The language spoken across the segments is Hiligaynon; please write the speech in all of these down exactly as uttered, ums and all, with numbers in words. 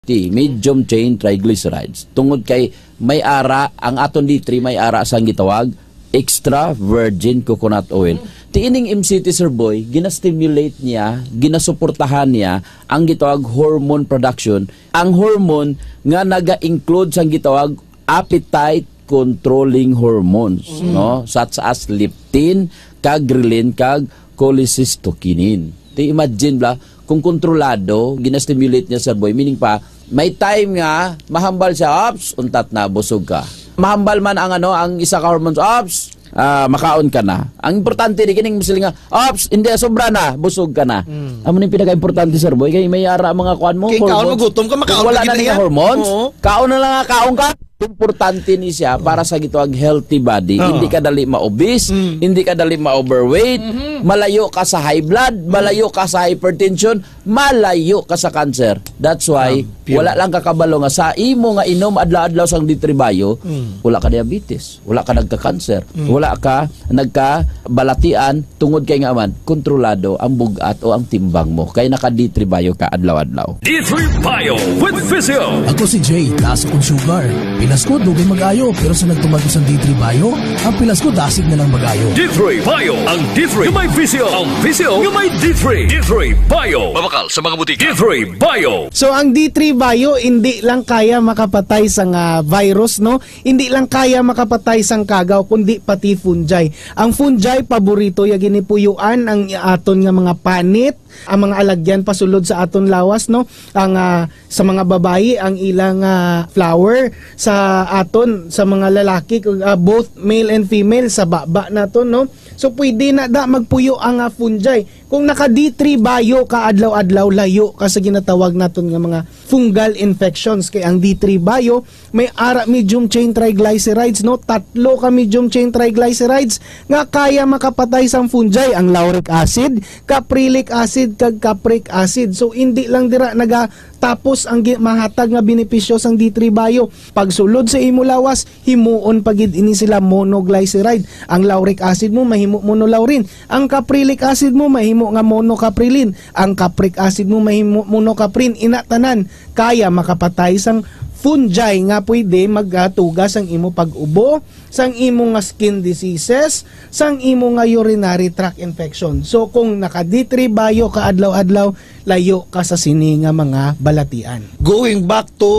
T, medium chain triglycerides. Tungod kay may ara, ang aton D three may ara sang gitawag extra virgin coconut oil. Ti ining M C T, Sir Boy, ginastimulate niya, ginasuportahan niya ang gitawag hormone production. Ang hormone nga naga-include sang gitawag appetite controlling hormones, no? Such as leptin, kag ghrelin, kag cholecystokinin. Ti imagine bla, kung kontrolado, ginastimulate niya, Sir Boy, meaning pa, may time nga mahambal siya, "Ops, untat na, busog ka." Mahambal man ang, ano, ang isa ka hormones, "Ops, ah, makaon ka na." Ang importante di kining sila nga, "Ops, hindi, sobra na, busog ka na." Amo ni pinaka-importante, Sir Boy, kay may ara mga kuan mo, Kay kaon mo, hormones. Gutom ka, makaon Kung wala ka na gid niya na. Hormones, Oo. Kaon na lang nga, kaon ka. Importante ni siya para sa gitawag healthy body. Oo. Hindi ka dali ma-obese, Mm. hindi ka dali ma-overweight, Mhm. malayo ka sa high blood, malayo ka sa hypertension, malayo ka sa cancer. That's why, Champion. Wala lang kakabalo nga sa imo nga inom adlaw-adlaw sang D three Bio, Mm. wala ka diabetes, wala ka nagka-cancer, Mm. wala ka nagkabalatian, tungod kay nga man, kontrolado ang bug-at o ang timbang mo. Kay naka D three Bio ka adlaw-adlaw. D three Bio with Visio. Ako si Jay, taas akong sugar. Pilaskod, dugay mag-ayo, pero sa nagtumag ko sa D three Bio, ang pilaskod, dasig na lang mag-ayo. D three Bio, ang D three nga may Visio, ang Visio nga may D three. D three Bio. Mabakal sa mga butika. D three Bio. So, ang D three Bio, hindi lang kaya makapatay sa nga virus, no? Hindi lang kaya makapatay sang kagaw, kundi pati fungi. Ang fungi, paborito ya gini puyuan ang aton nga mga panit, ang mga alagyan pasulod sa aton lawas, no? Ang, ah, sa mga babayi, ang ilang, ah, flower, sa aton, sa mga lalaki, ah, both male and female, sa baba naton, no? So, pwede na da magpuyo ang, ah, fungi. Kung naka D three Bio ka adlaw-adlaw, layo ka sa ginatawag naton nga mga fungal infections. Kay ang D three Bio, may ara medium chain triglycerides, no? Tatlo ka medium chain triglycerides nga kaya makapatay sang fungi, ang lauric acid, caprylic acid, kag capric acid. So, hindi lang dira nagatapos ang gi-, mahatag nga benepisyo sang D three Bio. Pagsulod sa imo lawas, himuon pa gid ini sila monoglyceride. Ang lauric acid mo mahimo monolaurin. Ang caprylic acid mo mahimo nga monocaprilin. Ang capric acid mo mahimo monocaprin. Ina tanan kaya makapatay sang fungi nga pwede magatuga sang imo pag-ubo, sang imo nga skin diseases, sang imo nga urinary tract infection. So, kung naka D three Bio ka adlaw-adlaw, layo ka sa sini nga mga balatian. Going back to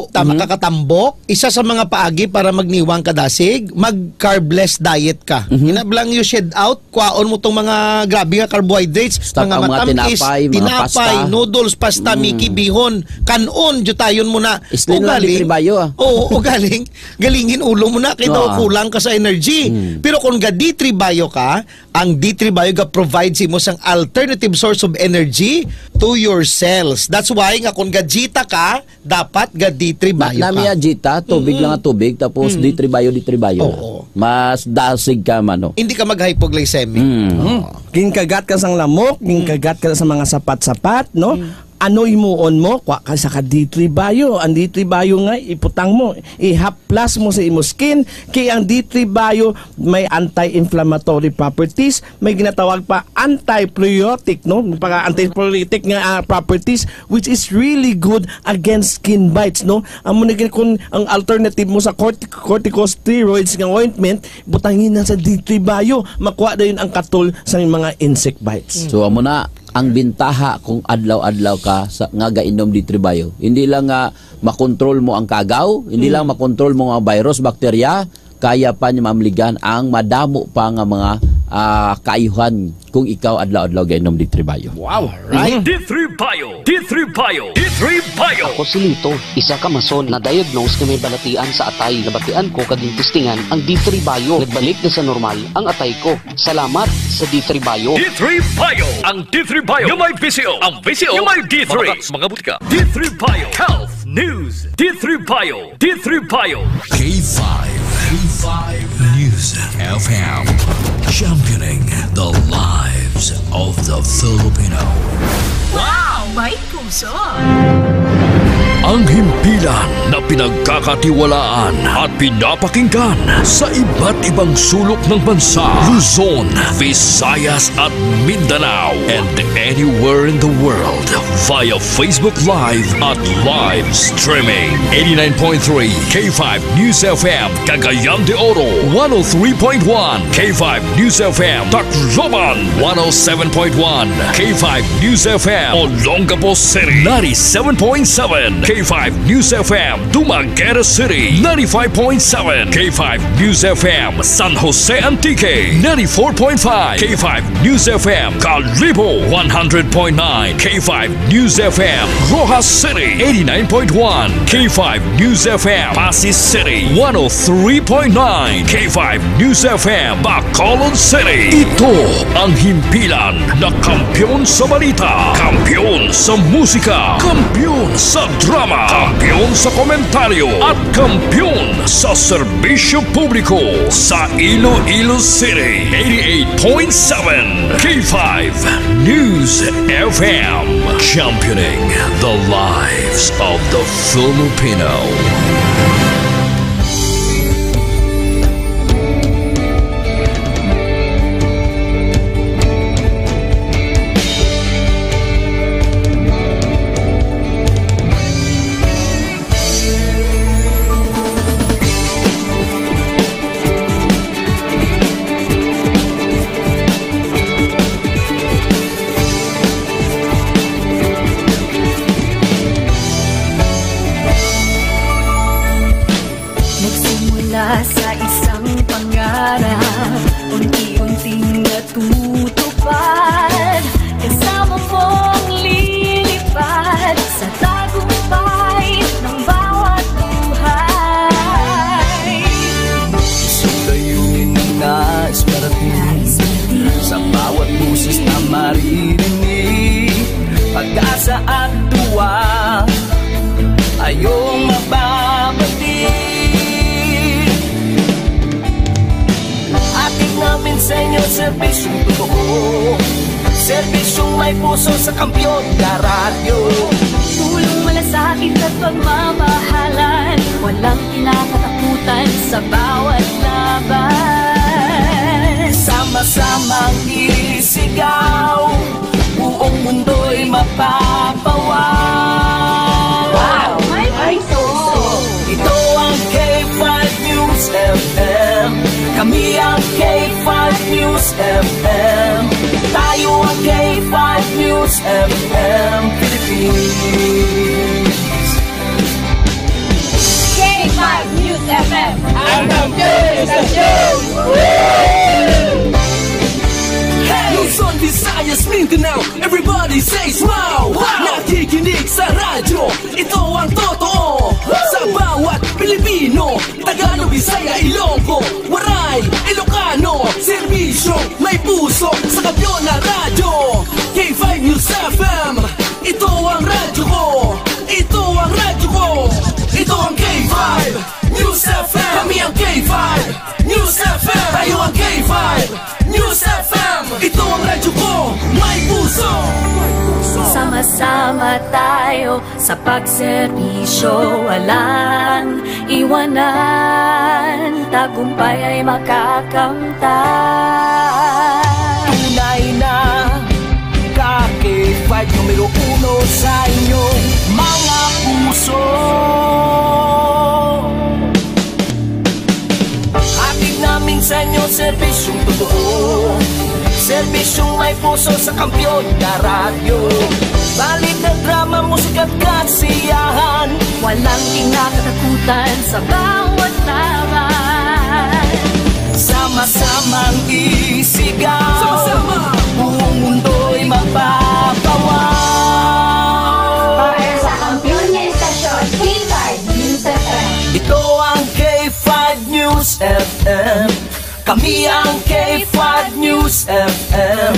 ta-, Mhm. makakatambok, isa sa mga paagi para magniwang ka dasig, mag-carbless diet ka. Mhm. Ina blang you shed out, kwaon mo tong mga grabe nga carbohydrates, Stock mga ang mga matamis, tinapay, mga tinapay, pasta. Noodles, pasta, Mm. Miki, bihon, kanon, jutayon mo na. Slim lang, Ugaling, D three Bio, ah. Oo, ugaling, galingin ulo mo na, kay daw Oo. kulang ka sa energy. Mm. Pero kung ga D three Bio ka, ang D three Bio ga-provide sa imo sang alternative source of energy to your cells. That's why nga kung ga Jita ka, dapat ga D three Na, Bio nami ka. Ang Jita, tubig Mm. lang ang tubig, tapos Mm. D three Bio, D three Bio. Oo. Mas dasig ka, mano. Hindi ka mag-hypoglycemic. Mm. Mm. Ginkagat ka sang lamok, Mm. ginkagat ka sa mga sapat-sapat, no? Mm. Ano himuon mo? Kwa ka sa ka D three Bio. Ang D three Bio nga, iputang mo, ihaplas mo sa imo skin. Kay ang D three Bio may anti-inflammatory properties, may ginatawag pa anti-pruritic, no? Pag anti-pruritic nga, ah, properties, which is really good against skin bites, no? Amo na gid kung ang alternative mo sa cortic-, corticosteroids nga ointment, butangi na sa D three Bio, makuha dayon ang katol sa mga insect bites. So, amo na ang bintaha kung adlaw-adlaw ka sa, nga gainom D three Bio. Hindi lang nga makontrol mo ang kagaw, hindi Mm. lang makontrol mo ang virus, bakterya, kaya pa ni mamligan ang madamo pa nga mga, ah, kaayuhan kung ikaw adlaw-adlaw gainom D three Bio. Wow! Right? D three Bio! D three Bio! D three Bio! Ako si Lito, isa ka mason na diagnose nga may balatian sa atay. Nabatian ko kag gintistingan ang D three Bio. Nagbalik na sa normal ang atay ko. Salamat sa D three Bio. D three Bio! Ang D three Bio nga may Visio. Ang Visio nga may D three. Mabakal sa mga butika. D three Bio. Health News. D three Bio. D three Bio. K five. K five News F M. Championing the lives of the Filipino. Wow! May puso! Ang himpilan na pinagkakatiwalaan at pinapakinggan sa iba't ibang sulok ng bansa, Luzon, Visayas at Mindanao, and anywhere in the world via Facebook Live at live streaming. Eighty-nine point three K five News F M, Cagayan de Oro, one oh three point one K five News F M, Tacloban, one oh seven point one K five News F M, Olongapo City, ninety-seven point seven K five News F M, Dumaguete City, ninety-five point seven K five News F M, San Jose Antique, ninety-four point five K five News F M, Kalibo, one hundred point nine K five News F M, Roxas City, eighty-nine point one K five News F M, Passi City, one oh three point nine K five News F M, Bacolod City. Ito ang himpilan na kampiyon sa balita, kampiyon sa musika, kampiyon sa drama, kampiyon sa komentaryo, at kampiyon sa serbisyo publiko sa Iloilo City. Eighty-eight point seven K five News F M, championing the lives of the Filipino. Nagsimula sa isang pangarap, unti-unting natutupad. Kasama mong lilipad sa tagumpay ng bawat buhay. Isang layunin na nais marating, sa bawat boses na maririnig. Pag-asa at tuwa ay iyong mababati. Hatid namin sa inyo serbisyong totoo, serbisyong may puso sa Kampiyon na Radyo. Tulong, malasakit at pagmamahalan, walang kinakatakutan sa bawat laban. Sama-samang isigaw, buong mundo'y mapapawaw. Wow! May puso! Ito ang K five News F M. Kami ang K five News F M. Tayo ang K five News F M Philippines. K five News F M. Ang kampiyon sa istasyon! Hey! Luzon, Visayas, Mindanao, everybody says wow! Wow! Nakikinig sa radyo, ito ang totoo. Sa bawat Pilipino, Tagalog, Bisaya, Ilonggo, Waray, Ilocano, serbisyo may puso sa Kampiyon na Radyo. K five News F M, ito ang radyo ko. Ito ang radyo ko. Ito ang K five News F M. Kami ang K five News F M. Tayo ang K five News F M. Ito ang radyo ko. May puso. Sama-sama tayo sa pagserbisyo, walang iwanan. Tagumpay ay makakamtan. Tunay na ka K five numero uno sa inyong mga puso. Hatid namin sa inyo serbisyong totoo, serbisyong may puso sa Kampiyon na Radyo. Balita, drama, musika at kasiyahan, walang kinakatakutan sa bawat laban. Sama-samang isigaw, sama-sama, buong mundo'y mapapawaw. Para sa kampiyon nga istasyon, K five News F M. Ito ang K five News F M. Kami ang K five News F M.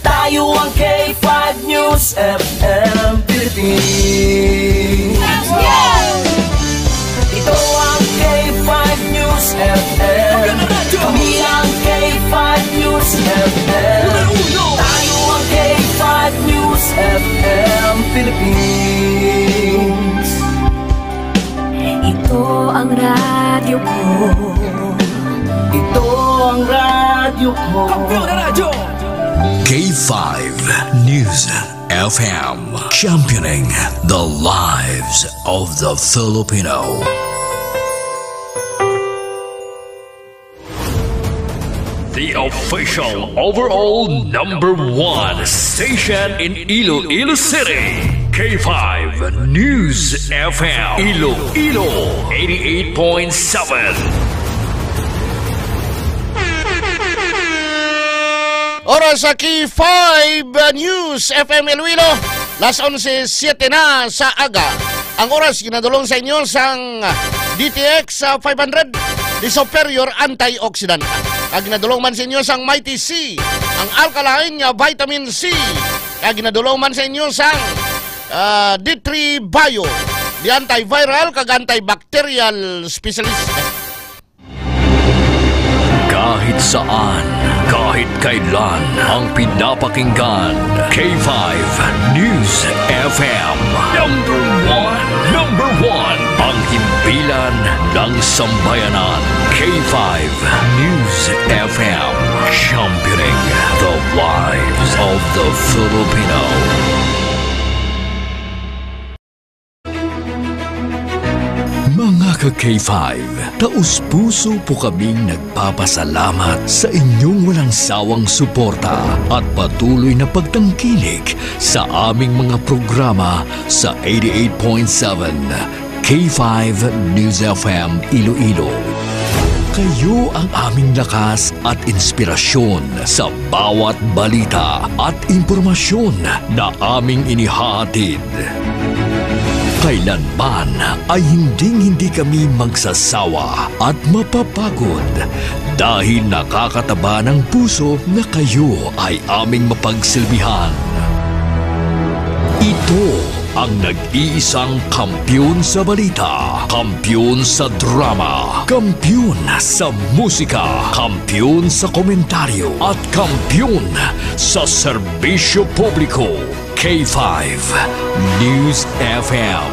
Tayo ang K five News F M Philippines. Ito ang K five News F M. Kami ang K five News F M. Tayo ang K five News F M Philippines. Kampiyon na Radyo. K five News F M, championing the lives of the Filipino. The official overall number one station in Iloilo City, K five News F M, Iloilo, eighty-eight point seven. Oras sa K five News F M Iloilo, las onse siete na sa aga. Ang oras ginadulong sa inyo sang D T X five hundred, the superior antioxidant. Kag ginadulong man sa inyo sang Mighty C, ang alkaline nga vitamin C. Kag ginadulong man sa inyo sang, ah, D three Bio, the antiviral kag antibacterial specialist. Kahit saan, kahit kailan, ang pinapakinggan, K five News F M. Number one, number one, ang himpilan ng sambayanan, K five News F M, championing the lives of the Filipino. Mga ka-K five, taos-puso po kaming nagpapasalamat sa inyong walang sawang suporta at patuloy na pagtangkilik sa aming mga programa sa eighty-eight point seven K five News F M Iloilo. Kayo ang aming lakas at inspirasyon sa bawat balita at impormasyon na aming inihahatid. Kailanman ay hinding-hindi kami magsasawa at mapapagod dahil nakakataba ng puso na kayo ay aming mapagsilbihan. Ito ang nag-iisang kampiyon sa balita, kampiyon sa drama, kampiyon sa musika, kampiyon sa komentaryo, at kampiyon sa serbisyo publiko. K five News F M,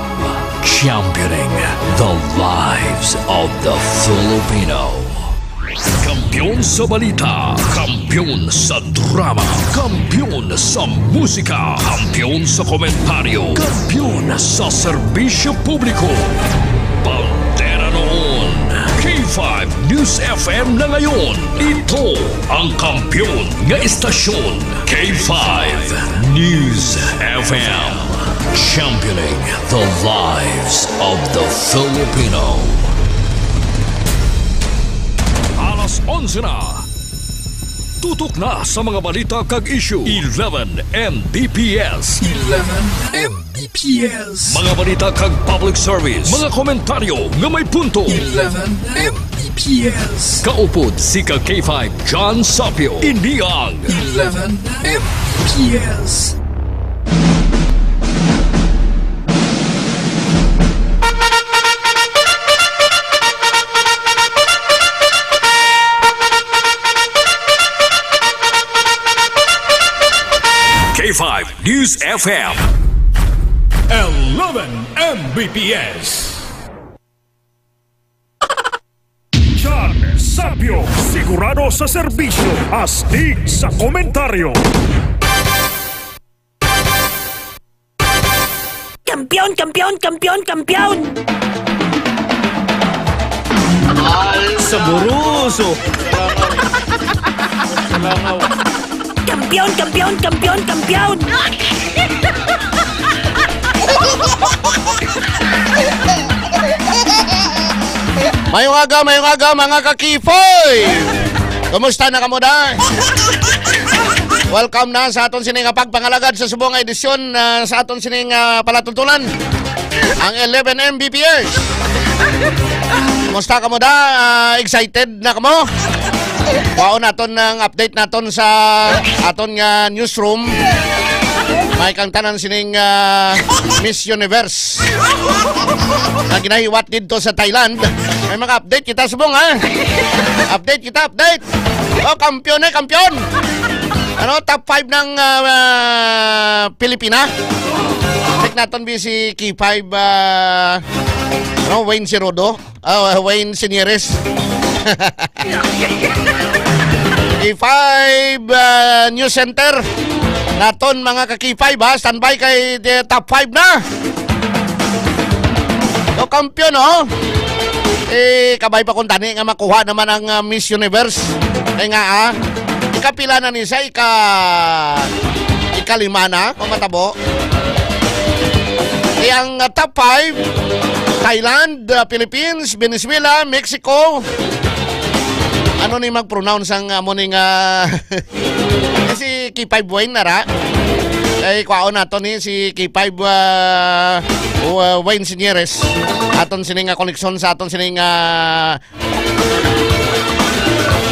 championing the lives of the Filipino. Kampiyon sa balita, kampiyon sa drama, kampiyon sa musika, kampiyon sa komentaryo, kampiyon sa serbisyo publiko. Bandera noon, K five News F M na ngayon. Ito ang kampiyon nga istasyon, K five News F M. Championing the lives of the Filipino. Alas onse na. Tutok na sa mga balita kag issue. Eleven M B P S. Eleven M B P S. Mga balita kag public service. Mga komentaryo nga may punto. Eleven M B P S. Kaupod si ka K five John Sapio. Ini ang Eleven M B P S. K five News F M. Eleven M B P S. John Sapio, sigurado sa serbisyo, astig sa komentaryo. Kampiyon, kampiyon, kampiyon, kampiyon! Saboroso! Kampiyon, kampiyon, kampiyon, kampiyon! Mayong aga, mayong aga, mga kakifoy! Kumusta na kamo da? Welcome na sa aton sini nga pagpangalagad sa subong nga edisyon, ah, sa aton sini nga palatultulan, ang eleven M B P S. Kumusta kamo da? Ah, excited na kamo? Kwaon naton ang update naton sa aton nga newsroom. May kang tanan sining, ah, Miss Universe nga ginahiwat didto sa Thailand. May mga update kita subong, ha? Update kita, update. Oh, kampiyon eh, kampiyon. Ano, top five ng, ah, ah, Pilipina. Check naton bi si K five, ah, ano, Wayne Sirodo. Ah, Wayne Sinieres. K five, ah, News Center. Naton mga ka K five, ha, standby kay the top five na. So, kampiyon, oh. Eh, kabay pa kung tani nga makuha naman ang, ah, Miss Universe. Kaya nga, ah, ikapila na ni sa ika-, ikalima na, kung matabo. Kaya ang, ah, top five, Thailand, ah, Philippines, Venezuela, Mexico. Ano ni mag-pronounce ang amo ni nga si K five Wayne na ra? Kay kwaon nato ni si K five, ah, Wa-, Wayne Sinieres. Aton sini nga koneksyon sa aton sini nga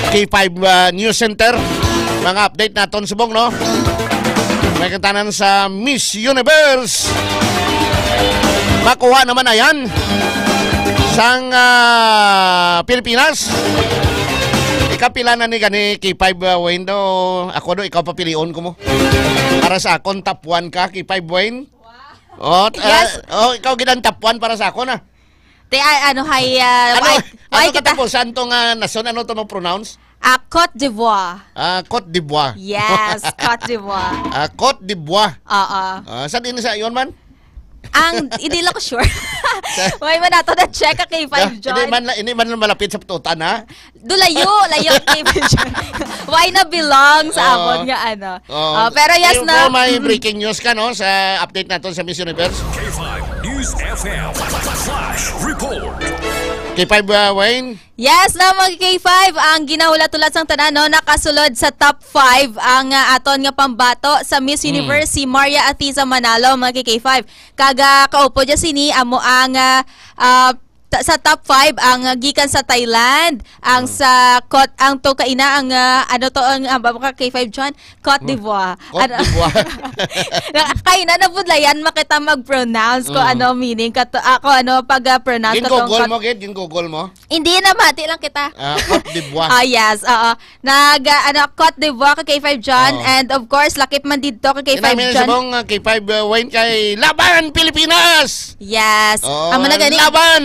K five, ah, News Center. Mga update naton subong, no? May kantanan sa Miss Universe. Makuha naman na yan sang, ah, Pilipinas. Ikapila na ni gani K five, ah, Wayne, do? Ako do, ikaw papilion ko mo. Para sa akon, top one ka, K five Wayne. Oh, t-, Yes. ah, oh, ikaw gid ang top one para sa akon, ah. Te, ah, ano, hay, ah, Ano, why, ano why kita katapusan to nga nason? Ano to mo pronounce? Ah, Côte d'Ivoire. Ah, Côte d'Ivoire. Yes, Côte d'Ivoire. Ah, Côte d'Ivoire. Oo. Ah, sa din sa iyon man? Ang, hindi lang ko sure. Sa Why man nato na check ka kay Five Ah, John? Hindi man, hindi man malapit sa pututan, ha? Do layo, layo kay Five John. Why na belong sa Oo. abon nga ano? Oo. Ah, pero yes Yung na. po may Mm. breaking news ka, no, sa update naton sa Miss Universe. K five News F M Flash Report. K five, uh, Wayne? Yes na, mga K five, ang ginahulat-hulat sang tanan, no, nakasulod sa top five ang, ah, aton nga pambato sa Miss Mm. Universe, si Maria Atiza Manalo, mga K five. Kag, ah, kaupo dya sini, amo ang, ah, ah, ta-, sa top five ang, ah, gikan sa Thailand, ang Mm. sa Kot-, ang to kaina, ang, ah, ano to ang, ah, ba ka K five John? Côte d'Ivoire. Côte Ano? d'Ivoire. Na-, kaina na budlayan makita mag-pronounce ko Mm. ano meaning kato, ako ano pag, ah, pronounce ko tong Gin-google Kot-, mo, gid? Gin-google mo? Hindi na, mati lang kita. Ah, Côte d'Ivoire. Ah, yes, oo. Nag, ah, ano, Côte d'Ivoire ka K five John, Oo. and of course, lakip man didto ka K five Inamin John. Sa mong, ah, K five, uh, Wayne kay Laban Pilipinas! Yes. Oo, Amo na gani. laban!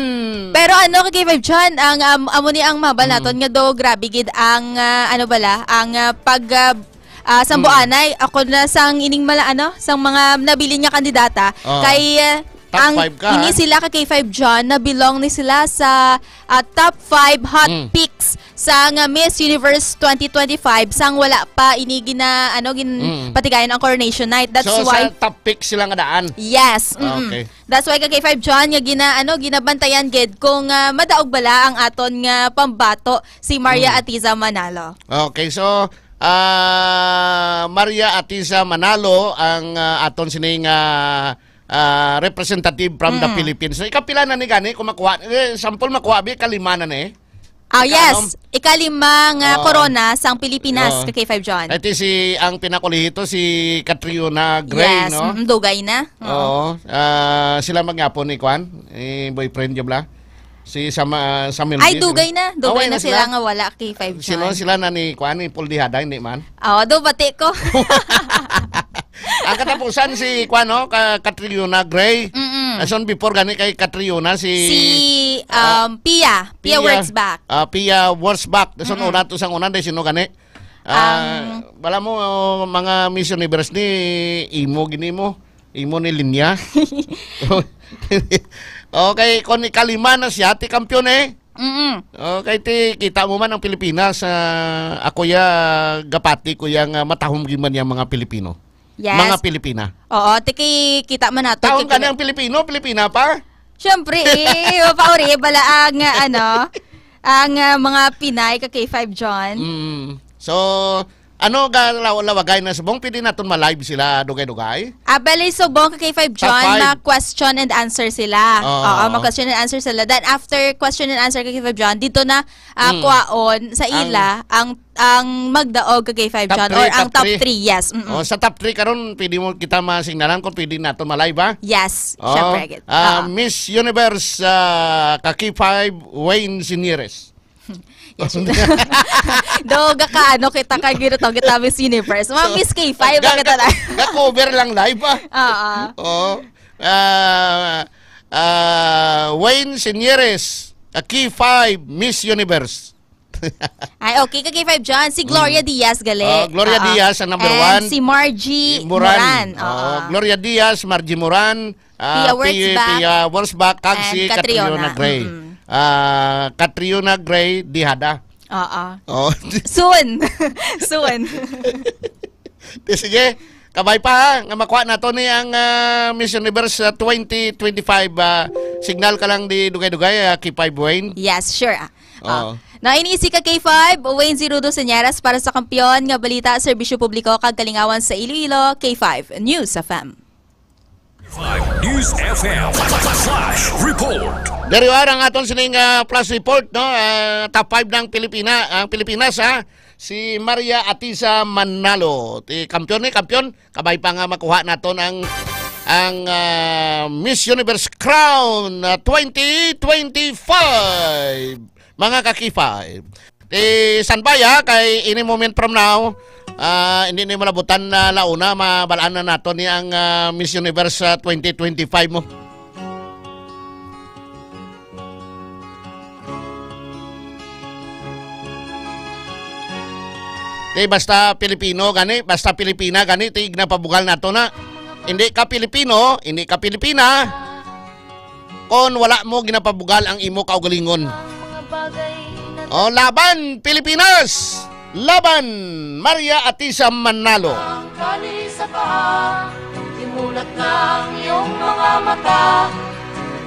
Pero ano ka K five John, ang, um, amo ni ang mabal Mm. naton nga do, grabe gid ang, ah, ano bala, ang, ah, pag, ah, ah, sa Mm. buanay, ako na sang ining mala, ano, sang mga nabilin nga kandidata, Oo. kay, ah, Top ang five ka, ini ha? sila ka K five John, na belong ni sila sa, ah, top five hot Mm. picks sang, ah, Miss Universe twenty twenty-five, sang wala pa ini gina-, ano, gin-, Mm. patigayon ang Coronation Night. That's So, why sa top pick sila nga daan? Yes, mm-mm. Okay. That's why ka K five John nga gina-, ano, ginabantayan gid kung, ah, madaog bala ang aton nga pambato si Maria Mm. Atiza Manalo. Okay, so, ah, Maria Atiza Manalo ang, ah, aton sining, ah, ah, representative from the Mm. Philippines. So, ikapila na ni gani kung makuha? Eh, sample makuha, bi, kalima na ni. Ah, Ika-, yes. ano? Ikalima nga Oo. korona sang Pilipinas, Oo. ka K five John. Ito si, ang pinakulihito, si Catriona Gray, Yes, no? mm, dugay na. Oo. Oo. Ah, sila magyapon ni Kwan, eh, boyfriend niya bla? Si Sama-, Samuel Ay, G, dugay sila. na. Dugay Away na na sila sila? nga wala, K five Sino John. sila na ni Kwan, ni Paul Dihada, hindi man? Oo, do bati ko. Ang katapusan si Kwan, no? Ka-, Catriona Gray. Mm-mm. Ason before gani kay Catriona si Si, Ah, um, Pia. Pia Pia. Wurtzbach. Ah, Pia Wurtzbach. Dason Mm-mm. una to sang una, day, sino gani? Ah, Ang bala mo, mga Miss Universe ni imo gini mo. Imo ni linya. Okay, kung ikalima na siya, ti kampiyon eh. Mm-mm. Okay, ti kita mo man ang Pilipinas, ah, ako ya gapati ko yang, ah, matahom gyud man yang mga Pilipino. Yes. Mga Pilipina. Oo, tiki, kita man nato, Taon tiki- ka na ang Pilipino, Pilipina pa? Siyempre, eh, mapauri, bala ang, ah, ano, ang, ah, mga Pinay ka K five John. Mm. So, ano ga law-, lawagay na subong? Pwede naton ma-live sila dugay-dugay? Ah, bali, subong ka K five Top John, five. ma-question and answer sila. Oo. Oo, ma-question and answer sila. Then, after question and answer ka K five John, dito na, ah, Mm. kuwaon sa Ang ila ang, ang magdaog ka K five Top John three, or ang top top three. three, yes. Mm-mm. Oh, sa top three karon, pwede mo kita masignalan kung pwede naton ma-live, ha? Yes, Oh, syempre, agad. ah, Oo. Miss Universe, ah, ka K five, Wayne Sinieres. Yes, yun. Doga ka, ano, kita ka, gino to, kita Miss Universe. Mga So, Miss K five, ga-, bakit ga-, na? ga-cover lang live, ah. Oo. Oo. Ah, ah, Wayne Sinieres, a K five Miss Universe. Ay, okay, ka K five dyan. Si Gloria Mm. Diaz gali. Oh, Gloria Oo. Diaz ang number And one. si Margie Moran. Moran. Oo, Oo. Gloria Diaz, Margie Moran, ah, Pia Pi-, Wurzbach, Pia Wurzbach, kag and si Catriona. Catriona Gray. Mm-mm. Ah, Catriona Gray Dihada. Oo. Oh. Soon. Soon. Di sige, kabay pa ha, nga makuha nato ni ang, ah, Miss Universe, ah, twenty twenty-five, ah, signal ka lang di dugay-dugay, ah, K five Wayne. Yes, sure. Ah, ah. Oo. Na ini si ka K five, Wayne Zirudo Señeras para sa Kampiyon nga Balita, Serbisyo Publiko kag Kalingawan sa Iloilo, K five News F M. Five News F M Flash Report. Diri ang aton sining, ah, flash report, no? Ah, top five ng Pilipina, ang Pilipinas, ha? Si Maria Atisa Manalo. Ti kampiyon ni, kampiyon. Kabay pa nga makuha naton ang, ang, ah, Miss Universe Crown, ah, twenty twenty-five. Mga ka-K five. Ti standby, ha, kay any moment from now, ah, hindi ni malabutan na launa, mabalaan na nato ni ang, ah, Miss Universe, ah, twenty twenty-five mo. Ti basta Pilipino gani, basta Pilipina gani, ti ginapabugal nato na. Hindi ka Pilipino, hindi ka Pilipina. Kon wala mo ginapabugal ang imo kaugalingon. Oh, laban, Pilipinas! Laban, Maria Atisa Manalo. Ang kali sa paa, imulat na ang iyong mga mata.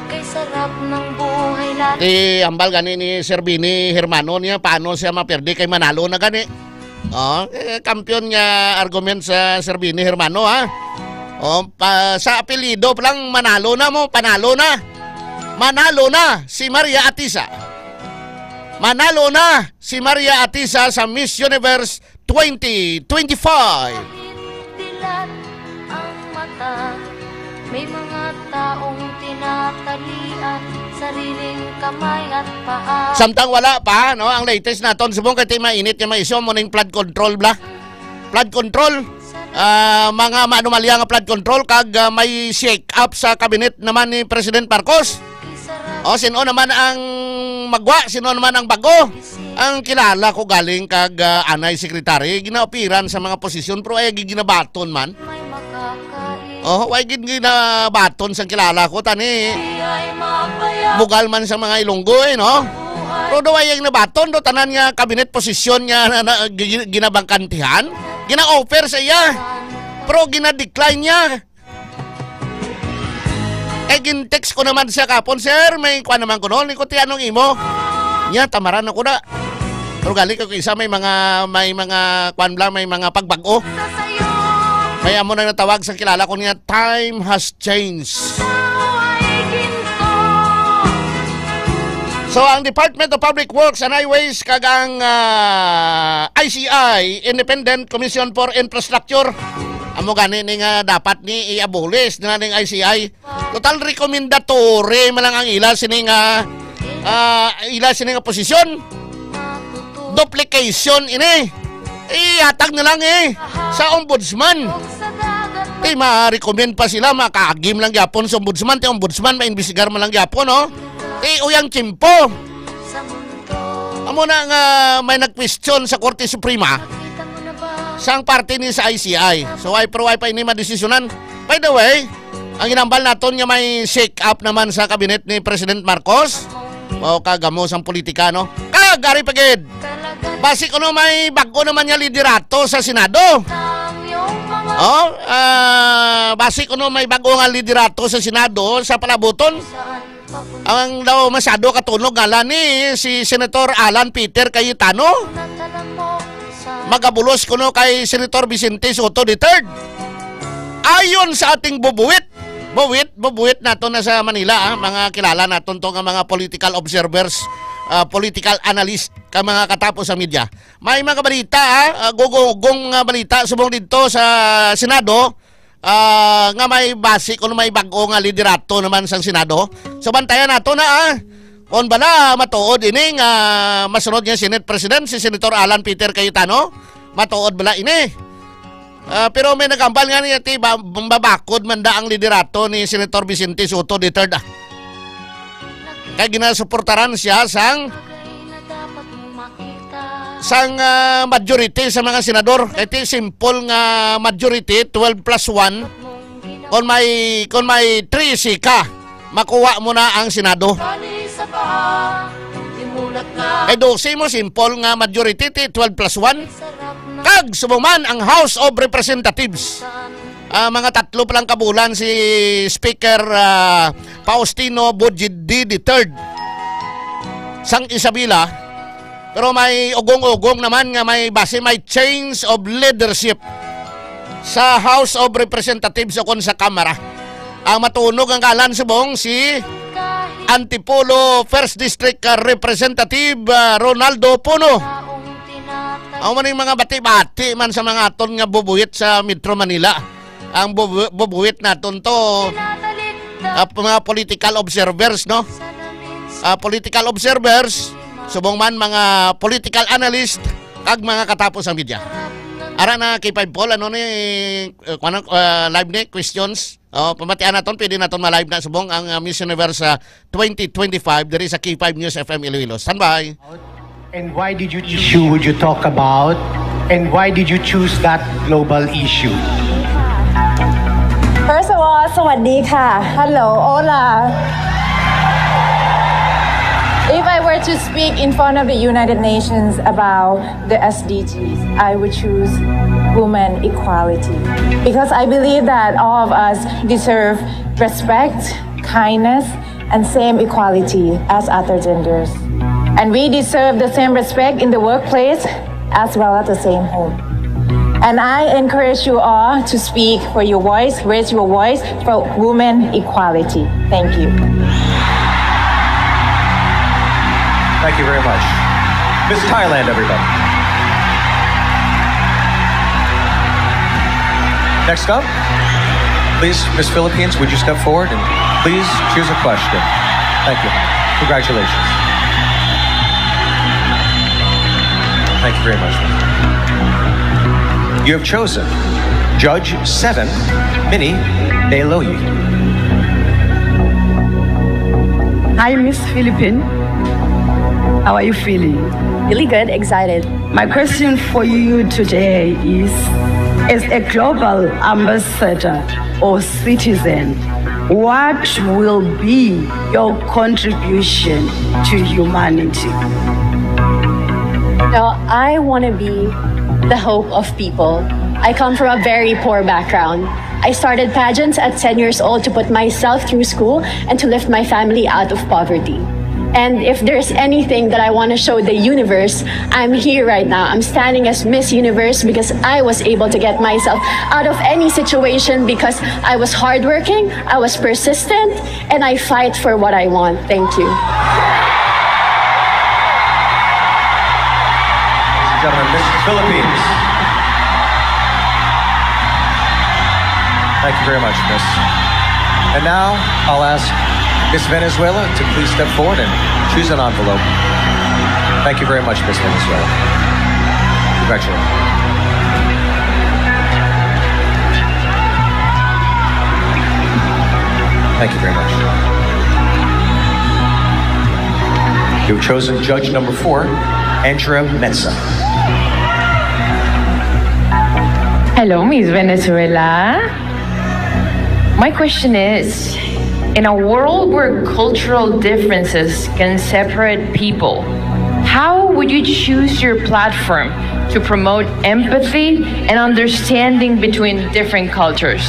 Kay sarap ng buhay natin. Ti hambal gani ni Sir Bini Hermano niya, paano siya maperde kay manalo na gani? Oh, eh, kampiyon nga argument sa Sir Bini Hermano, ha? Oh, pa, sa apelyido pa lang, manalo na mo, panalo na. Manalo na si Maria Atisa. Manalo na si Maria Atisa sa Miss Universe twenty twenty-five. Dilat ang mata, may mga taong tinatalian, sariling kamay at paa. Samtang wala pa, no, ang latest naton, subong kay ti mainit nga mga isyu, mo ning flood control bla. Flood control. Ah, mga maanomalya nga flood control, kag, ah, may shake up sa kabinet naman ni President Marcos. O, sino naman ang magwa? Sino naman ang bago? Ang kilala ko galing kag, ah, anay secretary, ginaopiran sa mga posisyon, pero ay gi-, ginabaton man. Oh, way gid ginabaton sang kilala ko, tani. Bugal man sa mga Ilonggo, eh, no? Pero daw ay ang nabaton, do tanan nga kabinet posisyon nga na, na, gi-, ginabangkantihan, gina-offer sa iya. Pero gina-decline niya. Kay gin-text ko naman siya kapon, "Sir, may kuan naman ko noon, ikuti anong imo." Nya, tamaran ako na. Pero gali ko isa, may mga, may mga kuan bla, may mga pagbag-o. May amo nang natawag sa kilala ko niya, "Time has changed." So, ang Department of Public Works and Highways kag ang, ah, I C I, Independent Commission for Infrastructure, amo gani ni nga dapat ni i-abolish na ning I C I. Total recommendatory man lang ang ila sini nga, ah, ila sini nga posisyon. Duplication ini. Ihatag na lang, eh, sa ombudsman. Ti ma-recommend pa sila, makaagim lang gyapon sa ombudsman. Ti ombudsman, maimbestigar man lang gyapon, no? Ti uyang tiyempo. Amo na nga may nag-question sa Korte Suprema sang parte ni sa I C I. So, ay, pero ay pa ini madesisyonan. By the way, ang ginambal naton nga may shake up naman sa kabinet ni President Marcos. Mao ka gamo sang politika, no? Kag ari pa gid. Basi kuno may bag-o naman nga liderato sa Senado. Oh, ah, basi kuno may bag-o nga liderato sa Senado sa palabuton. Ang daw masyado katunog ngalan ni si Senator Alan Peter Cayetano. Magabulos kuno kay Senator Vicente Sotto the third. Ayon sa ating bubuwit, buwit, bubuwit nato na sa Manila, ah, mga kilala naton to nga mga political observers, ah, political analyst, ka mga katapo sa media. May mga balita, ah, ah, gugugong nga balita subong didto sa Senado, ah, nga may basi kuno may bag-o nga liderato naman sang Senado. So, bantayan nato na, ah. Kung bala matuod ini nga masunod nga Senate President si Senator Alan Peter Cayetano, matuod bala ini? Ah, pero may nagambal nga niya, ti, ba-, mabakod man da ang liderato ni Senator Vicente Sotto the third, ah. Kay ginasuportaran siya sang sang, ah, majority sa mga senador. Kay ti simple nga majority, twelve plus one. Kung may, kung may trese ka, makuha mo na ang Senado. Kay dose mo, simple nga majority, ti twelve plus one. Kag subong man ang House of Representatives. Ah, mga tatlo pa lang ka bulan si Speaker, ah, Faustino Bujidi the third sang Isabela. Pero may ugong-ugong naman nga may basi may change of leadership sa House of Representatives o kon sa Kamara. Ang matunog ang kalan subong si Antipolo First District, ah, Representative, ah, Ronaldo Puno. Ang maning mga bati-bati man sa mga aton nga bubuhit sa Metro Manila. Ang bubu-, bubuhit naton to, ah, mga political observers, no? Ah, political observers, subong man mga political analyst, kag mga katapos ang media. Ara na, K five Paul, ano ni, eh, kuwan, ah, live ni, questions? Oh, pamatian naton, pwede naton ma-live na subong ang, ah, Miss Universe, ah, twenty twenty-five diri sa K five News F M Iloilo. Standby. And why did you choose, issue would you talk about? And why did you choose that global issue? First of all, สวัสดีค่ะ. Hello, hola. If I were to speak in front of the United Nations about the S D Gs, I would choose women equality because I believe that all of us deserve respect, kindness, and same equality as other genders. And we deserve the same respect in the workplace as well as the same home. And I encourage you all to speak for your voice, raise your voice for women equality. Thank you. Thank you very much. Miss Thailand, everybody. Next up, please, Miss Philippines, would you step forward and please choose a question? Thank you. Congratulations. Thank you very much. You have chosen Judge seven, Minnie Deloyi. Hi, Miss Philippine. How are you feeling? Really good, excited. My question for you today is, as a global ambassador or citizen, what will be your contribution to humanity? Now, I want to be the hope of people. I come from a very poor background. I started pageants at ten years old to put myself through school and to lift my family out of poverty. And if there's anything that I want to show the universe, I'm here right now. I'm standing as Miss Universe because I was able to get myself out of any situation because I was hardworking, I was persistent, and I fight for what I want. Thank you. Gentlemen, Miss Philippines. Thank you very much, Miss. And now I'll ask Miss Venezuela to please step forward and choose an envelope. Thank you very much, Miss Venezuela. Congratulations. Thank you very much. You've chosen judge number four, Andrea Metza. Hello, Miss Venezuela. My question is, in a world where cultural differences can separate people, how would you choose your platform to promote empathy and understanding between different cultures?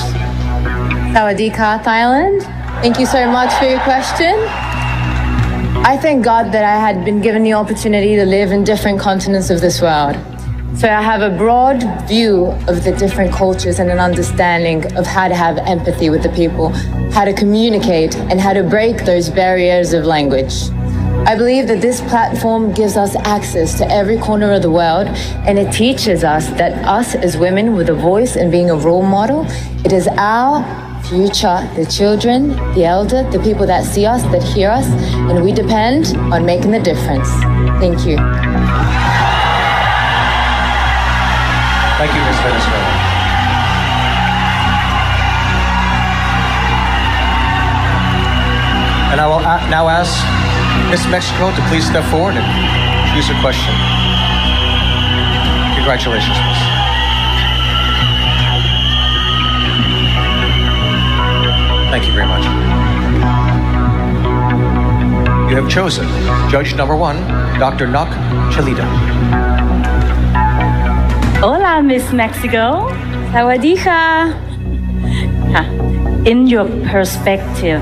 Sawadika, Thailand. Thank you so much for your question. I thank God that I had been given the opportunity to live in different continents of this world. So I have a broad view of the different cultures and an understanding of how to have empathy with the people, how to communicate, and how to break those barriers of language. I believe that this platform gives us access to every corner of the world, and it teaches us that us as women with a voice and being a role model, it is our future, the children, the elder, the people that see us, that hear us, and we depend on making the difference. Thank you. Thank you, Miss Venezuela. And I will a- now ask Miss Mexico to please step forward and choose a question. Congratulations, Miss. Thank you very much. You have chosen judge number one, Doctor Nak Chalida. Hola, Miss Mexico. Sawadika. In your perspective,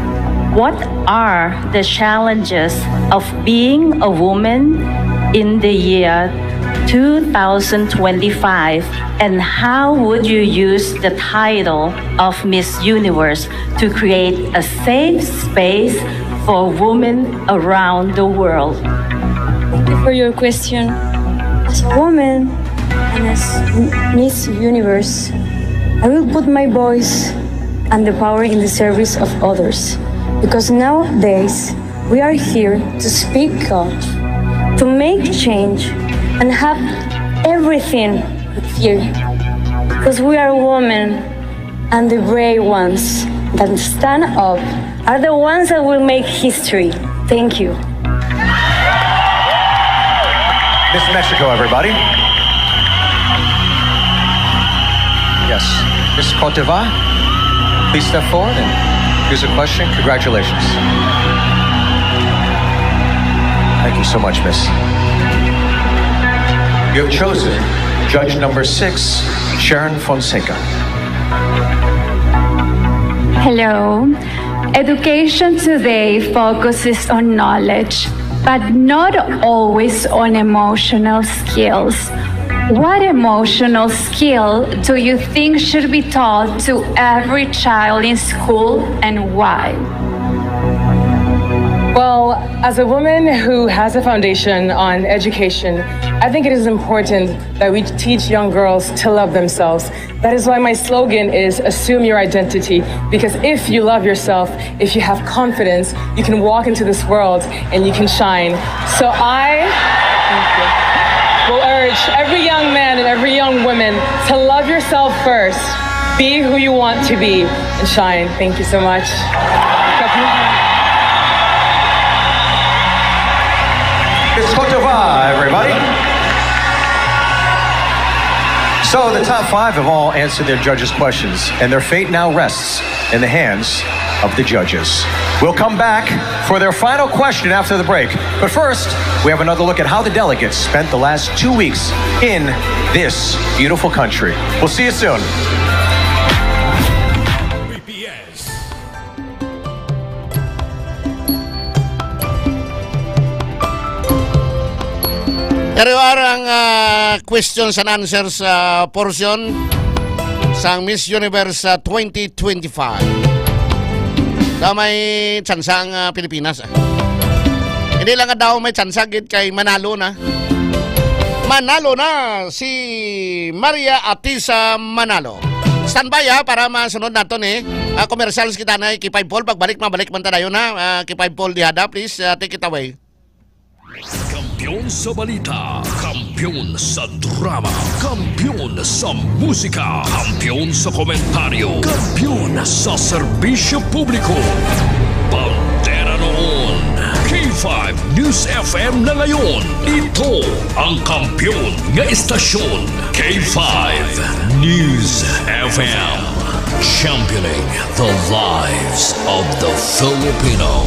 what are the challenges of being a woman in the year two thousand twenty-five, and how would you use the title of Miss Universe to create a safe space for women around the world? Thank you for your question. As a woman and as Miss Universe, I will put my voice and the power in the service of others, because nowadays we are here to speak up, to make change, and have everything with fear. Because we are women, and the brave ones that stand up are the ones that will make history. Thank you. Miss Mexico, everybody. Yes. Miss Cote d'Ivoire, please step forward and here's a question. Congratulations. Thank you so much, Miss. You have chosen judge number six, Sharon Fonseca. Hello. Education today focuses on knowledge, but not always on emotional skills. What emotional skill do you think should be taught to every child in school, and why? Well, as a woman who has a foundation on education, I think it is important that we teach young girls to love themselves. That is why my slogan is "Assume your identity," because if you love yourself, if you have confidence, you can walk into this world and you can shine. So I will urge every young man and every young woman to love yourself first. Be who you want to be and shine. Thank you so much. Miss Cote d'Ivoire, everybody. So the top five have all answered their judges' questions, and their fate now rests in the hands of the judges. We'll come back for their final question after the break. But first, we have another look at how the delegates spent the last two weeks in this beautiful country. We'll see you soon. Yari ang ah, questions and answers ah, portion sang Miss Universe ah, twenty twenty-five. Sa may tsansa ang ah, Pilipinas. Ah. Hindi lang nga daw may tsansa gid kay manalo na. Manalo na si Maria Atisa Manalo. Standby ha para masunod naton eh. Ah, commercials kita na, Kipay Paul. Pagbalik, mabalik man ta dayon ha. Ah, Kipay Paul Dihada, please ah, take it away. Kampiyon sa balita, kampiyon sa drama, kampiyon sa musika, kampiyon sa komentaryo, kampiyon sa serbisyo publiko. Bandera noon, K five News F M na ngayon. Ito ang kampiyon nga istasyon, K five News F M. Championing the lives of the Filipino.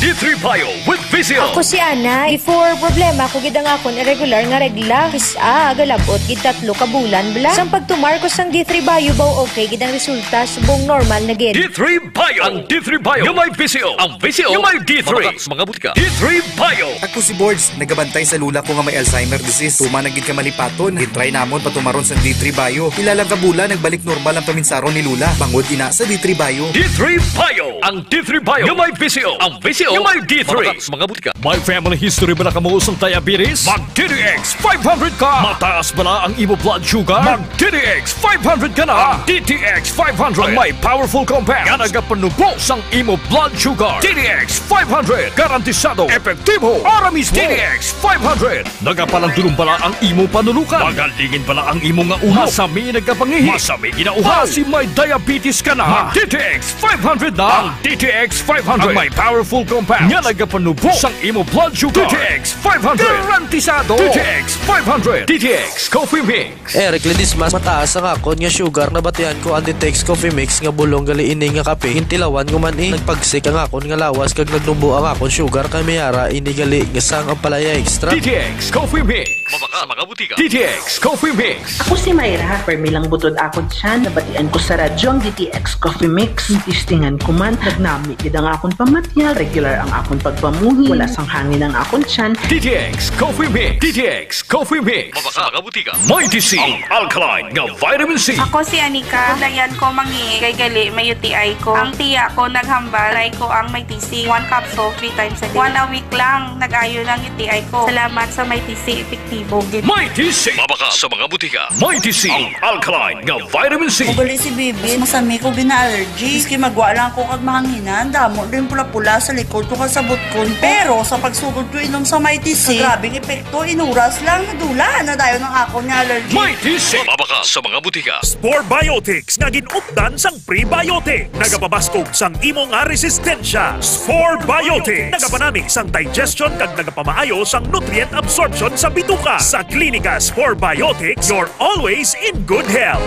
D three Bio with V C O. Ako si Ana. Before, problema ko gid ang akon irregular nga regla. Kis-a, galabot gid tatlo ka bulan bala. Sang pagtumar ko sang D three Bio, baw okay gid ang resulta, subong normal na gid. D three Bio. Ang D three Bio nga may V C O. Ang V C O nga may D three. Mga butika. D three Bio. Ako si Borge, nagabantay sa lula ko nga may Alzheimer disease. Tuman na gid ka malipaton. Gitry namon patumaron sang D three Bio. Pila lang ka bulan, nagbalik normal ang paminsaron ni lula. Bangod ina sa D three Bio. D three Bio. Ang D three Bio nga may V C O. Ang V C O nga may D three. Mga butika. May family history bala kamo sang diabetes? Mag D T X five hundred ka! Mataas bala ang imo blood sugar? Mag D T X five hundred ka na! Ang D T X five hundred ang may powerful compound nga nagapanubo sang imo blood sugar. D T X five hundred, garantisado, epektibo, ara mismo. D T X five hundred, nagapalandulong bala ang imo panulukan? Magalingin bala ang imo nga ulo? Masami nagkapangihi? Masami ginauhaw? Basi may diabetes ka na? Mag D T X five hundred na! Ang D T X five hundred ang may powerful compound nga nagapanubo sang imo blood sugar. D T X five hundred. Garantisado. D T X five hundred. D T X Coffee Mix. Eric Ledesma, mataas ang akon nga sugar. Nabatian ko ang D T X Coffee Mix nga bulong gali ini nga kape. Gintilawan ko man, eh. Nagpagsik ang akon nga lawas kag nagnubo ang akon sugar, kay may ara ini gali nga sang ampalaya extract. D T X Coffee Mix. Mabaka sa mga butika. D T X Coffee Mix. Ako si Myra, permi lang butod akon tiyan. Nabatian ko sa radyo ang D T X Coffee Mix. Testingan ko man, nagnami gid ang akon pamatyag, regular ang akon pagpamuhi, wala sang hangin ang akon tiyan. D T X Coffee Mix. D T X Coffee Mix. Mabaka sa mga butika. Mighty C, ang alkaline nga vitamin C. Ako si Anika. Dayan ko mangi kay gali may U T I ko. Ang tiya ko naghambal, try ko ang Mighty C. One capsule, three times a day. One a week lang, nag-ayo lang U T I ko. Salamat sa Mighty C, epektibo gid. Mighty C. Mabaka sa mga butika. Mighty C, ang alkaline nga vitamin C. Ugali si Bibi, masami ko gina-allergy. Maski magwa lang ko kag mahanginan, damo din pula-pula sa likod ko kag sa butkon ko. Pero sa pagsugod ko inom sa Mighty C, grabe ang epekto, inuras lang, nadula na dayon ang akon nga allergy. Mighty C. Mabaka sa mga butika. Spore Biotics nga gin-updan sang prebiotic. Nagapabaskog sang imo nga resistensya. Spore Biotics. Nagapanami sang digestion kag nagapamaayo sang nutrient absorption sa bituka. Sa Klinika Spore Biotics, you're always in good health.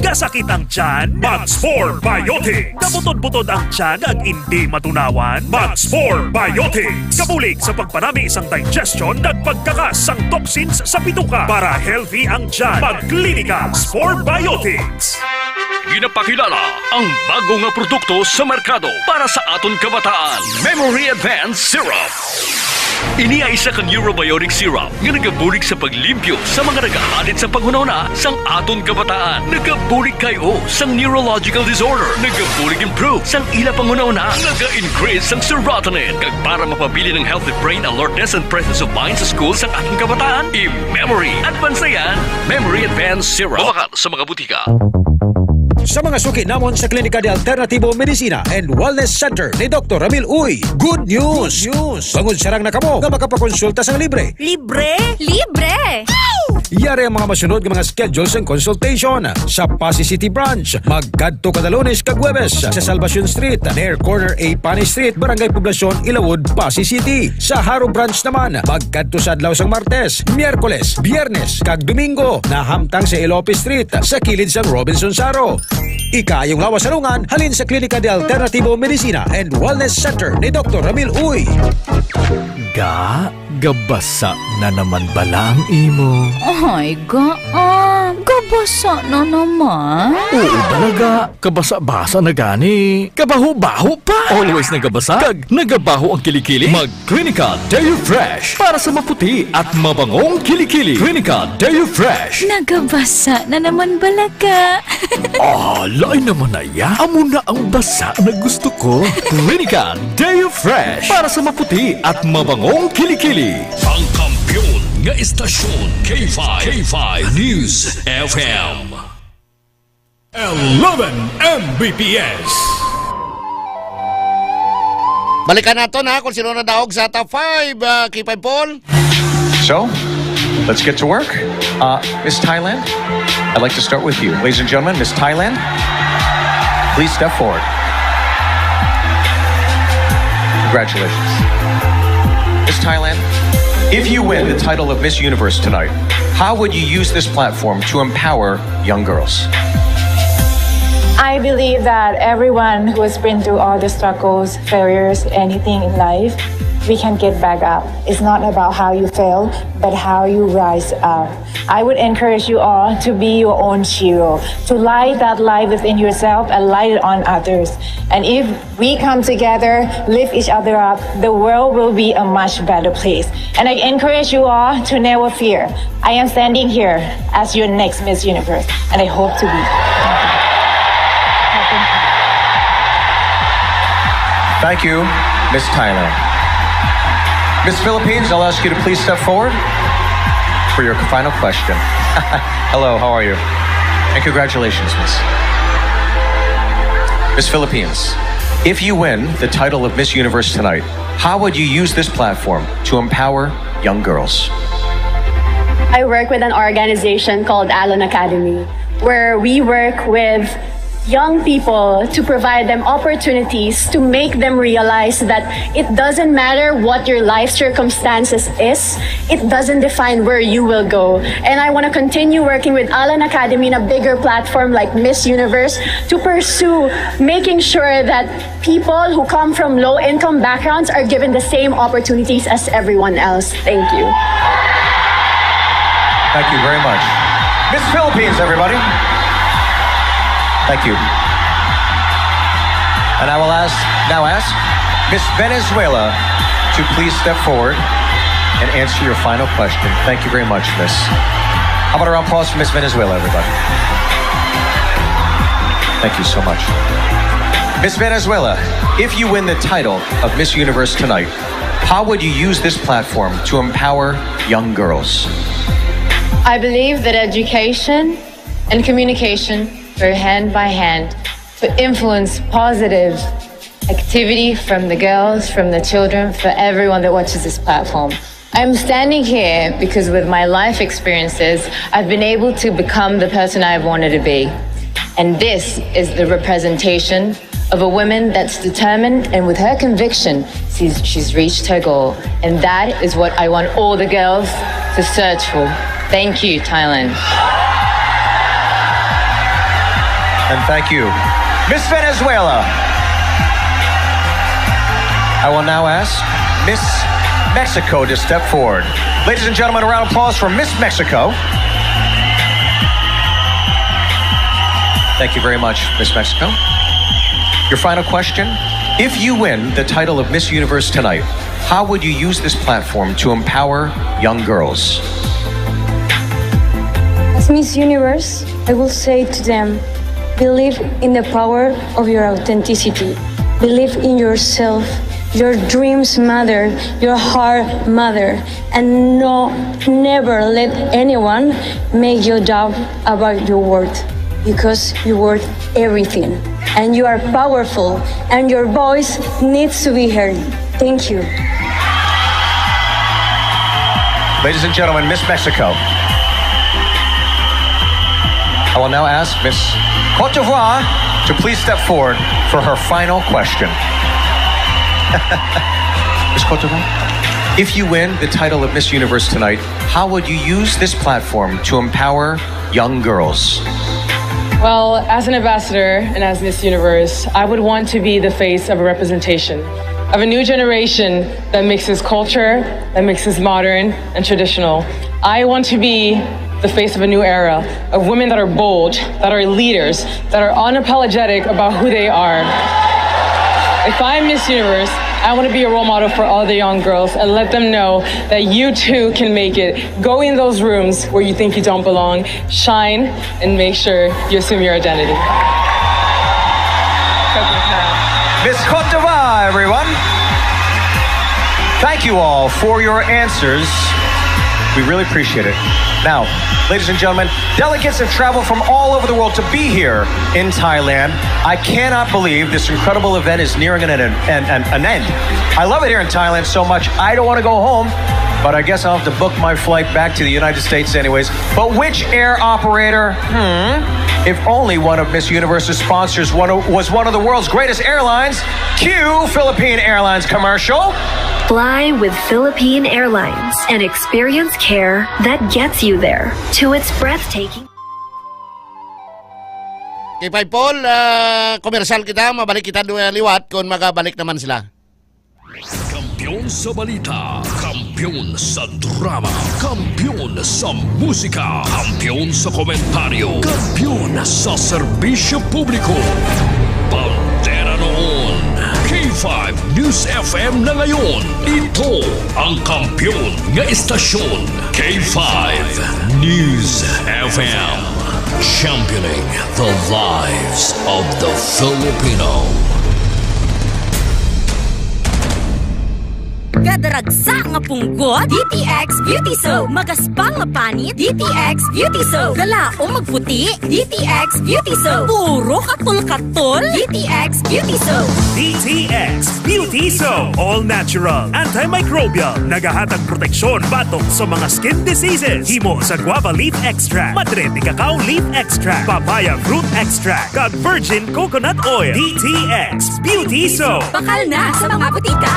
Kasakit ang tiyan? Mag Spore Biotics. Kabutod-butod ang tiyan kag indi matunawan? Mag Spore Biotics. Kabulig sa pagpanami sang digestion kag pagkakas sang toxins sa bituka. Para healthy ang tiyan, mag Klinika Spore Biotics. Ginapakilala ang bago nga produkto sa merkado para sa aton kabataan, Memory Advance Syrup. Ini ay isa ka neurobiotic syrup nga nagabulig sa paglimpyo sa mga nagahadit sa panghunahuna sang aton kabataan. Nagabulig kay o sang neurological disorder. Nagabulig improve sang ila panghunahuna. Naga-increase sang serotonin. Kag para mapabilin ang healthy brain alertness and presence of mind sa school sang aton kabataan, i-Memory Advance na yan. Memory Advance Syrup. Mabakal sa mga butika. Sa mga suki namon sa Klinika de Alternativo Medicina and Wellness Center ni Doktor Ramil Uy, good news! Good news! Bangod sarang na kamo nga makapakonsulta sang libre. Libre? Libre! Yari ang mga masunod nga mga schedule sang consultation. Sa Passi City Branch, magkadto kada Lunes kag Huwebes sa Salvacion Street, near corner A Pani Street, Barangay Poblacion, Ilawod, Passi City. Sa Jaro Branch naman, magkadto sa adlaw sang Martes, Miyerkules, Biyernes, kag Domingo, nahamtang sa Elope Street, sa kilid sang Robinson Jaro. Ikaayong lawas sa lungan halin sa Klinika de Alternativo Medicina and Wellness Center ni Doktor Ramil Uy. Ga, gabasa na naman bala ang imo? Ay, ga, ah, gabasa na naman. Oo, bala, ga. Kabasa-basa na gani. Kabaho-baho pa. Always nagabasa kag nagabaho ang kilikili. Mag Clinica Deo Fresh para sa maputi at mabangong kilikili. Clinica Deo Fresh. Nagabasa na naman bala ka. Ah, lain naman na ya. Amo na ang basa na gusto ko. Clinica Deo Fresh para sa maputi at mabangong kilikili. Ang kampiyon nga istasyon, K five, K five News F M. Eleven M B P S. Balikan nato na kung sino nadaog sa top five, ah, K five Paul. So, let's get to work. Uh, Miss Thailand, I'd like to start with you. Ladies and gentlemen, Miss Thailand, please step forward. Congratulations. Miss Thailand, if you win the title of Miss Universe tonight, how would you use this platform to empower young girls? I believe that everyone who has been through all the struggles, failures, anything in life, we can get back up. It's not about how you fail, but how you rise up. I would encourage you all to be your own hero, to light that light within yourself and light it on others. And if we come together, lift each other up, the world will be a much better place. And I encourage you all to never fear. I am standing here as your next Miss Universe, and I hope to be. Thank you, Miss Thailand. Miss Philippines, I'll ask you to please step forward for your final question. Hello, how are you? And congratulations, Miss. Miss Philippines, if you win the title of Miss Universe tonight, how would you use this platform to empower young girls? I work with an organization called Alon Academy, where we work with young people, to provide them opportunities, to make them realize that it doesn't matter what your life circumstances is, it doesn't define where you will go. And I want to continue working with Alan Academy in a bigger platform like Miss Universe to pursue making sure that people who come from low income backgrounds are given the same opportunities as everyone else. Thank you. Thank you very much. Miss Philippines, everybody. Thank you. And I will ask now ask Miss Venezuela to please step forward and answer your final question. Thank you very much, Miss. How about a round of applause for Miss Venezuela, everybody? Thank you so much. Miss Venezuela, if you win the title of Miss Universe tonight, how would you use this platform to empower young girls? I believe that education and communication go hand by hand to influence positive activity from the girls, from the children, for everyone that watches this platform. I'm standing here because with my life experiences, I've been able to become the person I've wanted to be. And this is the representation of a woman that's determined and with her conviction, she's, she's reached her goal. And that is what I want all the girls to search for. Thank you, Thailand. And thank you. Miss Venezuela. I will now ask Miss Mexico to step forward. Ladies and gentlemen, a round of applause for Miss Mexico. Thank you very much, Miss Mexico. Your final question. If you win the title of Miss Universe tonight, how would you use this platform to empower young girls? As Miss Universe, I will say to them, believe in the power of your authenticity. Believe in yourself. Your dreams matter, your heart matter, and no, never let anyone make you doubt about your worth, because you worth everything, and you are powerful, and your voice needs to be heard. Thank you. Ladies and gentlemen, Miss Mexico. I will now ask Miss Cote d'Ivoire to please step forward for her final question. Miss Cote d'Ivoire, if you win the title of Miss Universe tonight, how would you use this platform to empower young girls? Well, as an ambassador and as Miss Universe, I would want to be the face of a representation of a new generation that mixes culture, that mixes modern and traditional. I want to be the face of a new era of women that are bold, that are leaders, that are unapologetic about who they are. If I'm Miss Universe, I want to be a role model for all the young girls and let them know that you too can make it. Go in those rooms where you think you don't belong, shine, and make sure you assume your identity. Miss Cote d'Ivoire, everyone. Thank you all for your answers. We really appreciate it. Now, ladies and gentlemen, delegates have traveled from all over the world to be here in Thailand. I cannot believe this incredible event is nearing an, an, an, an end. I love it here in Thailand so much, I don't want to go home, but I guess I'll have to book my flight back to the United States anyways. But which air operator? Hmm. If only one of Miss Universe's sponsors one of- was one of the world's greatest airlines. Cue Philippine Airlines commercial. Fly with Philippine Airlines and experience care that gets you there to its breathtaking. Kay Five Paul, ah, komersyal kita, mabalik kita du- liwat kung magabalik naman sila. Kampiyon sa balita, kampiyon sa drama, kampiyon sa musika, kampiyon sa komentaryo, kampiyon sa serbisyo publiko. Bandera noon, K five News F M na ngayon. Ito ang kampiyon nga istasyon, K five News F M. Championing the lives of the Filipino. Kada ragsa nga punggot, D T X Beauty Soap. Magaspang nga panit, D T X Beauty Soap. Galaom magputi, D T X Beauty Soap. Puro katol-katol, D T X Beauty Soap. D T X Beauty Soap. All natural, antimicrobial. Nagahatag proteksyon batok sa mga skin diseases. Himo sa guava leaf extract, madre de cacao leaf extract, papaya fruit extract, kag virgin coconut oil. D T X Beauty Soap. Bakal na sa mga butika.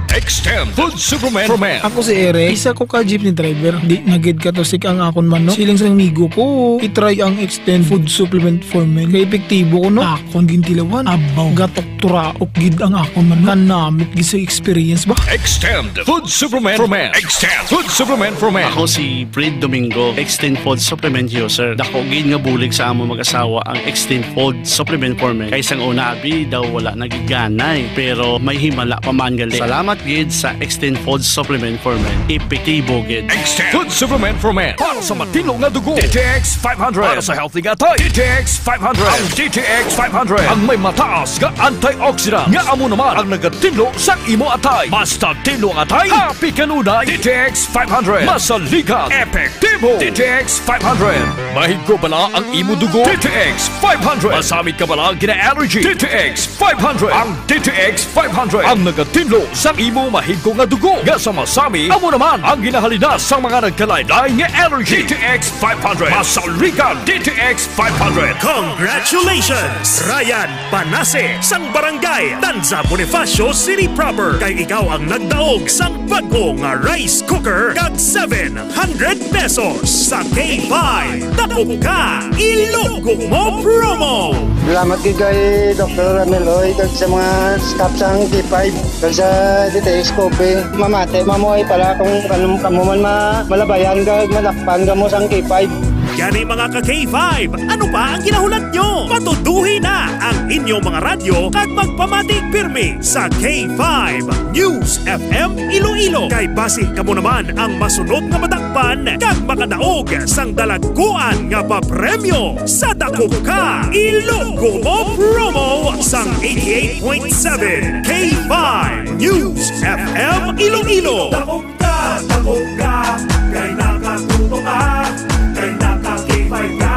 Extend Food Supplement for Men. Ako si Eric, isa ko ka jeepney driver. Di na gid katusik ang akon manok. Siling sa amigo ko, i-try ang Extend Food Supplement for Men. Kay epektibo ko, no? Akon gintilawan. Abaw, gatok turaok gid ang akon manok. Kanamit gid sa experience ba? Extend Food Supplement for Men. Extend Food Supplement for Men. Ako si Fred Domingo, Extend Food Supplement User. Dako gid nga bulig sa among mag-asawa ang Extend Food Supplement for Men. Kay sang una, abi, daw wala na gid ganay. Pero may himala pa man gali. Salamat gid sa Extend Food Supplement for Men. Epektibo gid. Extend Food Supplement for Men. Para sa matinlo nga dugo, D T X five hundred. Para sa healthy nga atay, D T X five hundred. Ang D T X five hundred ang may mataas nga antioxidant nga amo naman ang nagatinlo sa imo atay. Basta tinlo ang atay, happy kanunay. D T X five hundred. Masaligan, epektibo. D T X five hundred. Mahigko bala ang imo dugo? D T X five hundred. Masamit ka bala gina-allergy? D T X five hundred. Ang D T X five hundred ang nagatinlo sa imo mahigko nga dugo nga sa masami, amo naman ang ginahalinas sang mga nagkalain-lain nga allergy. D T X five hundred. Masaligan, D T X five hundred. Congratulations, Ryan Panase, sang Barangay Tanza, Bonifacio City Proper, kay ikaw ang nagdaog sang bag-o nga rice cooker kag seven hundred pesos sa K five. Takop ka, ilugo mo promo! Salamat gid kay Doktor Ramil Uy kag sa mga staff sang K five kag sa D T X Coffee. Mamati, mamuhay pala kung kamo, kamo man ma-, malabayan kag madakpan kamo sang K five. Gani, mga ka K five, ano pa ang ginahulat nyo? Patuduhi na ang inyo mga radyo kag magpamati pirmi sa K five News F M Iloilo. Kay basi kamo naman ang masunod nga madakpan kag makadaog sang dalagkuan nga papremyo sa Dakop Ka, Ilogo Mo promo sang eighty-eight point seven K five News F M Iloilo. Dakop ka, dakop ka, kay nakatuto ka, kay naka-K five ka,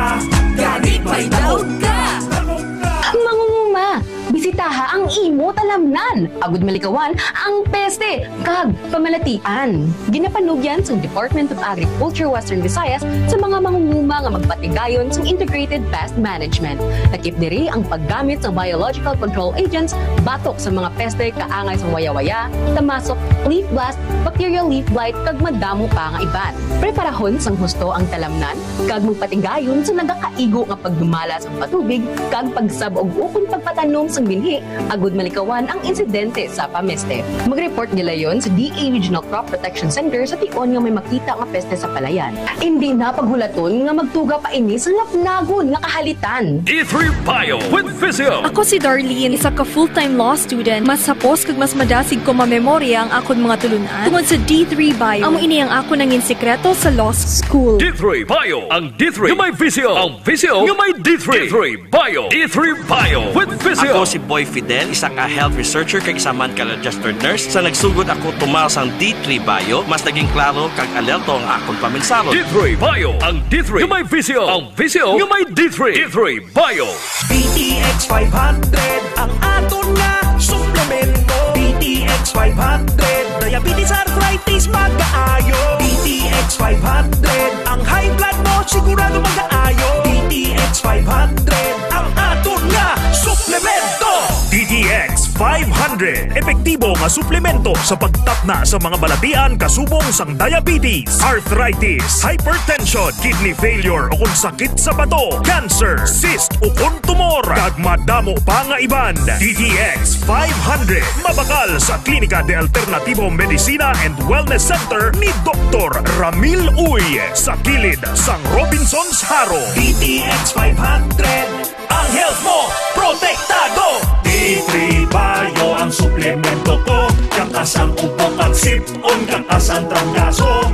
gani may daog ka. Dakop ka. Mangunguma, bisitaha ang imo talamnan, agud malikawan ang peste kag pamalatian. Ginapanugyan sang Department of Agriculture Western Visayas sa mga mangunguma nga magpatigayon sang integrated pest management. Lakip diri ang paggamit sang biological control agents batok sa mga peste kaangay sang wayawaya, tamasok, leaf blast, bacterial leaf blight, kag madamo pa nga iban. Preparahon sang husto ang talamnan kag magpatigayon sa nagakaigo nga pagdumala sang patubig kag pagsab-og ukon pagpatanom sang binhi agud malikawan ang insidente sa pameste. Mag-report gilayon sa D A Regional Crop Protection Center sa tion nga may makita nga peste sa palayan. Indi na paghulaton nga magtuga pa ini sa lapnagon nga kahalitan. D three Bio with Vizil. Ako si Darlene, isa ka full-time law student. Mas hapos kag mas madasig ko mamemorya ang akon mga tulunan tungod sa D three Bio. Amo ini ang akon nangin sikreto sa law school. D three Bio, ang D three nga may Vizil, ang Vizil nga may D three. D three Bio. D three Bio with Vizil. Ako si Boy Fidel, isa ka health researcher kag isa man ka registered nurse. Sa nagsugod ako tumal sang D three Bio, mas naging klaro kag alerto ang akon pamensahon. D three Bio, ang D three nga may Vizil, ang Vizil nga may D three. D three Bio. D T X five hundred ang aton nga suplemento. D T X five hundred, diabetes, arthritis, magaayo. D T X five hundred, ang high blood mo sigurado magaayo. D T X five hundred ang aton nga suplemento. D T X five hundred, epektibo nga suplemento sa pagtapna sa mga balatian kasubong sang diabetes, arthritis, hypertension, kidney failure, ukon sakit sa bato, cancer, cyst, ukon tumor, kag madamo pa nga iban. D T X five hundred, mabakal sa Klinika de Alternativo Medicina and Wellness Center ni Doktor Ramil Uy, sa kilid sang Robinsons Jaro. D T X five hundred, ang health mo protektado. D three Bio ang suplemento ko, kang asang upo kag sip-on kang asang trangkaso.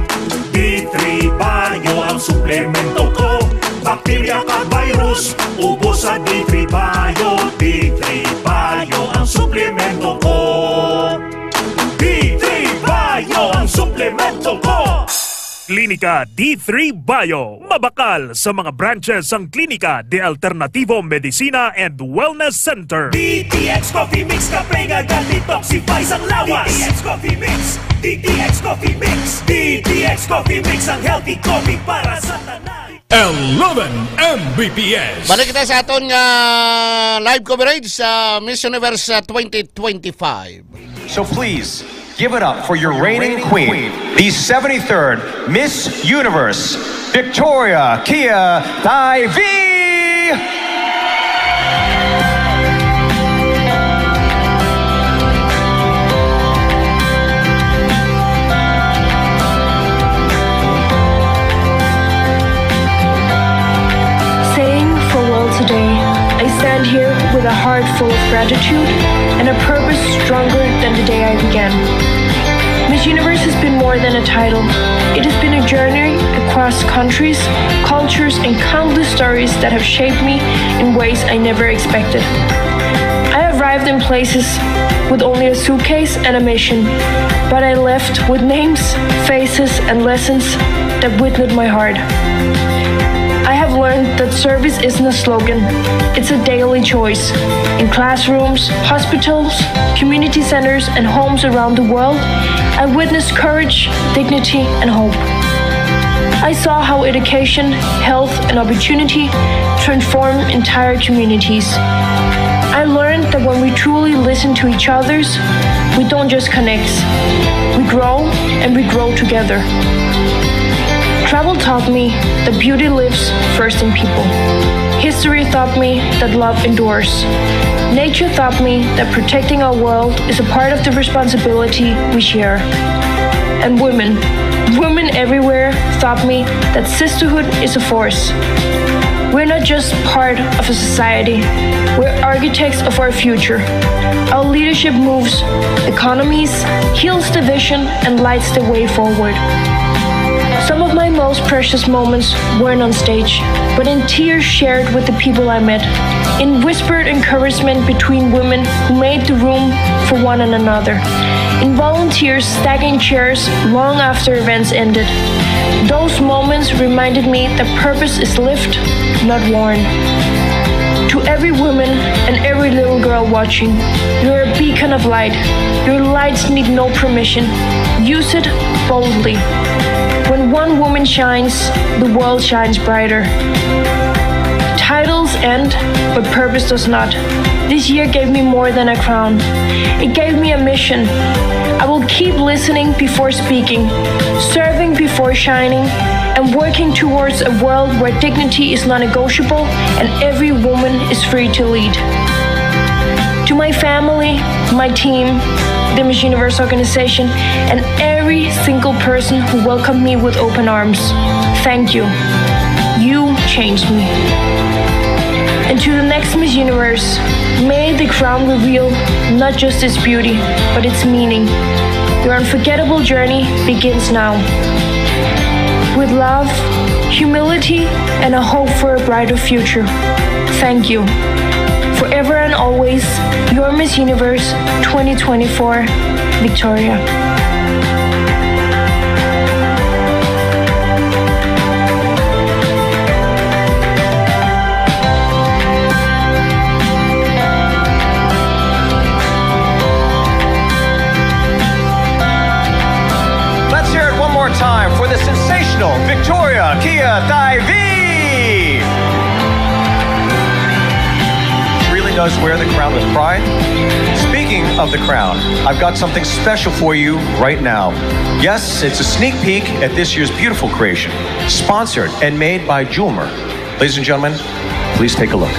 D three Bio ang suplemento ko, bakterya kag virus, ubos sa D three Bio. D three Bio ang suplemento ko. D three Punto com. Klinika D three Bio. Mabakal sa mga branches ang Klinika de Alternativo Medicina and Wellness Center. D T X Coffee Mix, kape nga ga-detoxify sang lawas. D T X Coffee Mix, D T X Coffee Mix, D T X Coffee Mix, ang healthy coffee para sa tanan. Eleven M B P S. Balik kita sa aton nga live coverage sa Miss Universe, uh, twenty twenty-five. So please, give it up for your reigning queen, the seventy-third Miss Universe, Victoria Kia Taivi! Saying farewell today, I stand here with a heart full of gratitude and a purpose stronger than the day I began. Miss Universe has been more than a title. It has been a journey across countries, cultures, and countless stories that have shaped me in ways I never expected. I arrived in places with only a suitcase and a mission, but I left with names, faces, and lessons that witnessed my heart. I have learned that service isn't a slogan, it's a daily choice. In classrooms, hospitals, community centers, and homes around the world, I witnessed courage, dignity, and hope. I saw how education, health, and opportunity transform entire communities. I learned that when we truly listen to each other's, we don't just connect, we grow, and we grow together. Travel taught me that beauty lives first in people. History taught me that love endures. Nature taught me that protecting our world is a part of the responsibility we share. And women, women everywhere taught me that sisterhood is a force. We're not just part of a society, we're architects of our future. Our leadership moves economies, heals the vision, and lights the way forward. Some of my most precious moments weren't on stage, but in tears shared with the people I met, in whispered encouragement between women who made the room for one and another, in volunteers stacking chairs long after events ended. Those moments reminded me that purpose is lived, not worn. To every woman and every little girl watching, you're a beacon of light. Your lights need no permission. Use it boldly. When one woman shines, the world shines brighter. Titles end, but purpose does not. This year gave me more than a crown. It gave me a mission. I will keep listening before speaking, serving before shining, and working towards a world where dignity is non-negotiable and every woman is free to lead. To my family, my team, the Miss Universe organization, and every single person who welcomed me with open arms, thank you. You changed me. And to the next Miss Universe, may the crown reveal not just its beauty, but its meaning. Your unforgettable journey begins now. With love, humility, and a hope for a brighter future. Thank you. Forever and always, your Miss Universe twenty twenty-four, Victoria. Let's hear it one more time for the sensational Victoria Kia Taivi. She really does wear the crown with pride. Speaking of the crown, I've got something special for you right now. Yes, it's a sneak peek at this year's beautiful creation, sponsored and made by Jewelmer. Ladies and gentlemen, please take a look.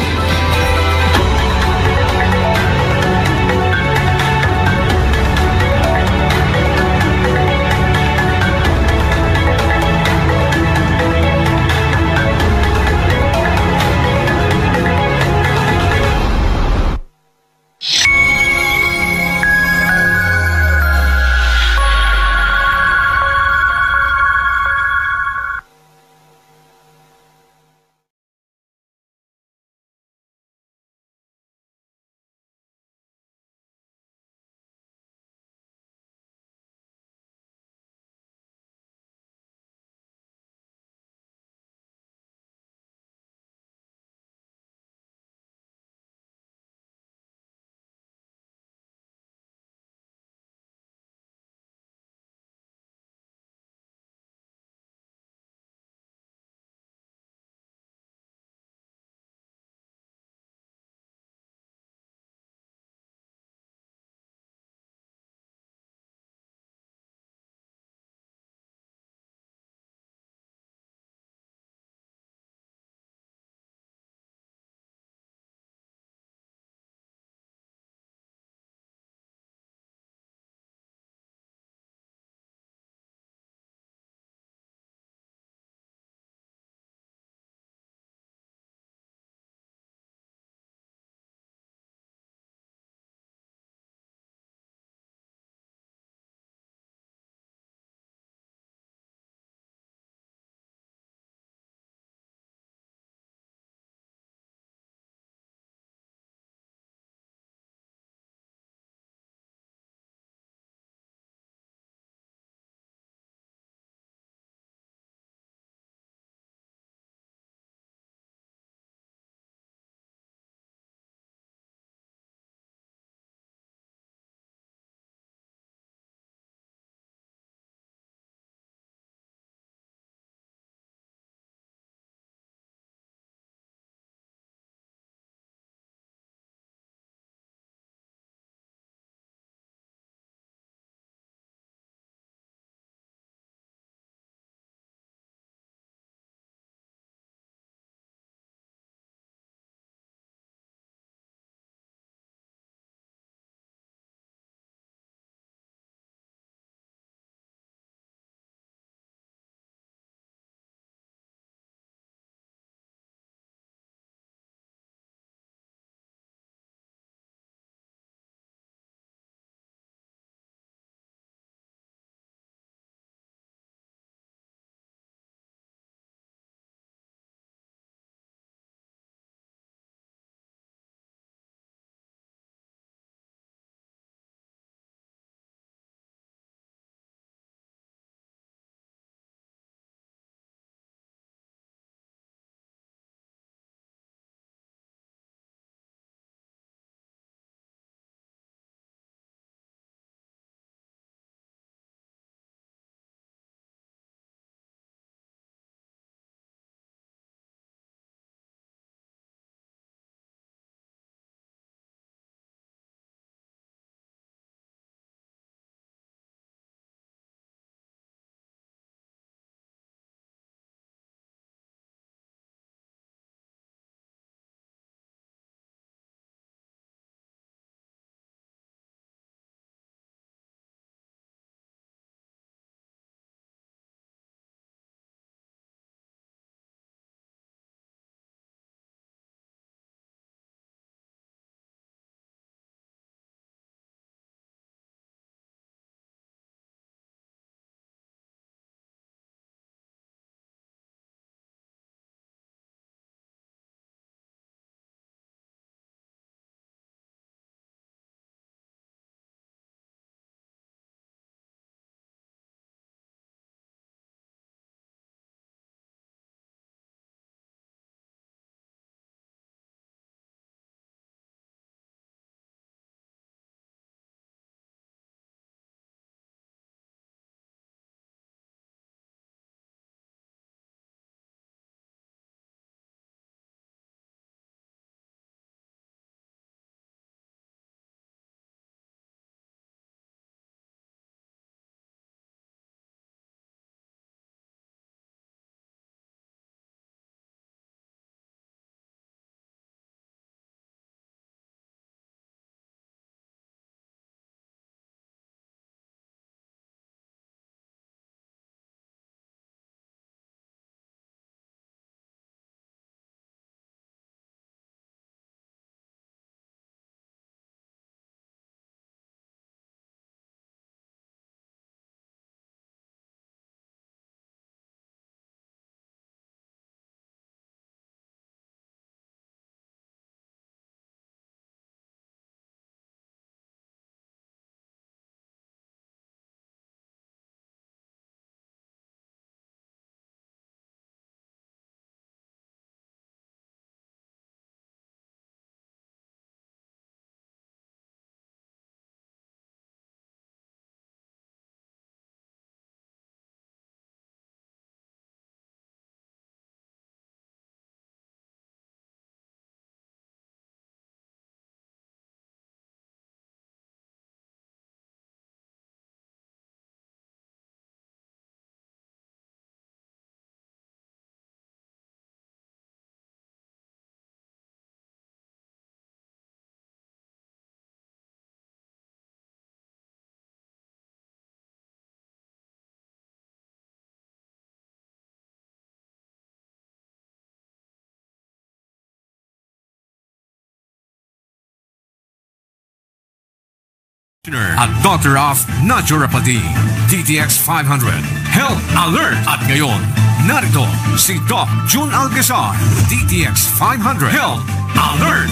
At daughter of naturopathy, D T X five hundred Health Alert. At ngayon, narito si Doc Jun Alcazar, D T X five hundred Health Alert.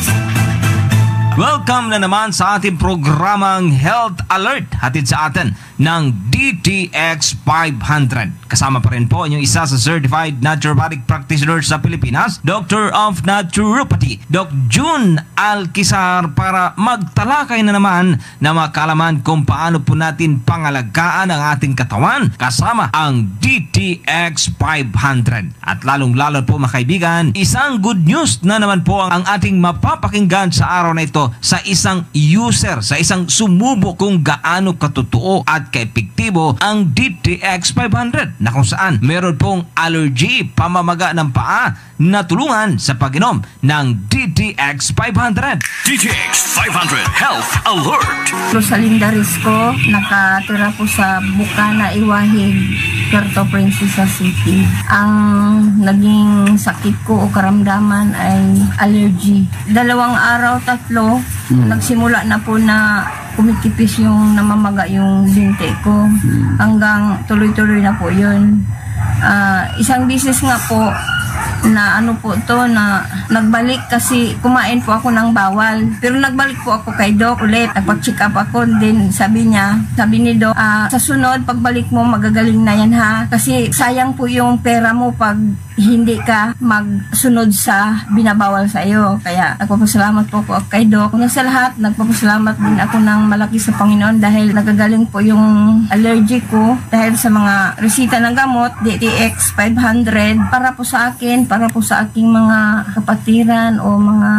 Welcome na naman sa ating programang Health Alert, hatid sa atin ng D T X five hundred. Kasama pa rin po inyong isa sa certified naturopathic practitioner sa Pilipinas, Doctor of Naturopathy, Doc Jun Alcazar, para magtalakay na naman na makalaman kung paano po natin pangalagaan ang ating katawan kasama ang D T X five hundred. At lalong-lalo po, mga kaibigan, isang good news na naman po ang, ang ating mapapakinggan sa araw na ito sa isang user, sa isang sumubo kung gaano katotoo at kaepektibo ang D T X five hundred, na kung saan meron pong allergy, pamamaga ng paa, natulungan sa pag-inom ng D T X five hundred. D T X five hundred Health Alert. Rosalinda Risco, nakatira po sa Bukana, Iwahig, Puerto Princesa City. Ang naging sakit ko o karamdaman ay allergy. Dalawang araw, tatlo, Mm. nagsimula na po na kumikipis yung namamaga yung binti ko. Mm. Hanggang tuloy-tuloy na po yun. Ah, isang bisis nga po na ano po to, na nagbalik kasi kumain po ako ng bawal. Pero nagbalik po ako kay Doc ulit. Nagpa-check up ako. Then sabi niya, sabi ni Doc, "Ah, sa sunod, pagbalik mo, magagaling na yan ha. Kasi sayang po yung pera mo pag hindi ka magsunod sa binabawal sa iyo." Kaya nagpapasalamat po ako kay Doc. Una sa lahat, nagpapasalamat din ako ng malaki sa Panginoon dahil nagagaling po yung allergy ko dahil sa mga resita ng gamot, D T X five hundred, para po sa akin, para po sa aking mga kapatiran o mga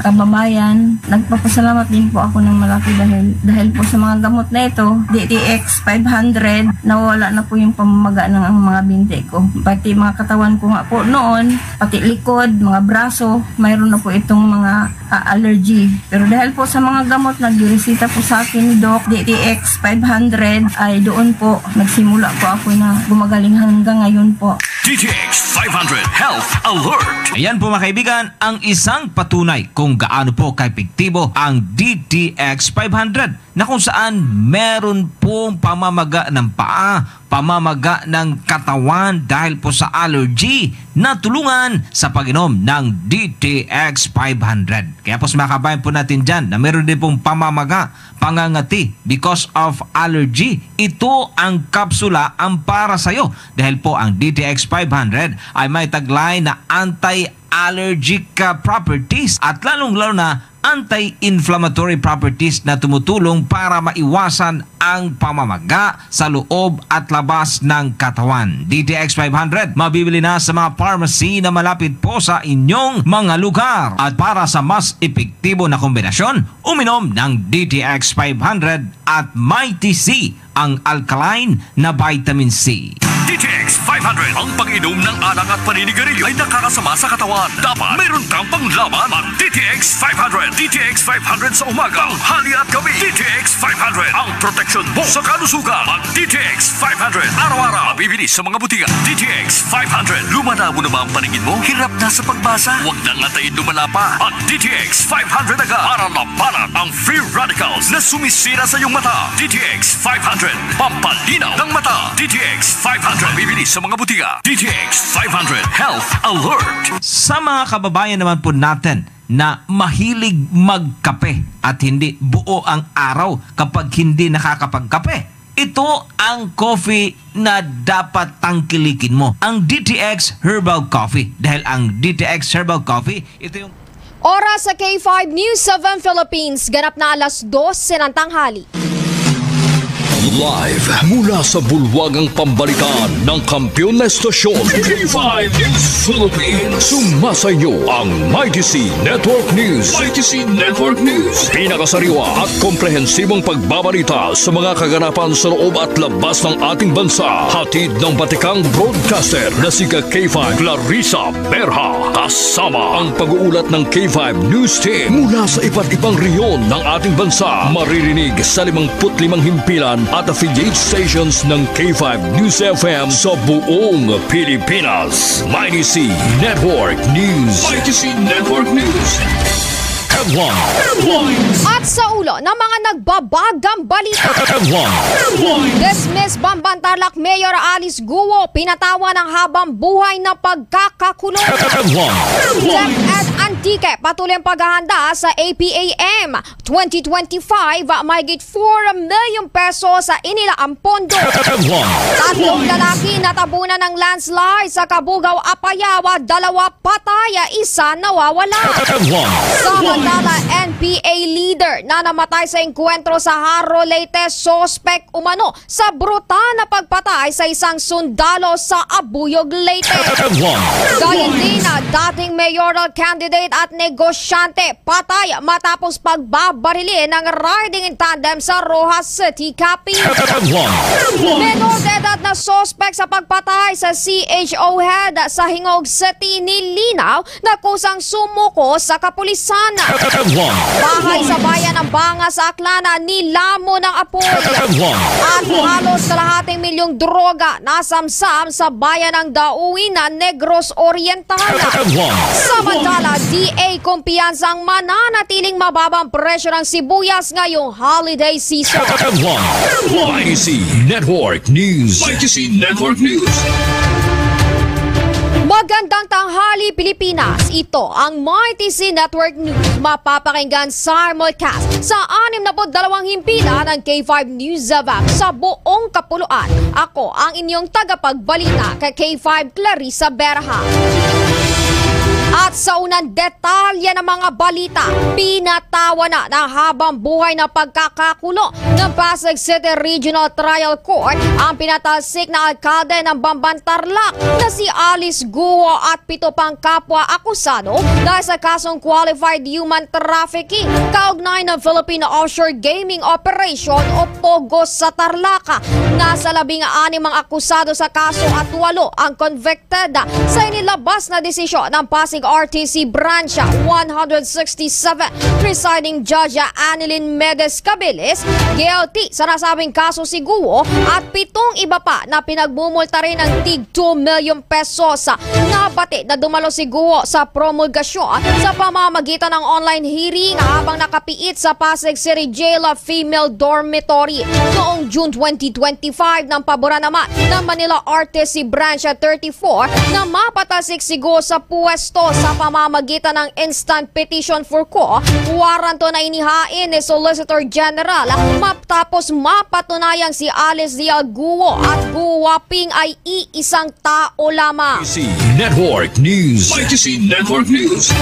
kababayan. Nagpapasalamat din po ako ng malaki dahil, dahil po sa mga gamot na ito, D T X five hundred, nawala na po yung pamamaga ng ang mga binti ko. Pati mga katawan ko nga po noon, pati likod, mga braso, mayroon na po itong mga, ah, allergy. Pero dahil po sa mga gamot na giresita po sa akin ni Doc, D T X five hundred, ay doon po nagsimula po ako na gumagaling hanggang ngayon po. D T X five hundred Health Alert. Ayan po, mga kaibigan, ang isang patunay kung gaano po kaepektibo ang D T X five hundred, na kung saan meron pong pamamaga ng paa, pamamaga ng katawan dahil po sa allergy, natulungan sa pag-inom ng D T X five hundred. Kaya po, sa mga kabayan po natin dyan na meron din pong pamamaga, pangangati because of allergy, ito ang kapsula ang para sa'yo. Dahil po ang D T X five hundred ay may taglay na anti-allergic, ah, properties at lalong-lalo na anti-inflammatory properties na tumutulong para maiwasan ang pamamaga sa loob at labas ng katawan. D T X five hundred, mabibili na sa mga pharmacy na malapit po sa inyong mga lugar. At para sa mas epektibo na kombinasyon, uminom ng D T X five hundred at Mighty C, ang alkaline na vitamin C. D T X five hundred, ang pag-inom ng alak at paninigarilyo ay nakakasama sa katawan. Dapat mayroon kang panglaban. Mag D T X five hundred. D T X five hundred sa umaga, tanghali at gabi. D T X five hundred, ang proteksyon mo sa kalusugan. Mag D T X five hundred araw-araw. Mabibili sa mga butika. D T X five hundred. Lumalabo na ba ang paningin mo? Hirap na sa pagbasa? Huwag nang antayin lumala pa. Mag D T X five hundred agad para labanan ang free radicals na sumisira sa iyong mata. D T X five hundred, pampalinaw ng mata. D T X five hundred. Mabibili sa mga butika. D T X five hundred Health Alert. Sa mga kababayan naman po natin na mahilig magkape at hindi buo ang araw kapag hindi nakakapagkape, ito ang coffee na dapat tangkilikin mo, ang D T X Herbal Coffee. Dahil ang D T X Herbal Coffee, ito yung Oras sa K five News seven Philippines, ganap na alas dos ng tanghali. Live mula sa bulwagang pambalitaan ng kampiyon na estasyon, K five News Philippines. Sumasa inyo ang Mighty C Network News. Mighty C Network News. Pinakasariwa at komprehensibong pagbabalita sa mga kaganapan sa loob at labas ng ating bansa. Hatid ng batikang broadcaster na si Ka K five Clarissa Berha. Kasama ang pag-uulat ng K five News Team mula sa iba't ibang rehiyon ng ating bansa. Maririnig sa limangput limang himpilan at affiliate stations ng K five News F M sa buong Pilipinas. Mighty C Network News. Mighty C Network News. Headlines. At sa ulo ng mga nagbabagang balita, Headlines. Dismiss Bamban Tarlac Mayor Alice Guo, pinatawan ng habang buhay na pagkakakulong. Headlines. DepEd Antique, patuloy ang paghahanda sa A P A M twenty twenty-five, mahigit four million pesos sa inilaang pondo. Headlines. Tatlong lalaki natabunan ng landslide sa Cabugao, Apayao, dalawa patay, isa nawawala. Headlines. Samantala, N P A leader na namatay sa engkwentro sa Jaro, Leyte, suspek umano sa brutal na pagpatay sa isang sundalo sa Abuyog, Leyte. Headlines. Gayon din, ah, dating mayoral candidate at negosyante patay matapos pagbabarilin ng riding in tandem sa Roxas City, Capiz. Headlines. Menor de edad na suspek sa pagpatay sa C H O head sa Gingoog City nilinaw na kusang sumuko sa kapulisan. Headlines. Bahay sa bayan ng Banga sa Aklan nilamon ng apoy. Headlines. At halos kalahating milyong droga nasamsam sa bayan ng Daoin, Negros Oriental. Headlines. Samantala, D A kumpiyansang mananatiling mababang presyo ng sibuyas ngayong holiday season. Headlines. Mighty C Network News. Mighty C Network News. Magandang tanghali, Pilipinas. Ito ang Mighty C Network News. Mapapakinggan simulcast sa anim na put dalawang himpilan ng K five News F M sa buong kapuluan. Ako ang inyong tagapagbalita, ka K five, Clarissa Berha. At sa unang detalye ng mga balita, pinatawan na ng habang buhay na pagkakakulong ng Pasig City Regional Trial Court ang pinatalsik na alkalde ng Bamban Tarlac na si Alice Guo at pito pang kapwa akusado dahil sa kasong qualified human trafficking kaugnay ng Philippine Offshore Gaming Operation o POGO sa Tarlac. Nasa labing anim ang akusado sa kaso at walo ang convicted sa inilabas na desisyon ng Pasig R T C Branch one hundred sixty-seven Presiding Judge Annalyn Medes Cabilis. Guilty sa nasabing kaso si Guo at pitong iba pa na pinagmumulta rin ng tig two million pesos. Nabati na dumalo si Guo sa promulgasyon sa pamamagitan ng online hearing habang nakapiit sa Pasig City Jail Female Dormitory. Noong June twenty twenty-five, nang paboran naman ng Manila R T C Branch thirty-four na mapatalsik si Guo sa puwesto sa pamamagitan ng instant petition for quo warranto na inihain ni Solicitor General matapos mapatunayang si Alice Dial Guo at Guo Waping ay iisang tao lamang. Mighty C Network News. Mighty C Network News.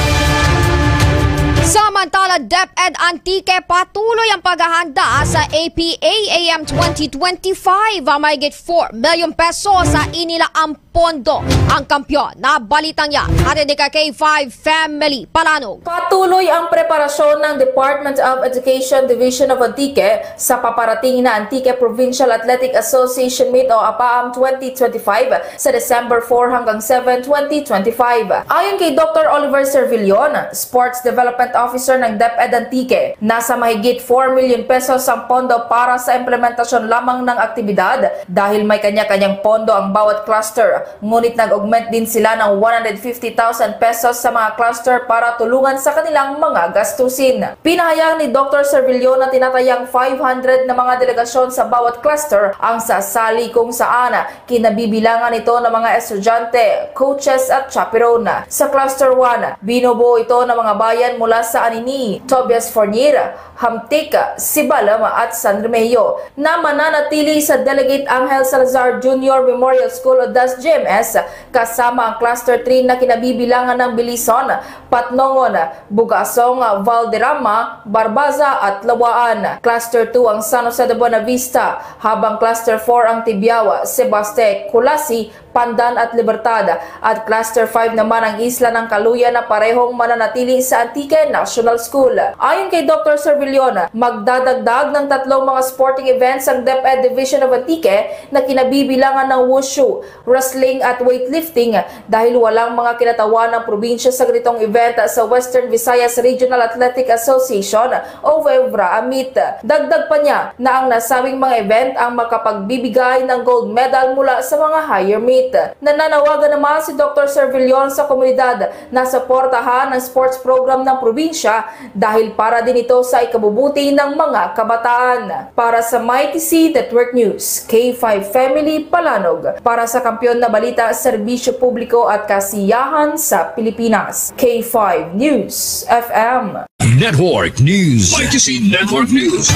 Samantala, DepEd Antique patuloy ang paghahanda sa A P A M twenty twenty-five. Mahigit four million pesos sa inilaang pondo ang kampiyon. Nabalitang yan. Hatid ni ka K five Family Palanog. Patuloy ang preparasyon ng Department of Education Division of Antique sa paparating na Antique Provincial Athletic Association Meet o APAAM twenty twenty-five sa December four hanggang seven, twenty twenty-five. Ayon kay Doktor Oliver Servillon, Sports Development Officer ng DepEd Antique, nasa mahigit four million pesos ang pondo para sa implementasyon lamang ng aktibidad dahil may kanya-kanyang pondo ang bawat cluster. Ngunit nag-augment din sila ng one hundred fifty thousand pesos sa mga cluster para tulungan sa kanilang mga gastusin. Pinahayag ni Doktor Servillon na tinatayang five hundred na mga delegasyon sa bawat cluster ang sasali, kung saan kinabibilangan ito ng mga estudyante, coaches at chaperone. Sa Cluster one, binubuo ito ng mga bayan mula sa Anini, Tobias Fornier, Hamtic, Sibalom at San Remigio, na mananatili sa Delegate Angel Salazar Junior Memorial School o das G M S, kasama ang Cluster three na kinabibilangan ng Belison, Patnongon, Bugasong, Valderrama, Barbaza at Lawaan. Cluster two ang San Jose de Buenavista, habang Cluster four ang Tibiao, Sebaste, Culasi, Pandan at Libertad, at Cluster five naman ang isla ng Caluya na parehong mananatili sa Antique National School. Ayon kay Doktor Servillon, magdadagdag ng tatlong mga sporting events ang DepEd Division of Antique na kinabibilangan ng wushu, wrestling at weightlifting dahil walang mga kinatawan ng probinsya sa ganitong event sa Western Visayas Regional Athletic Association o WEVRA-AMIT. Dagdag pa niya na ang nasabing mga event ang makapagbibigay ng gold medal mula sa mga higher meet. Nananawagan naman si Doktor Servillon sa komunidad na suportahan ang sports program ng probinsya dahil para din ito sa ikabubuti ng mga kabataan. Para sa Mighty C Network News, K five Family Palanog. Para sa Kampiyon na Balita, Serbisyo Publiko at Kasiyahan sa Pilipinas, K five News F M. Network News. Mighty C Network News.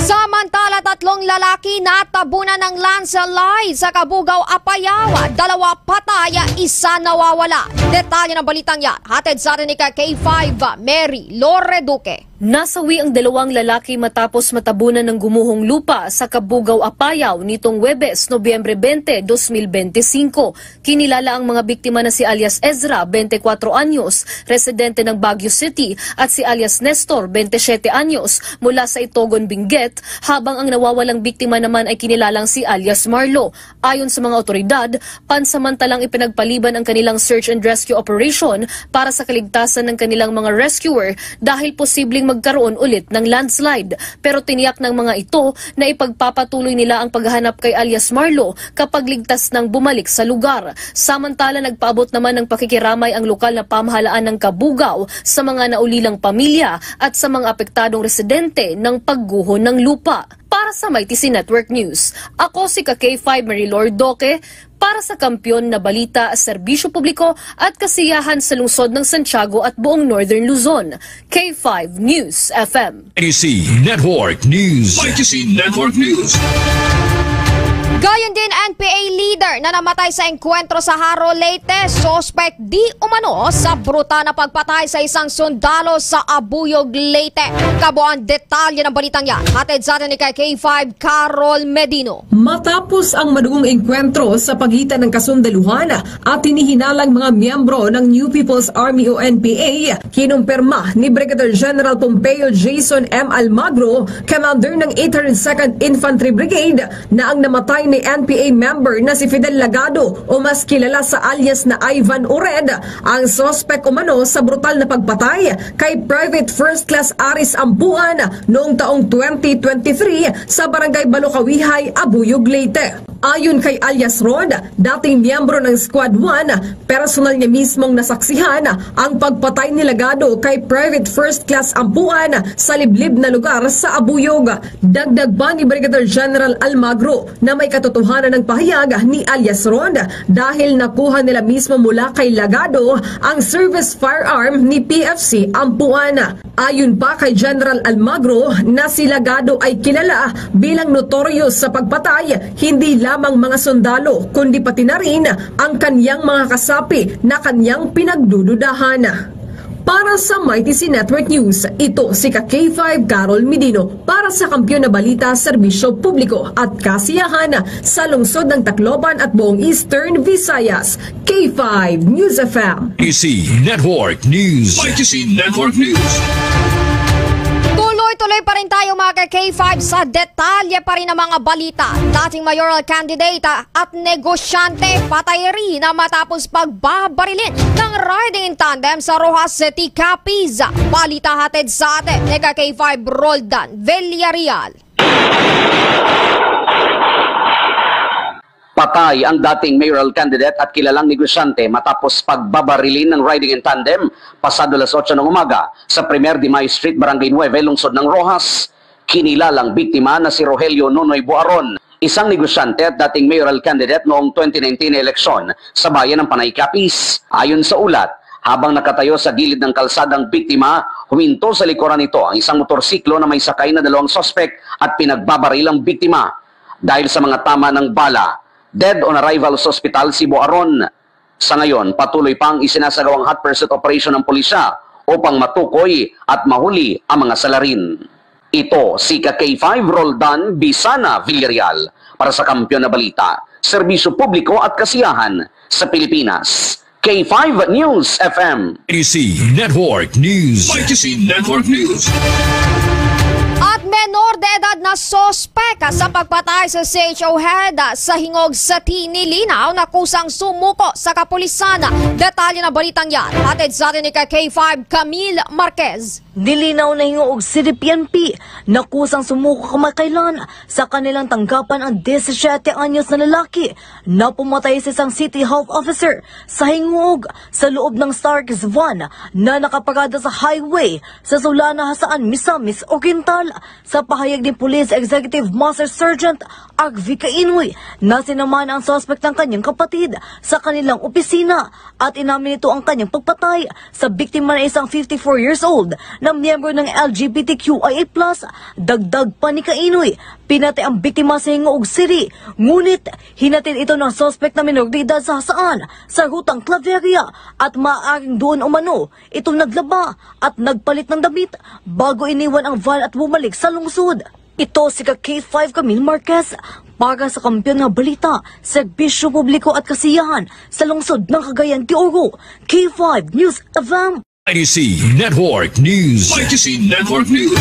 Samantala, tatlong lalaki natabunan ng landslide sa Cabugao, Apayao. Dalawa patay, isa nawawala. Detalye ng balitang yan, hatid sa atin ni ka K five, Mary Lore Duque. Nasawi ang dalawang lalaki matapos matabunan ng gumuhong lupa sa Cabugao, Apayao nitong Huwebes, Nobyembre twenty, twenty twenty-five. Kinilala ang mga biktima na si alias Ezra, twenty-four anyos, residente ng Baguio City, at si alias Nestor, twenty-seven anyos, mula sa Itogon, Benguet, habang ang nawawalang biktima naman ay kinilalang si alias Marlo. Ayon sa mga otoridad, pansamantalang ipinagpaliban ang kanilang search and rescue operation para sa kaligtasan ng kanilang mga rescuer dahil posibleng magkaroon ulit ng landslide. Pero tiniyak ng mga ito na ipagpapatuloy nila ang paghahanap kay alias Marlo kapag ligtas nang bumalik sa lugar. Samantala, nagpaabot naman ng pakikiramay ang lokal na pamahalaan ng Cabugao sa mga naulilang pamilya at sa mga apektadong residente ng pagguho ng lupa. Para sa Mighty C Network News, ako si ka K five Marilor Duque para sa Kampiyon na Balita, Serbisyo Publiko at Kasiyahan sa lungsod ng Santiago at buong Northern Luzon, K five News F M. Mighty C Network News. Mighty C Network News. Gayon din, N P A leader na namatay sa engkwentro sa Jaro, Leyte, suspect di umano sa brutal na pagpatay sa isang sundalo sa Abuyog, Leyte. Kabuang detalye ng balitang yan, hatid sa atin ni ka K five Carol Medino. Matapos ang madugong engkwentro sa pagitan ng kasundaluhan at hinihinalang mga miyembro ng New People's Army o N P A, kinumpirma ni Brigadier General Pompeo Jason M. Almagro, commander ng eight hundred second Infantry Brigade, na ang namatay ni N P A member na si Fidel Lagado o mas kilala sa alias na Ivan Ured, ang suspect umano sa brutal na pagpatay kay Private First Class Aris Ampuan noong taong twenty twenty-three sa Barangay Balukawihay, Abuyog, Leyte. Ayon kay alias Rod, dating miyembro ng Squad one, personal niya mismong nasaksihan ang pagpatay ni Lagado kay Private First Class Ampuan sa liblib na lugar sa Abuyog. Dagdag pa ni Brigadier General Almagro na may katotohanan ang pahayag ni alias Rod dahil nakuha nila mismo mula kay Lagado ang service firearm ni P F C Ampuan. Ayon pa kay General Almagro na si Lagado ay kilala bilang notorious sa pagpatay hindi lamang mga sundalo kundi pati na rin ang kanyang mga kasapi na kanyang pinagdududahan. Para sa Mighty C Network News, ito si ka K five Carol Medino para sa Kampiyon na Balita, Serbisyo Publiko at Kasiyahan sa lungsod ng Tacloban at buong Eastern Visayas. K five News F M. Mighty C Network News. Mighty C Network News. Tuloy-tuloy pa rin tayo, mga ka K five, sa detalye pa rin ng mga balita. Dating mayoral candidate, ah, at negosyante patay rin na matapos pagbabarilin ng riding in tandem sa Roxas City, Capiz. Balita hatid sa atin ni ka K five Roldan Villarreal. Patay ang dating mayoral candidate at kilalang negosyante matapos pagbabarilin ng riding in tandem pasado alas otso ng umaga sa Primer de Mayo Street, Barangay Nueve, lungsod ng Roxas. Kinilalang biktima na si Rogelio Nonoy Buaron, isang negosyante at dating mayoral candidate noong twenty nineteen na eleksyon sa bayan ng Panay, Capiz. Ayon sa ulat, habang nakatayo sa gilid ng kalsada ang biktima, huminto sa likuran nito ang isang motorsiklo na may sakay na dalawang suspek at pinagbabaril ang biktima. Dahil sa mga tama ng bala, dead on arrival sa ospital si Buaron. Sa ngayon, patuloy pang isinasagawang hot pursuit operation ng pulisya upang matukoy at mahuli ang mga salarin. Ito si ka K five Roldan Bisana Villarreal para sa Kampiyon na Balita, Serbisyo Publiko at Kasiyahan sa Pilipinas, K five News F M. Mighty C Network News. Mighty C Network News. At menor de edad na suspek sa pagpatay sa C H O head sa Hingog City, nilinaw na kusang sumuko sa kapulisan. Detalye na balitang yan, hatid sa atin ni ka K five Camille Marquez. Nilinaw na Hingog City P N P na kusang sumuko kamakailan sa kanilang tanggapan ang disisiete anyos na lalaki na pumatay sa isang city health officer sa Hingog sa loob ng Starkist van na nakaparada sa highway sa Solana, Hasaan, Misamis Oriental. Sa pahayag ni Police Executive Master Sergeant Arvi Kainoy, na sinamahan ang suspect ng kanyang kapatid sa kanilang opisina at inamin nito ang kanyang pagpatay sa biktima na isang fifty-four years old na miyembro ng L G B T Q I A plus. Dagdag pa ni Kainoy, pinatay ang biktima sa Hingog City, ngunit hinatid ito ng suspect na minor de edad sa Hasaan sa Rutang Claveria at maaaring doon umano ito naglaba at nagpalit ng damit bago iniwan ang van at bumalik sa lungsod. Ito si ka K five Camille Marquez para sa Kampiyon nga Balita, Serbisyo Publiko at Kasiyahan sa lungsod ng Cagayan de Oro. K five News F M. I T C Network News. I T C Network News.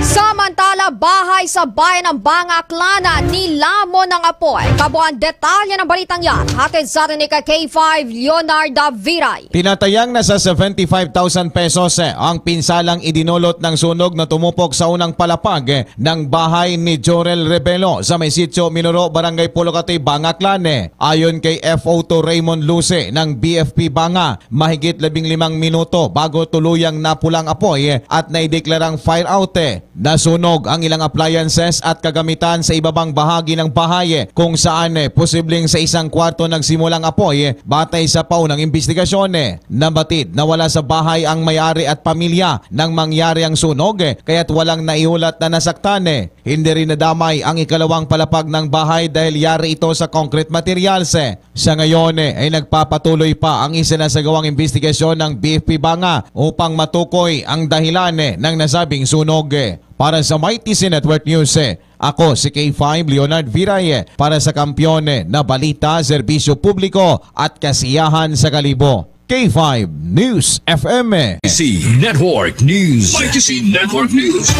Samantala, bahay sa bayan ng Bangaklan nilamon ng apoy. Kabuuan detalye ng balitang yan, hatid sa atin ni ka K five Leonarda Viray. Tinatayang nasa seventy-five thousand pesos, eh, ang pinsalang idinulot ng sunog na tumupok sa unang palapag, eh, ng bahay ni Jorel Rebelo sa may sitio Minoro, Barangay Pulocatoy, Bangaklan, eh. Ayon kay F O two Raymond Luce ng B F P Banga, mahigit labing limang minuto bago tuluyang napula ang apoy, eh, at naideklarang fire out, eh. Nasunog ang ilang appliances at kagamitan sa ibabang bahagi ng bahay, eh, kung saan, eh, posibleng sa isang kwarto nagsimula ang apoy, eh, batay sa paunang imbestigasyon, eh. Nabatid na wala sa bahay ang may-ari at pamilya nang mangyari ang sunog, eh, kaya't walang naiulat na nasaktan, eh. Hindi rin nadamay ang ikalawang palapag ng bahay dahil yari ito sa concrete materials, eh. Sa ngayon, eh, ay nagpapatuloy pa ang isinasagawang imbestigasyon ng B F P Banga upang matukoy ang dahilan, eh, ng nasabing sunog, eh. Para sa Mighty C Network News, eh, ako si K five Leonard Viray, eh, para sa Kampiyon, eh, na Balita, Serbisyo Publiko at Kasiyahan sa Kalibo. K five News F M. C Network News. Mighty C Network News.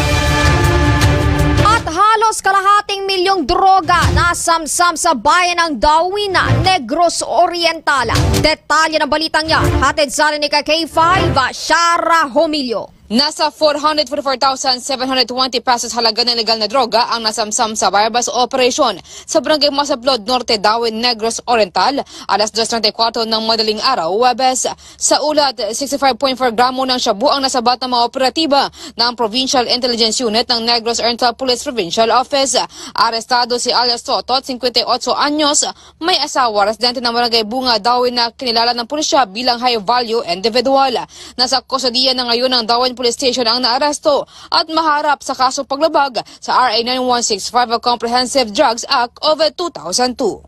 At halos kalahating milyong droga nasamsam sa bayan ng Dawina, Negros Oriental. Detalye ng balitang yan, hatid sa atin ni ka K five, Shara Homilio. Nasa four hundred forty-four thousand seven hundred twenty pesos halaga ng illegal na droga ang nasamsam sa buy-bust operation sa Barangay Masaplod Norte, Dawin, Negros Oriental, alas dos treinta y cuatro ng madaling araw, Huwebes. Sa ulat, sixty-five point four gramo ng shabu ang nasabat ng mga operatiba ng Provincial Intelligence Unit ng Negros Oriental Police Provincial Office. Arestado si alias Totot, cincuenta y ocho anyos, may asawa, residente ng Barangay Bunga, Dawin, na kinilala ng pulisya bilang high value individual. Nasa kustodiya na ngayon ng Dawin Police Station ang naaresto at maharap sa kasong paglabag sa R A nine one six five o Comprehensive Drugs Act of two thousand two.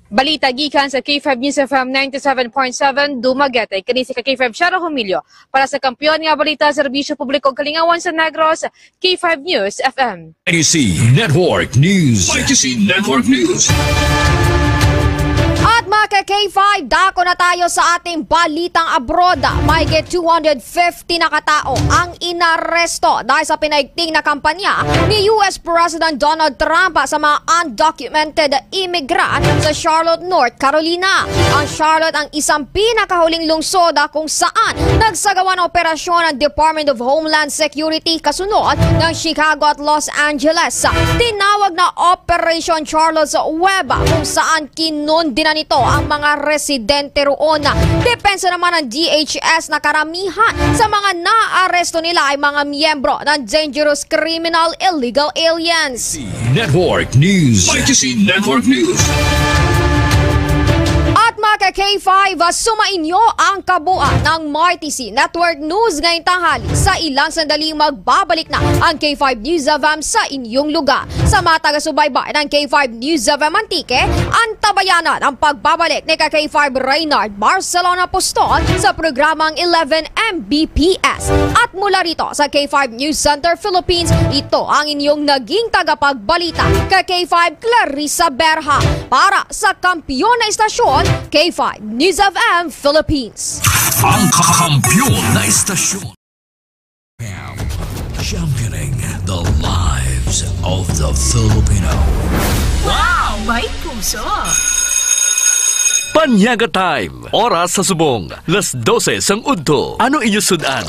Balita gikan sa K five News F M ninety-seven point seven Dumaguete. Kini si ka K five Shara Humilio para sa Kampiyon nga Balita, Serbisyo Publiko, Kalingawan sa Negros, K five News F M. I T C Network News. I T C Network News. At mga ka K five, dako na tayo sa ating balitang abroad. Mahigit two hundred fifty na katao ang inaresto dahil sa pinaigting na kampanya ni U S President Donald Trump sa mga undocumented immigrant sa Charlotte, North Carolina. Ang Charlotte ang isang pinakahuling lungsod, ah, kung saan nagsagawa ng operasyon ang Department of Homeland Security kasunod ng Chicago at Los Angeles. Tinawag na Operation Charlotte's Web, kung saan kinundinan nito ang mga residente roon. Depensa naman ng D H S na karamihan sa mga naaresto nila ay mga miyembro ng dangerous criminal illegal aliens. Network News. Mighty C Network News. At mga ka K five, ah, sumainyo ang kabuuan ng Mighty C Network News ngayong tanghali. Sa ilang sandali, magbabalik na ang K five News F M sa inyong lugar. Sa mga taga-subaybay ng K five News F M Antique, antabayanan ang pagbabalik ni ka K five Reynard Barcelona Apostol sa programang eleven M B P S. At mula rito sa K five News Center Philippines, ito ang inyong naging tagapagbalita, ka K five Clarissa Berha. Para sa kampiyon na istasyon, K five News F M Philippines. Ang kampiyon na istasyon. Champion of the Filipino. Wow! May puso! Panyaga Time. Oras sa subong, las dose sang udto. Ano inyo sud-an?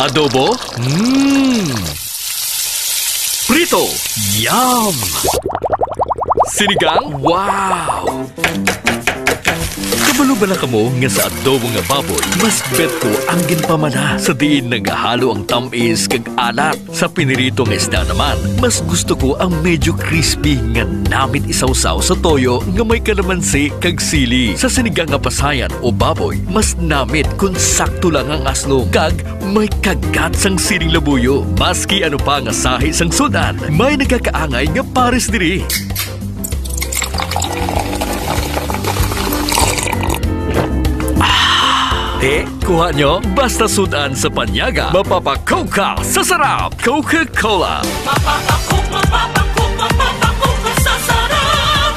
Adobo? Mm. Prito? Yum! Sinigang? Wow! Kabalo ba na kamo nga sa adobo nga baboy, mas bet ko ang ginpamana sa diin nagahalo ang tamis kag alat? Sa pinirito nga isda naman, mas gusto ko ang medyo crispy nga namit isawsaw sa toyo nga may kalamansi kag sili. Sa sinigang nga pasayan o baboy, mas namit kon sakto lang ang aslom kag may kagat sang siling labuyo. Maski ano pa nga sahi sang sud-an, may nagakaangay nga pares diri. Ah, eh, kuha nyo? Basta sud-an sa panyaga, mapapakoka sa sarap. Coca-Cola. Mapapakok, mapapakok, mapapakok ka sa sarap.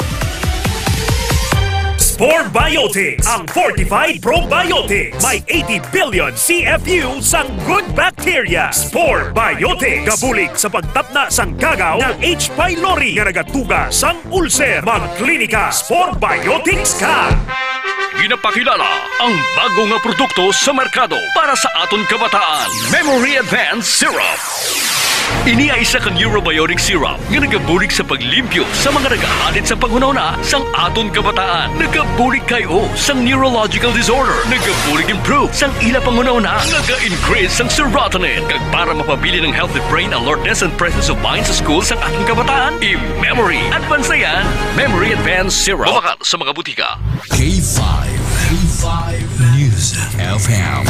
Spore Biotics, ang fortified probiotics. May eighty billion C F U sang good bacteria. Spore Biotics, gabulig sa pagtapna sang kagaw nga H. pylori nga nagatuga sang ulcer. Magklinika Spore Biotics ka. Ginapakilala ang bago nga produkto sa merkado para sa aton kabataan, Memory Advance Syrup. Ini ay isa ka neurobiotic syrup nga nagabulig sa paglimpyo sa mga nagahalit sa panghunahuna sang aton kabataan. Nagabulig kay o sang neurological disorder. Nagabulig improve sang ila panghunahuna. Naga-increase sang serotonin. Kag para mapabilin ang healthy brain alertness and presence of mind sa school sang aton kabataan, i-Memory Advance na yan. Memory Advance Syrup. Mabakal sa mga butika. K five, K five News F M,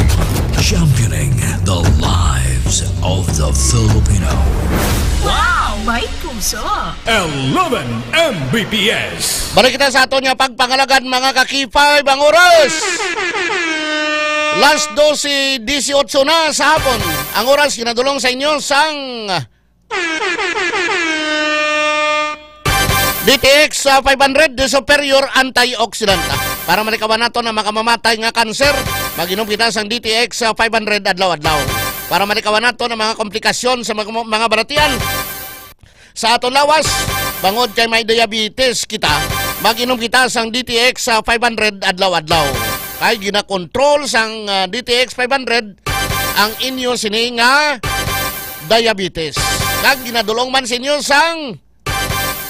championing the lives of the Filipino. Wow! May puso! Eleven M B P S. Balik kita sa aton nga pagpangalagad, mga ka-K five, ang oras. Last dose disiotso na sa hapon. Ang oras ginadulong sa inyo sang D T X, ah, five hundred, the superior antioxidant. Para malikawan naton ang makamamatay nga kanser, mag-inom kita sang D T X, ah, five hundred adlaw-adlaw. Para malikawan naton ang mga komplikasyon sa mga, mga balatian sa aton lawas, bangod kay may diabetes kita, mag-inom kita sang D T X, ah, five hundred adlaw-adlaw. Kay ginakontrol sang, ah, D T X five hundred ang inyo sini nga diabetes. Kag ginadulong man sa inyo sang,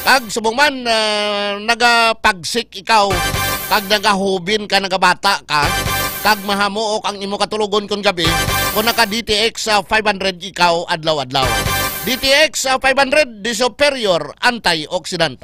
kag subong man, ah, nagapagsik ikaw, kag nagahubin ka, nagabata ka, kag mahamuok ang imo katulogon kon gabi, kon naka D T X, ah, five hundred ikaw adlaw-adlaw. D T X, ah, five hundred, the superior antioxidant.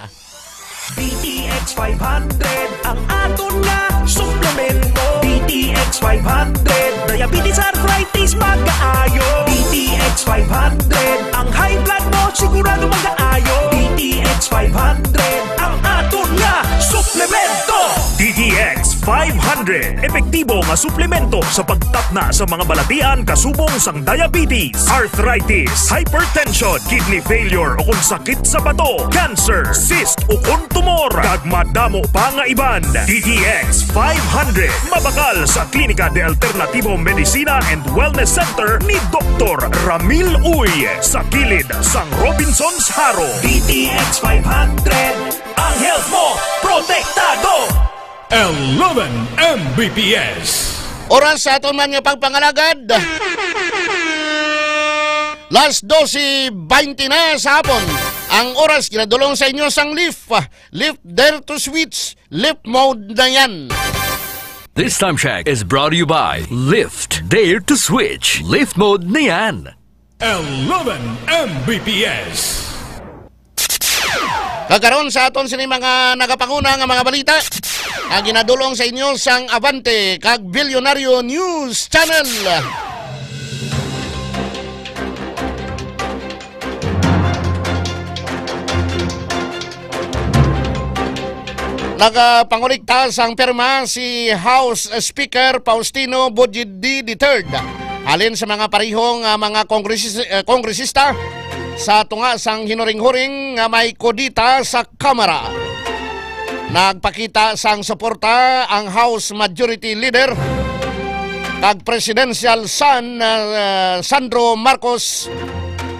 D T X five hundred, ang aton nga suplemento. D T X five hundred, diabetes, arthritis, magaayo. D T X five hundred, ang high blood mo sigurado magaayo. D T X five hundred, ang aton nga suplemento. D T X five hundred, epektibo nga suplemento sa pagtapna sa mga balatian kasubong sang diabetes, arthritis, hypertension, kidney failure, o kon sakit sa bato, cancer, cyst, o kon tumor, kag madamo pa nga iban. D T X five hundred, mabakal sa Klinika de Alternativo Medicina and Wellness Center ni Doktor Ramil Uy, sa kilid sang Robinsons Jaro. D T X five hundred, ang health mo protektado. Eleven M B P S. Oras sa aton man nga pagpangalagad. Las dose baynte na sa hapon. Ang oras ginadulong sa inyo sang Lift. Lift, dare to switch. Lift mode na yan. This time check is brought to you by Lift. Dare to switch. Lift mode na yan. Eleven M B P S. Kag karon sa aton sini mga nagapanguna nga mga balita, ang ginadulong sa inyo sang Abante kag Bilyonaryo News Channel. Nagapangulikta sang pirma si House Speaker Faustino Bujidi the third halin sa mga pareho nga mga kongresis-, eh, kongresista sa tunga sang hinuring-huring nga may kudeta sa Kamara. Nagpakita sang suporta ang House Majority Leader kag Presidential Son, ah, Sandro Marcos,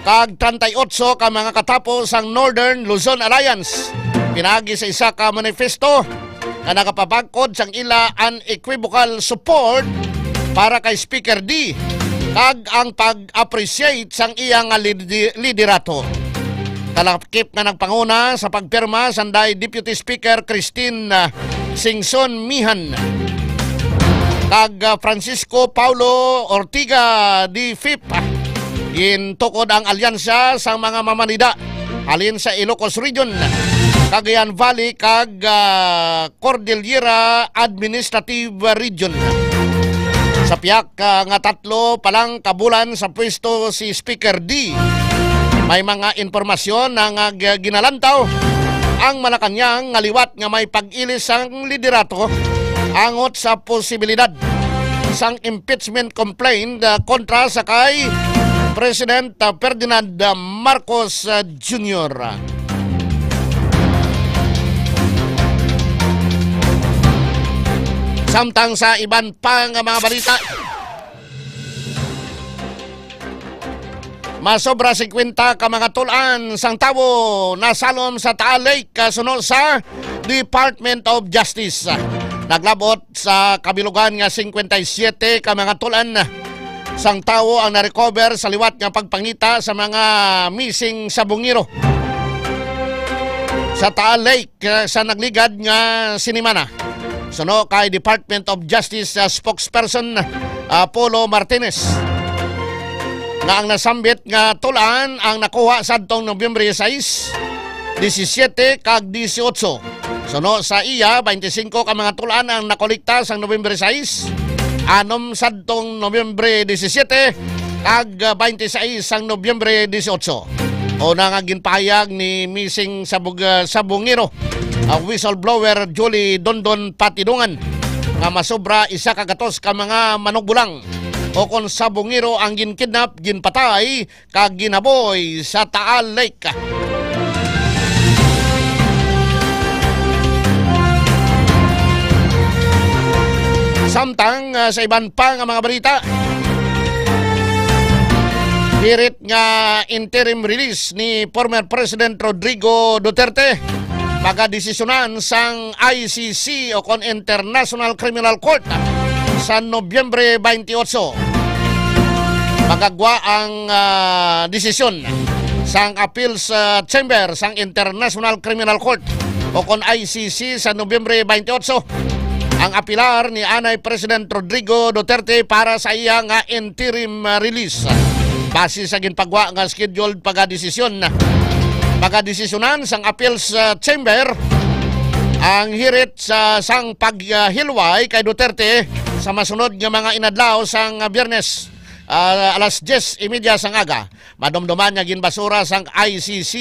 kag treinta y ocho ka mga katapo sang Northern Luzon Alliance, pinaagi sa isa ka manifesto nga nagapabag-od sang ila unequivocal support para kay Speaker D kag ang pag-appreciate sang iya nga lidi-, liderato. Kalakip nga nagpanguna sa pagpirma sanday Deputy Speaker Christine, ah, Singson Mihan kag, ah, Francisco Paulo Ortiga de Fip, ah, gintukod ang alyansa sang mga mamanida halin sa Ilocos Region, Cagayan Valley kag, ah, Cordillera Administrative Region. Sa pihak, ah, nga tatlo pa lang ka bulan sa pwesto si Speaker D, may mga impormasyon na nga g-, ginalantaw ang Malacañang nga liwat nga may pag-ilis sang liderato angot sa posibilidad sang impeachment complaint, ah, kontra sa kay President, ah, Ferdinand, ah, Marcos, ah, Junior. Samtang sa iban pa nga mga balita, masobra singkwenta ka mga tul-an sang tawo nasalom sa Taal Lake, ah, suno sa Department of Justice. Naglabot sa kabilugan nga singkwenta y siyete ka mga tul-an sang tawo ang na-recover sa liwat nga pagpangita sa mga missing sa bungiro sa Taal Lake, ah, sa nagligad nga sinimana. Suno kay Department of Justice, ah, spokesperson, ah, Polo Martinez, nga ang nasambit nga tul-an ang nakuha sadtong Nobyembre sais, disisiete kag disiotso. Suno sa iya, baynte singko ka mga tul-an ang nakolekta sang Nobyembre sais, anom sadtong Nobyembre disisiete, kag, ah, baynte sais sang Nobyembre disiotso. Una nga ginpahayag ni missing sa bug-, ah, sa bungiro, ah, whistleblower Julie Dondon Patidungan, nga masobra isa ka gatos ka mga manugbulang o kon sa bungiro ang ginkidnap, ginpatay, kag ginaboy sa Taal Lake. Samtang, ah, sa iban pa nga mga balita, hirit nga interim release ni former President Rodrigo Duterte, pagadesisyonan sang I C C o kon International Criminal Court sa Nobyembre twenty-eight. Magagwa ang, ah, desisyon sang Appeals, ah, Chamber sang International Criminal Court o kon I C C sa Nobyembre twenty-eight ang apilar ni anay President Rodrigo Duterte para sa iya nga interim, ah, release. Base sa ginpagwa nga scheduled pagadesisyon, pagadesisyonan sang Appeals, ah, Chamber ang hirit sa sang paghilway kay Duterte sa masunod nga mga inadlaw sang Biyernes, ah, alas dyes y media sang aga. Madumduman nga ginbasura sang I C C,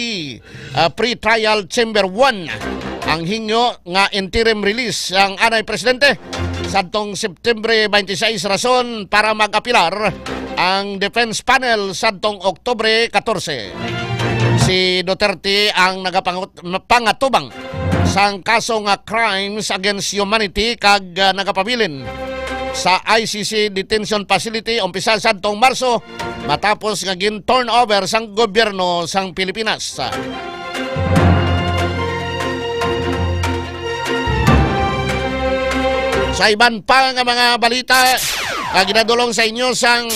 ah, pre-trial chamber one ang hingyo nga interim release sang anay presidente sadtong September twenty-six, rason para mag-apilar ang defense panel sadtong Oktubre katorse. Si Duterte ang nagapangut-, pangatubang sang kaso nga crimes against humanity kag, ah, nagapabilin sa I C C detention facility umpisa sadtong Marso matapos nga gin-turnover sang gobyerno sang Pilipinas. Sa iban pa nga mga balita nga ginadulong sa inyo sang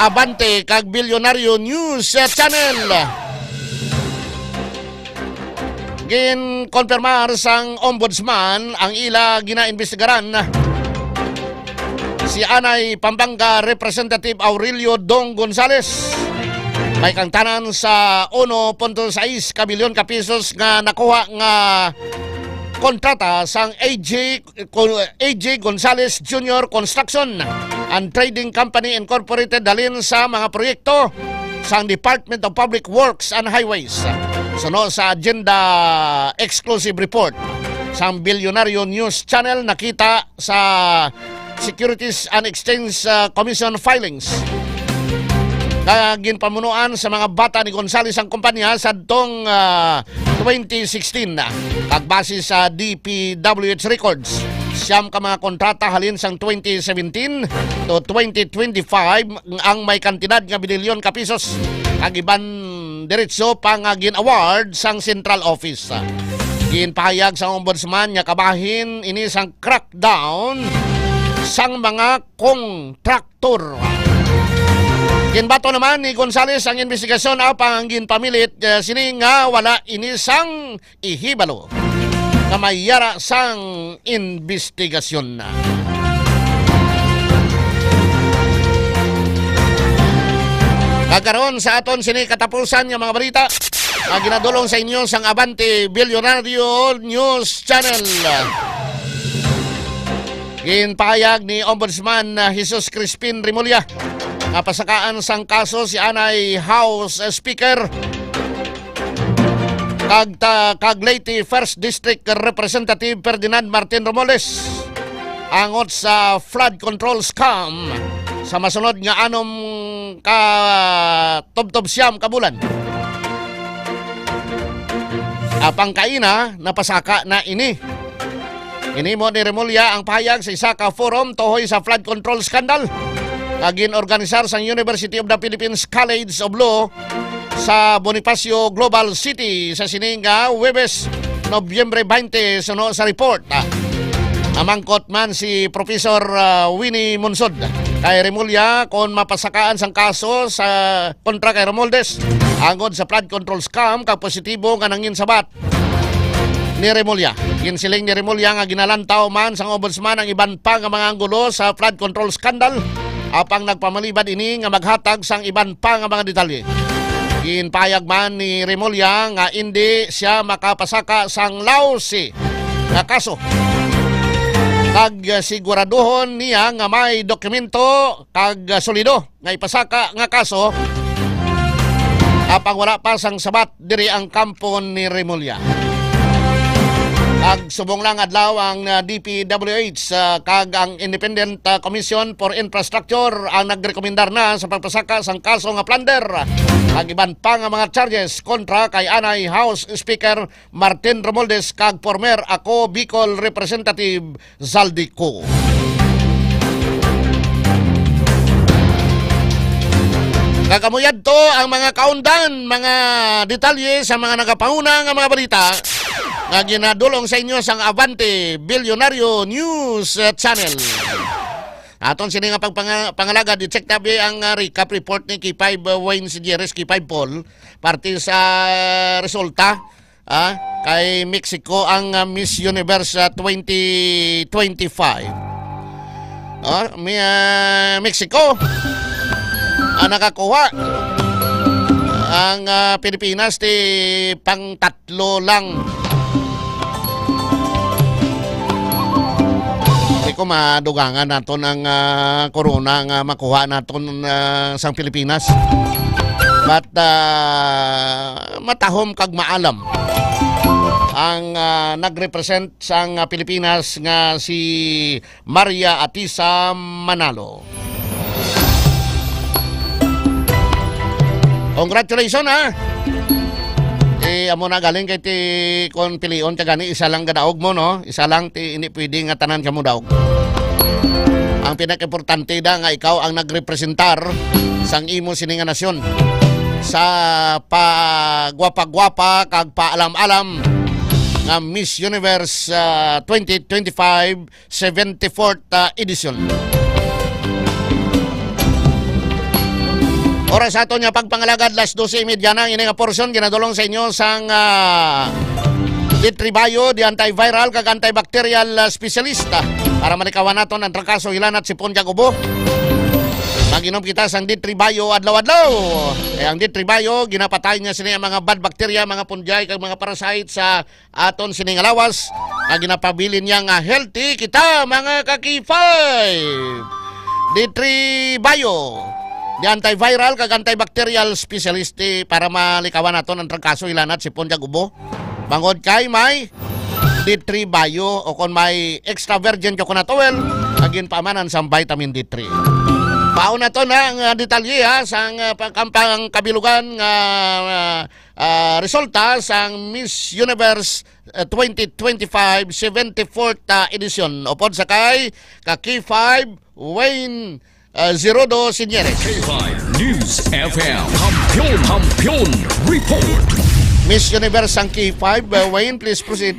Abante kag Bilyonaryo News Channel. Ginkonfirmar sang Ombudsman ang ila ginaimbestigaran si anay Pampanga Representative Aurelio Dong Gonzales. May kangtanan sa uno punto sais ka bilyon ka pesos nga nakuha nga kontrata sang A J Con-, A J Gonzales Junior Construction and Trading Company Incorporated halin sa mga proyekto sang Department of Public Works and Highways. Suno sa agenda exclusive report sang Bilyonaryo News Channel, nakita sa Securities and Exchange, ah, Commission filings nga ginpamunuan sa mga bata ni Gonzales ang kumpanya sadtong, ah, twenty sixteen, kag base sa D P W H records, Siyam ka mga kontrata halin sang twenty seventeen to twenty twenty-five ang may kantidad nga binilyon ka pisos, kag iban diretso pa nga gin-award sang Central Office. Ginpahayag sang Ombudsman nga kabahin ini sang crackdown sang mga kontraktor. Ginbato naman ni Gonzales ang investigasyon, apang ang ginpamilit, eh, sini nga wala ini sang ihibalo nga may yara sang investigasyon. Kag karon sa aton sini katapusan nga mga balita, nga ginadulong sa inyo sang Abante Bilyonaryo News Channel. Ginpahayag ni Ombudsman, ah, Jesus Crispin Remulla nga pasakaan sang kaso si anay House Speaker kag ta-, kag Leyte First District Representative Ferdinand Martin Romualdez angot sa flood control scam sa masunod nga anom ka tubtob siyam ka bulan. Apang kaina, napasaka na ini. Ginhimo ni Remulla ang pahayag sa isa ka forum tuhoy sa flood control scandal nga gin-organisar sang University of the Philippines College of Law sa Bonifacio Global City sa sini nga Huwebes, Nobyembre twenty, suno sa report, ah, namangkot man si Professor, ah, Winnie Monsod kay Remulla kon mapasakaan sang kaso sa kontra kay Romualdez angod sa flood control scam, kag positibo nga nanginsabat ni Remulla. Ginsiling ni Remulla nga ginalantaw man sang Ombudsman ang iban pa nga mga anggulo sa flood control scandal, apang nagpamalibad ini nga maghatag sang iban pa nga mga detalye. Ginpahayag man ni Remulla nga indi sia makapasaka sang lousy nga kaso, kag siguraduhon niya nga may dokumento kag solido nga ipasaka nga kaso, apang wala pa sang sabat diri ang kampo ni Remulla. Ag subong lang adlaw ang, ah, D P W H, ah, kag ang Independent, ah, Commission for Infrastructure ang nagrekomendar na sa pagpasaka sang kaso nga plunder, ag iban pa nga mga charges kontra kay anay House Speaker Martin Romualdez kag former Ako Bicol Representative Zaldy Co. Kag amo yadto ang mga kaundan, mga detalye sa mga nagapanguna nga mga balita nga ginadulong sa inyo sang Abante Bilyonaryo News, uh, Channel. Aton sini nga pagpanga-, pangalagad, i-check tabi ang, uh, recap report ni K five, uh, Wayne Siguieres, K five Paul, parte sa resulta, ah, kay Mexico ang, ah, Miss Universe, ah, twenty twenty-five. Ah, Mi-, ah, Mexico ang nakakuha. Ang, ah, Pilipinas ti pang tatlo lang. Di ko madugangan naton ang, ah, corona nga makuha naton, ah, sang Pilipinas. But, ah, matahom kag maalam ang, ah, nag-represent sang, ah, Pilipinas nga si Maria Atisa Manalo. Congratulations, ha! Eh, amo na galing kay ti kon pilion ka gani, isa lang gadaog mo, no? Isa lang ti, hindi pwede nga tanan ka mo daog. Ang pinakaimportante da nga ikaw ang nagrepresentar sang imo sini nga nasyon sa pagwapa-gwapa kag paalam-alam nga Miss Universe, ah, twenty twenty-five, seventy-fourth, ah, edition. Oras sa aton nga pagpangalagad, las dose y media na. Ini nga portion ginadulong sa inyo sang, ah, D three Bio, the antiviral kag antibacterial, ah, specialist, ah, para malikawan naton ang trangkaso, hilanat, sipon kag ubo. Mag-inom kita sang D three Bio adlaw-adlaw. Kay ang D three Bio, ginapatay niya sini ang mga bad bacteria, mga fungi, kag mga parasite sa aton sini nga lawas, nga ginapabilin niya nga healthy kita, mga ka-K five. D three Bio, the antiviral kag antibacterial specialist, eh, para malikawan naton ang trangkaso, hilanat, sipon kag ubo. Bangod kay may D three Bio, o kon may extra virgin coconut oil, nga ginpaamanan sang vitamin D three. Mao na to na ang, ah, detalye, ha, sang, ah, pagkampang kabilugan nga, ah, ah, resulta sang Miss Universe, ah, twenty twenty-five seventy-fourth, ah, edition. Upod sa kay ka K five Wayne, ah, Zerodo Sinyere. K five News F M. Kampiyon, Kampiyon Report. Miss Universe ang K five, ah, Wayne, please proceed.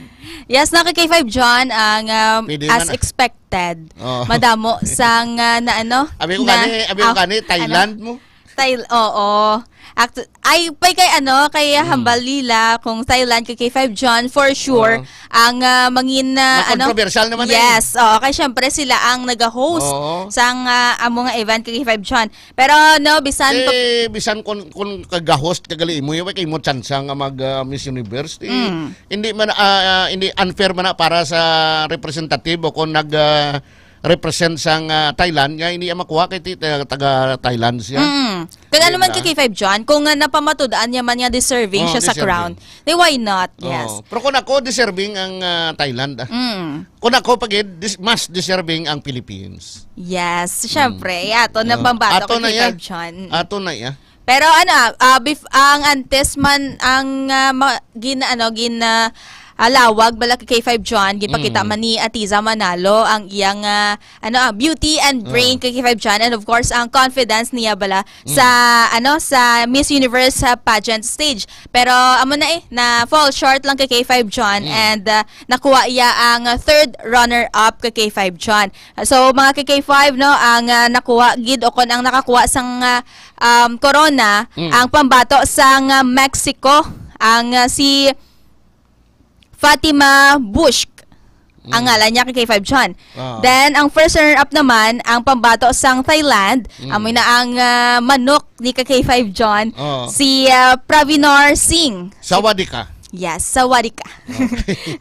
Yes, na ka K five John, ang, um, Pwede as man, ah. expected. Oh. Madamo sang, ah, na ano, Abi ko na, gani, abi ko ah, gani, ano? Thailand mo? Thai-, oo. Act-, ay, pay kay ano, kay Mm. Hambalila, kung Thailand, kay K five John, for sure, Oo. ang, ah, mangin, ah, ano? Makontrobersyal naman eh. Yes, oo, kay syempre sila ang nag-host Oo. sang, ah, amo nga event kay K five John. Pero, no, bisan Eh, pa bisan kun, kun kag-host ka gali imo, wa kay mo tsansa nga mag, ah, Miss Universe, eh, Mm. hindi man, ah, ah, hindi unfair man na para sa representative o kung nag, ah, represent sang, ah, Thailand nga hindi makuha kay ti-, taga, taga Thailand siya. Mm. Kag ano man Diba? kay K five John, kung, ah, napamatud-an niya man nga deserving Oh, siya sa deserving. crown, then why not? Yes. Oh, pero kung ako, deserving ang, ah, Thailand, ah. Mm. Kung ako, pag dis-, mas deserving ang Philippines. Yes, Mm. syempre. Ato na Ah, pambato ato kay na K five iya. John. Mm. Ato na iya. Pero ano, ah, ah, bef-, ang antes man, ang, ah, ma-, gin-, ano, gin-, ah, ah, lawag bala kay K five John, ginpakita Mm. man ni Atiza Manalo ang iyang, ah, ano, ah, beauty and brain Ah. kay K five John, and of course, ang confidence niya bala Mm. sa, ano, sa Miss Universe, ah, pageant stage. Pero amo na eh, na fall short lang kay K five John, Mm. and, ah, nakuha iya ang, ah, third runner-up kay K five John. So, mga kay K five, no, ang, ah, nakuha gid o kon ang nakakuha sang, ah, um, corona, Mm. ang pambato sang, ah, Mexico, ang, ah, si Fatima Bushk, ang Mm. ngalan niya kay K five John. Ah. Then, ang first runner-up naman, ang pambato sang Thailand, Mm. amo na ang, ah, manok ni ka K five John, Oh. si, ah, Pravinor Singh. Sawadika. Yes, sawadika. Okay.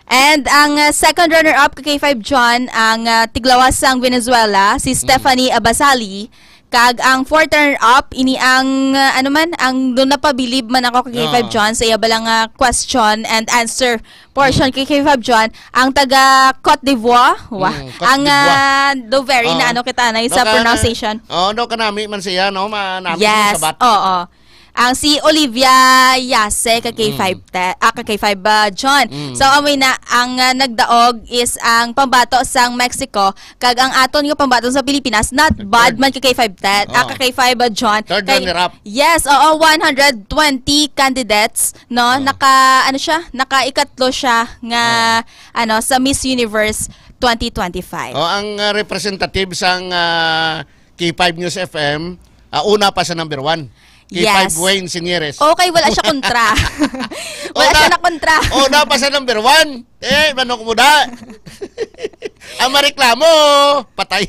And ang, ah, second runner-up ka K five John, ang, ah, tiglawas sang Venezuela, si Mm. Stephanie Abasali. Kag ang fourth runner-up, ini ang, ah, ano man, ang doon napabilib man ako kay K five Ah. John sa iya balang, ah, question and answer portion Mm. kay K five John, ang taga Cote d'Ivoire, wa? Mm, Cote Ang, d'Ivoire. ah, do very na Ah. ano kita na No, sa ka-, pronunciation. Oh, no, kanami man siya, no? Manami Yes, sa bat. oo. Ang si Olivia Yase ka K five Mm. te-, ah, ka K five, ah, John. Mm. So, amoy na ang, ah, nagdaog is ang pambato sang Mexico, kag ang aton nga pambato sa Pilipinas, not bad Third. man ka K five te-, ah, Oh. ka K five, ah, John. Third Kay, runner-up. yes, oo, one hundred twenty candidates, no? Oh. Naka, ano siya? Naka-ikatlo siya nga, Oh. ano, sa Miss Universe twenty twenty-five. Oh, ang, ah, representative sang, ah, K five News F M, ah, una pa sa number one. K five Yes. Wayne Sinyeres. Okay, wala siya kontra. Wala Una, siya na kontra. una pa sa number one. Eh, manok mo da. Ang mareklamo, patay.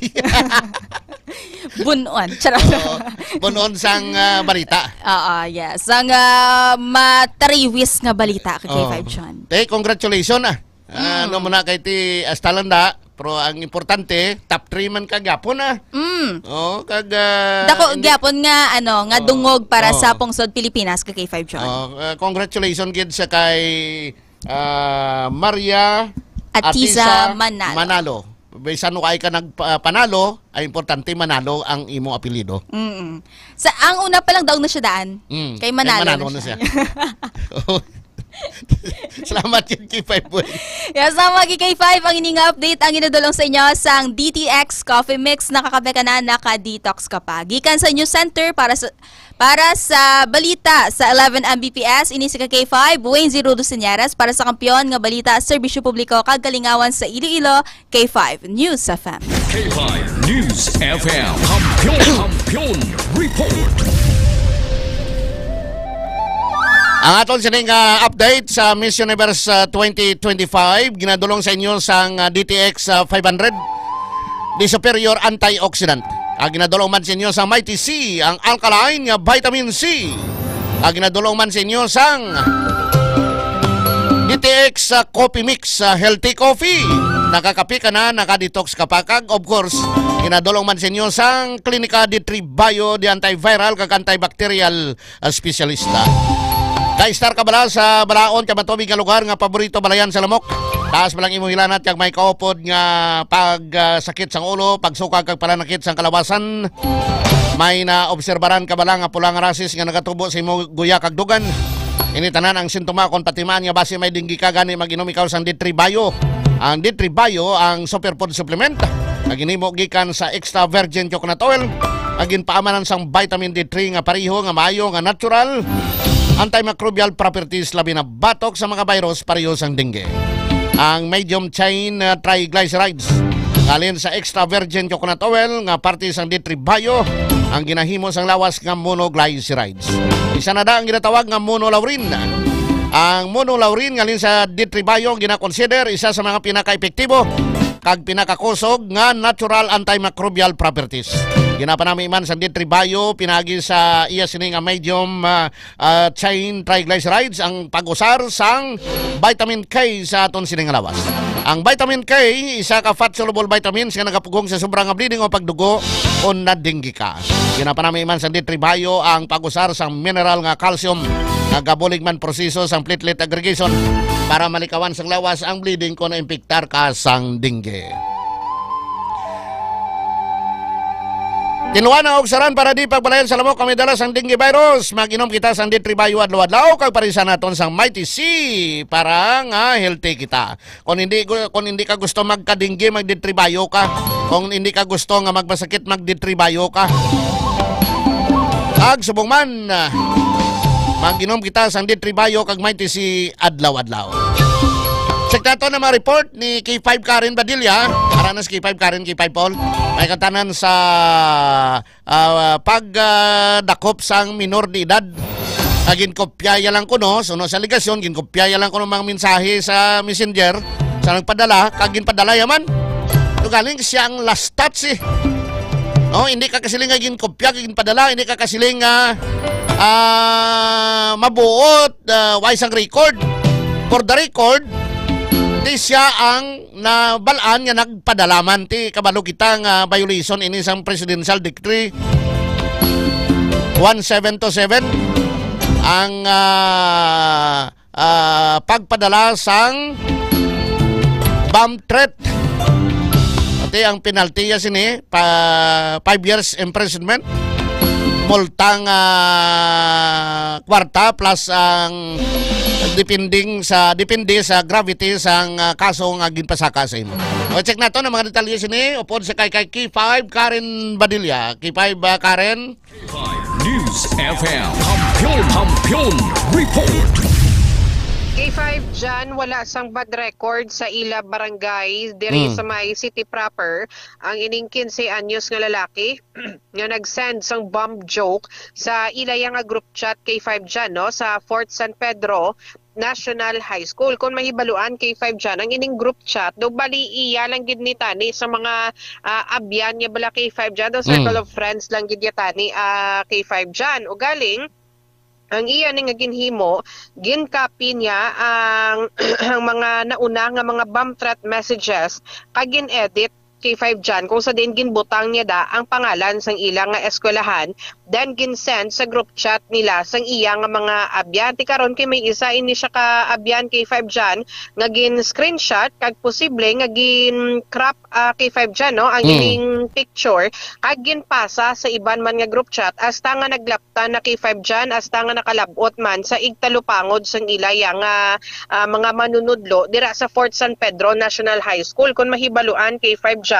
Bunon. Charot. Oo. Bunon sang, ah, balita. Oo, yes. Ang, ah, matariwis nga balita kay Oo. K five John. Eh, congratulations, ah. Ah, Mm. ano mo na kay ti, hasta lang da, pero ang importante, top three man ka gyapon, ah. Mm. Oh, kag, ah, Dako hindi gyapon nga, ano, nga Oh, dungog para oh. sa Pungsod Pilipinas ka K five John. Oh, ah, congratulations gid sa kay, ah, Maria Atisa Atisa Manalo. Manalo. Bisan wa ka nagpa-, panalo, ang importante manalo ang imo apelyido. Mm-mm. Sa, ang una pa lang daw na siya daan. Mm. Kay Kay Manalo Manalo na na siya. siya. Salamat yun, K five boy. Yes, ang mga K five, ang ining update ang inadulong sa inyo sang D T X Coffee Mix. Nakakape ka na, naka-detox ka pa. Gikan sa News Center para sa, para sa balita sa eleven M B P S, ini si ka K five, Wayne Zero Dusiñeras para sa Kampiyon nga Balita, Serbisyo Publiko, kag Kalingawan sa Iloilo, K five News F M. K five News F M. Kampiyon, Kampiyon Report. Ang aton sining, ah, update sa Miss Universe, ah, twenty twenty-five, ginadulong sa inyo sang, ah, D T X, ah, five hundred, The Superior Antioxidant. Ang ginadulong man sa inyo sang Mighty C, ang alkaline nga vitamin C. Ang ginadulong man sa inyo sang D T X, ah, Coffee Mix, ah, Healthy Coffee. Nakakape ka na, naka-detox ka pa. Kag, of course, ginadulong man sa inyo sang Klinika D three Bio, the antiviral kag antibacterial, ah, espesyalista. Ka-star ka bala sa balaod kag matubig nga lugar nga paborito balayan sa lamok? Taas ba lang imong hilanat kag may kaupod nga pag, ah, sakit sang ulo, pagsukag kag pananakit sang kalawasan? May naobserbaran ka bala nga pula nga rasis nga nagatubo sa imong guya kag dugan? Ini tanan ang sintoma kon patimaan nga basi may dengue ka, gani mag-inom ikaw sang D three Bio. Ang D three Bio ang superfood supplement nga ginhimo gikan sa extra virgin coconut oil, nga ginpaamanan sang vitamin D three nga pareho nga maayo nga natural antimicrobial properties, labi na batok sa mga virus pareho sang dengue. Ang medium chain, uh, triglycerides halin sa extra virgin coconut oil nga parte sang D three Bio ang ginahimo sang lawas nga monoglycerides. Isa na da ang ginatawag nga monolaurin. Ang monolaurin nga halin sa D three Bio ang ginakonsider isa sa mga pinakaepektibo kag pinakakusog nga natural antimicrobial properties. Ginapanami man sa D three Bio pinagi sa iya sini nga medium, ah, ah, chain triglycerides ang pag-usar sang vitamin K sa aton sining nga lawas. Ang vitamin K, isa ka fat-soluble vitamins nga nagapugong sa sobra nga bleeding o pagdugo kon na-dengue ka. Ginapanami man sa D three Bio ang pag-usar sang mineral nga calcium nga gabulig man proseso sang platelet aggregation para malikawan sang lawas ang bleeding kon naimpiktar ka sang dengue. Tinluana og saran para di pagbalayan sa lamok ang may dala sang dengue virus. Mag-inom kita sang D three Bio adlaw-adlaw kag parisan naton sang Mighty C para nga healthy kita. Kung hindi gu-, kung hindi ka gusto magka-dengue, mag-D three Bio ka. Kung hindi ka gusto nga magmasakit, mag-D three Bio ka. Kag subong man, ah, mag-inom kita sang D three Bio kag Mighty C adlaw-adlaw. Check nato na mga report ni K five Karen Badilla. Ara na si K five Karen, K five Paul. May katanan sa, ah, pag, ah, dakop sang minor de edad. Ah, ginkopya ya lang kuno, suno sa alegasyon, ginkopya ya lang kuno mga mensahe sa messenger sa nagpadala, kag ginpadala ya man. Ito galing siya ang last touch eh. No, hindi ka kasiling nga ginkopya, ginpadala, hindi ka kasiling nga, ah, mabuot, ah, way sang record. For the record, di siya ang nabalaan nga nagpadala man. Ti kabalo kita nga violation ini sang Presidential Decree one seven two seven ang, ah, ah, pagpadala sang bomb threat. Pati ang penalty ya sini pa five years imprisonment, multang, ah, kwarta plus ang depending sa, depende sa gravity sang, ah, kaso nga ginpasaka sa imo. O, check nato ang mga detalye sini upod sa kay, kay K five Karen Badilla. K five, ah, Karen. News F M. Kampiyon, Kampiyon Report. K five John, wala sang bad record sa ila barangay diri Hmm. sa may city proper ang ining quince anyos nga lalaki nga nag-send sang bomb joke sa ila ya nga group chat, K five John, no, sa Fort San Pedro National High School. Kung mahibaluan, K five John, ang ining group chat, do bali iya lang gid ni tani sa mga, ah, abyan niya bala, K five John, do circle Mm. of friends lang gid niya tani, ah, K five John. Ugaling, ang iya ni nga ginhimo, gin-copy niya ang, ang mga nauna nga mga bomb threat messages, kag gin-edit, K five John, kung sa din ginbutang niya da ang pangalan sang ila nga eskwelahan, then gin-send sa group chat nila sang iya nga mga abyan. Ti karon kay may isa ini siya ka abyan, K five John, nga gin-screenshot kag posible nga gin-crop, ah, K five John, no, ang Mm. ining picture, kag ginpasa sa iban man nga group chat hasta nga naglap tan na K five John, hasta nga nakalab-ot man sa igtalupangod sang ila ya nga, ah, mga manunudlo dira sa Fort San Pedro National High School. Kung mahibaluan, K five John,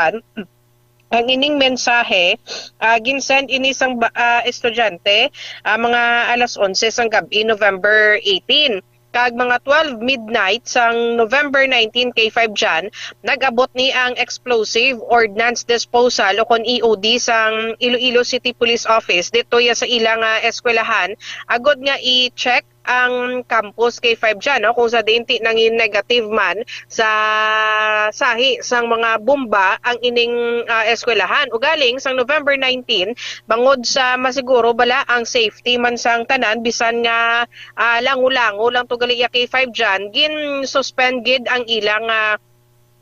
ang ining mensahe, ah, ginsend ini sang ba-, ah, estudyante, ah, mga alas onse sang gab-i, November eighteen. Kag mga twelve midnight sang November nineteen, K five John, nag-abot ni ang Explosive Ordnance Disposal o kon E O D sang Iloilo City Police Office dito ya sa ila nga eskwelahan, agod nga i-check ang campus, K five John, no, kung sa diin ti nangin negative man sa sahi sang mga bomba ang ining, ah, eskwelahan. Ugaling sang November nineteen, bangod sa masiguro bala ang safety man sang tanan, bisan nga, ah, lango-lango lang to gali ya K five John, gin-suspend gid ang ilang, ah,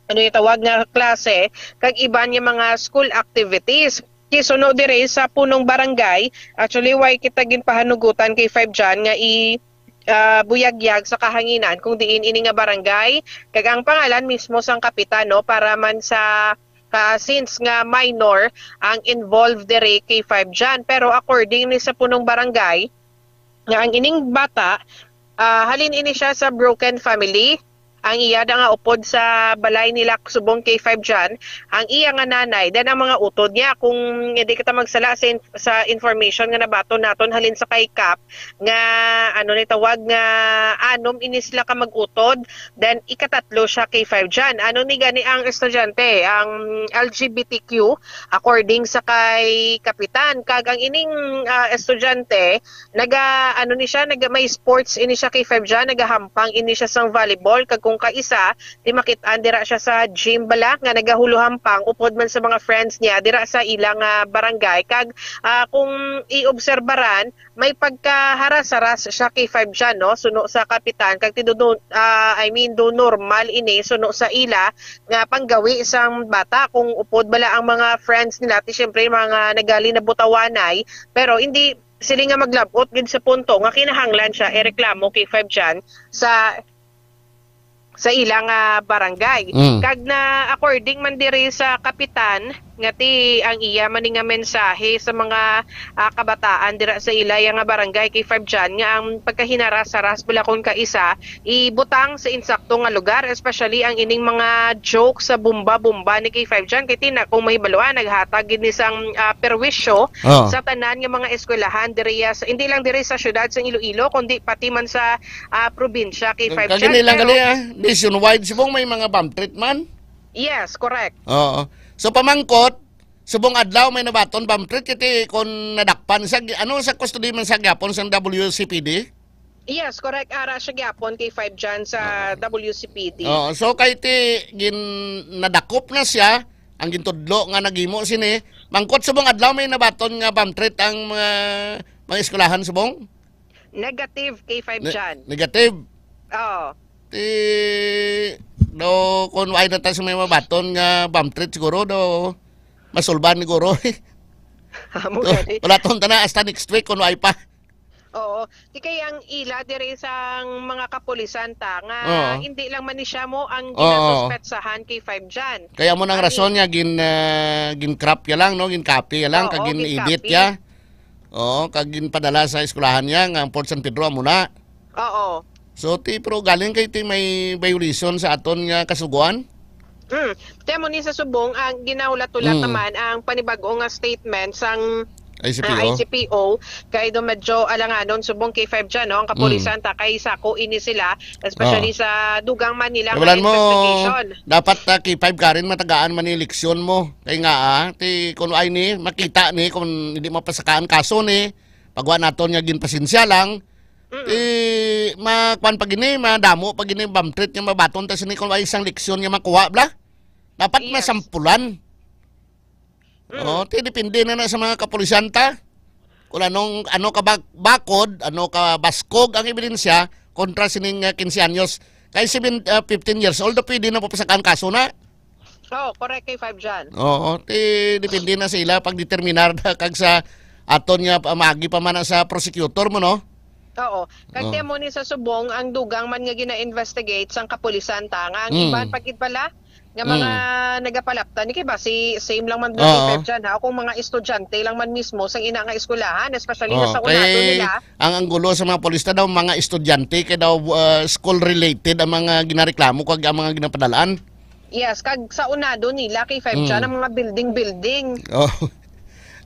ano yung tawag nga klase, kag iban nga mga school activities. Kisuno dire sa punong barangay, actually, why kita ginpahanugutan, K five John, nga i- ah, buyagyag sa kahanginan kung diin ini nga barangay, kag ang pangalan mismo sang kapitan, no, para man sa, ah, since nga minor ang involved diri, K five John. Pero according ni sa punong barangay, nga ang ining bata, ah, halin ini siya sa broken family. Ang iya da nga upod sa balay nila subong, K five John, ang iya nga nanay, then ang mga utod niya. Kung hindi kita magsala sa, in- sa information nga nabaton naton halin sa kay Kap, nga, ano ni tawag, nga anom ini sila ka mag-utod, then ikatatlo siya, K five John. Ano ni gani ang estudyante, ang L G B T Q, according sa kay kapitan. Kag ang ining, ah, estudyante, naga, ano ni siya, naga, may sports ini siya, K five John, nagahampang ini siya sang volleyball, kag kung kaisa, di makit-an dira siya sa gym bala, nga nagahuluhampang upod man sa mga friends niya dira sa ilang, ah, barangay. Kag, ah, kung iobserbaran, may pagkaharas-haras siya, K five John, no? Suno sa kapitan, kag ti do, do, ah, I mean, do normal ini, suno sa ila, nga panggawi sang bata. Kung upod bala ang mga friends nila, ti syempre, mga nagali na butawanay, pero hindi sila nga maglabot gid sa punto nga kinahanglan siya ireklamo, K five John, sa sa ilang, ah, barangay. Mm. Kag na according man diri sa kapitan, nga ti ang iya man ni nga mensahe sa mga, ah, kabataan dira sa ila ya nga barangay, K five John, nga ang pagkahinaras-haras bala kon kaisa ibutang sa insakto nga lugar, especially ang ining mga joke sa bomba-bomba ni K five John, kay ti na kung mahibaluan naghatag gid ni sang, ah, perwisyo Oh. sa tanan nga mga eskwelahan diri sa, hindi lang diri sa syudad sa Iloilo, kundi pati man sa, ah, probinsya, K five Kag John, ini lang pero gali, ah, nationwide subong may mga bomb threat man. Yes, correct. Oo. So, pamangkot, subong adlaw may nabaton bomb threat, kiti kon nadakpan sa, ano, sa custody man sa gyapon sang W C P D? Yes, correct. Ara siya gyapon, K five John, sa Oo. W C P D. Oo. So, kay ti gin-, nadakop na siya, ang gintudlo nga naghimo sini, mangkot subong adlaw may nabaton nga bomb threat ang mga, mga eskwelahan subong? Negative, K five Ne-, John. Negative. Oo. Ti, do, kung wala na ta sa may mabaton nga bomb threat siguro, do, masulban siguro. Amo Do, gani. Wala tong tana hasta next week kung wala pa. Oo. Ti kay ang ila diri sang mga kapulisan ta nga Oo. hindi lang man ni siya mo ang Oo. ginasuspetsahan, K five John. Kaya mo nang Ang rason i- nga gin, ah, gin-crop ya lang, no? Gin-copy ya lang, Oo, kag gin-edit gin-copy. Ya. Oo, kag ginpadala sa eskwelahan niya nga ang Port San Pedro amo na. Oo. So, ti, pero galing kay ti may violation sa aton nga kasugoan? Mm. Ti amo ni sa subong ang ginahulat-hulat Mm. naman ang panibag-o nga statement sang, I C P O. ah, I C P O kay do medyo alanganon subong, K five John, no? Ang kapulisan Mm. ta kay sako ini sila, especially Ah. sa dugang man nila Kay nga wala mo, investigation. Dapat, ah, K five Karen, matagaan man ni leksyon mo. Kay nga, ah, ti, kung ay ni, makita ni, kung hindi mapasakaan kaso ni, pagwa naton nga ginpasensya lang, Mm. ti, ma-, kwan pa gini, madamo pa gini, bomb threat nga mabaton ta sini kung ay isang leksyon nga makuha, bla? Dapat Yes. masampulan. Mm. Oh, ti, depende na na sa mga kapulisan ta. Kung anong, ano ka bak-, bakod, ano ka baskog ang ebidensya kontra sining, ah, quince anyos. Kay seven, ah, fifteen years old, pwede na papasakaan kaso na. Oh, correct kay five dyan. Oo, ti, depende na sa ila pagdeterminar na kag sa aton nga pamagi pa man sa prosecutor mo, no? Oo. Kag Oh. ti amo ni sa subong, ang dugang man nga gina-investigate sang kapulisan ta, nga ang Mm. iban pa gid pala nga mga Mm. nagapalapta ni, kay basi same lang man Oh. kay Feb dyan, ha, kung mga estudyante lang man mismo sang ina nga eskwelahan, especially na Oh, sa unado kay nila. Ang anggulo sa mga pulis ta daw, mga estudyante, kay daw, uh, school related ang mga ginareklamo kag ang mga ginapadalaan. Yes, kag sa unado nila kay Feb dyan, Mm. ang mga building-building. Oh.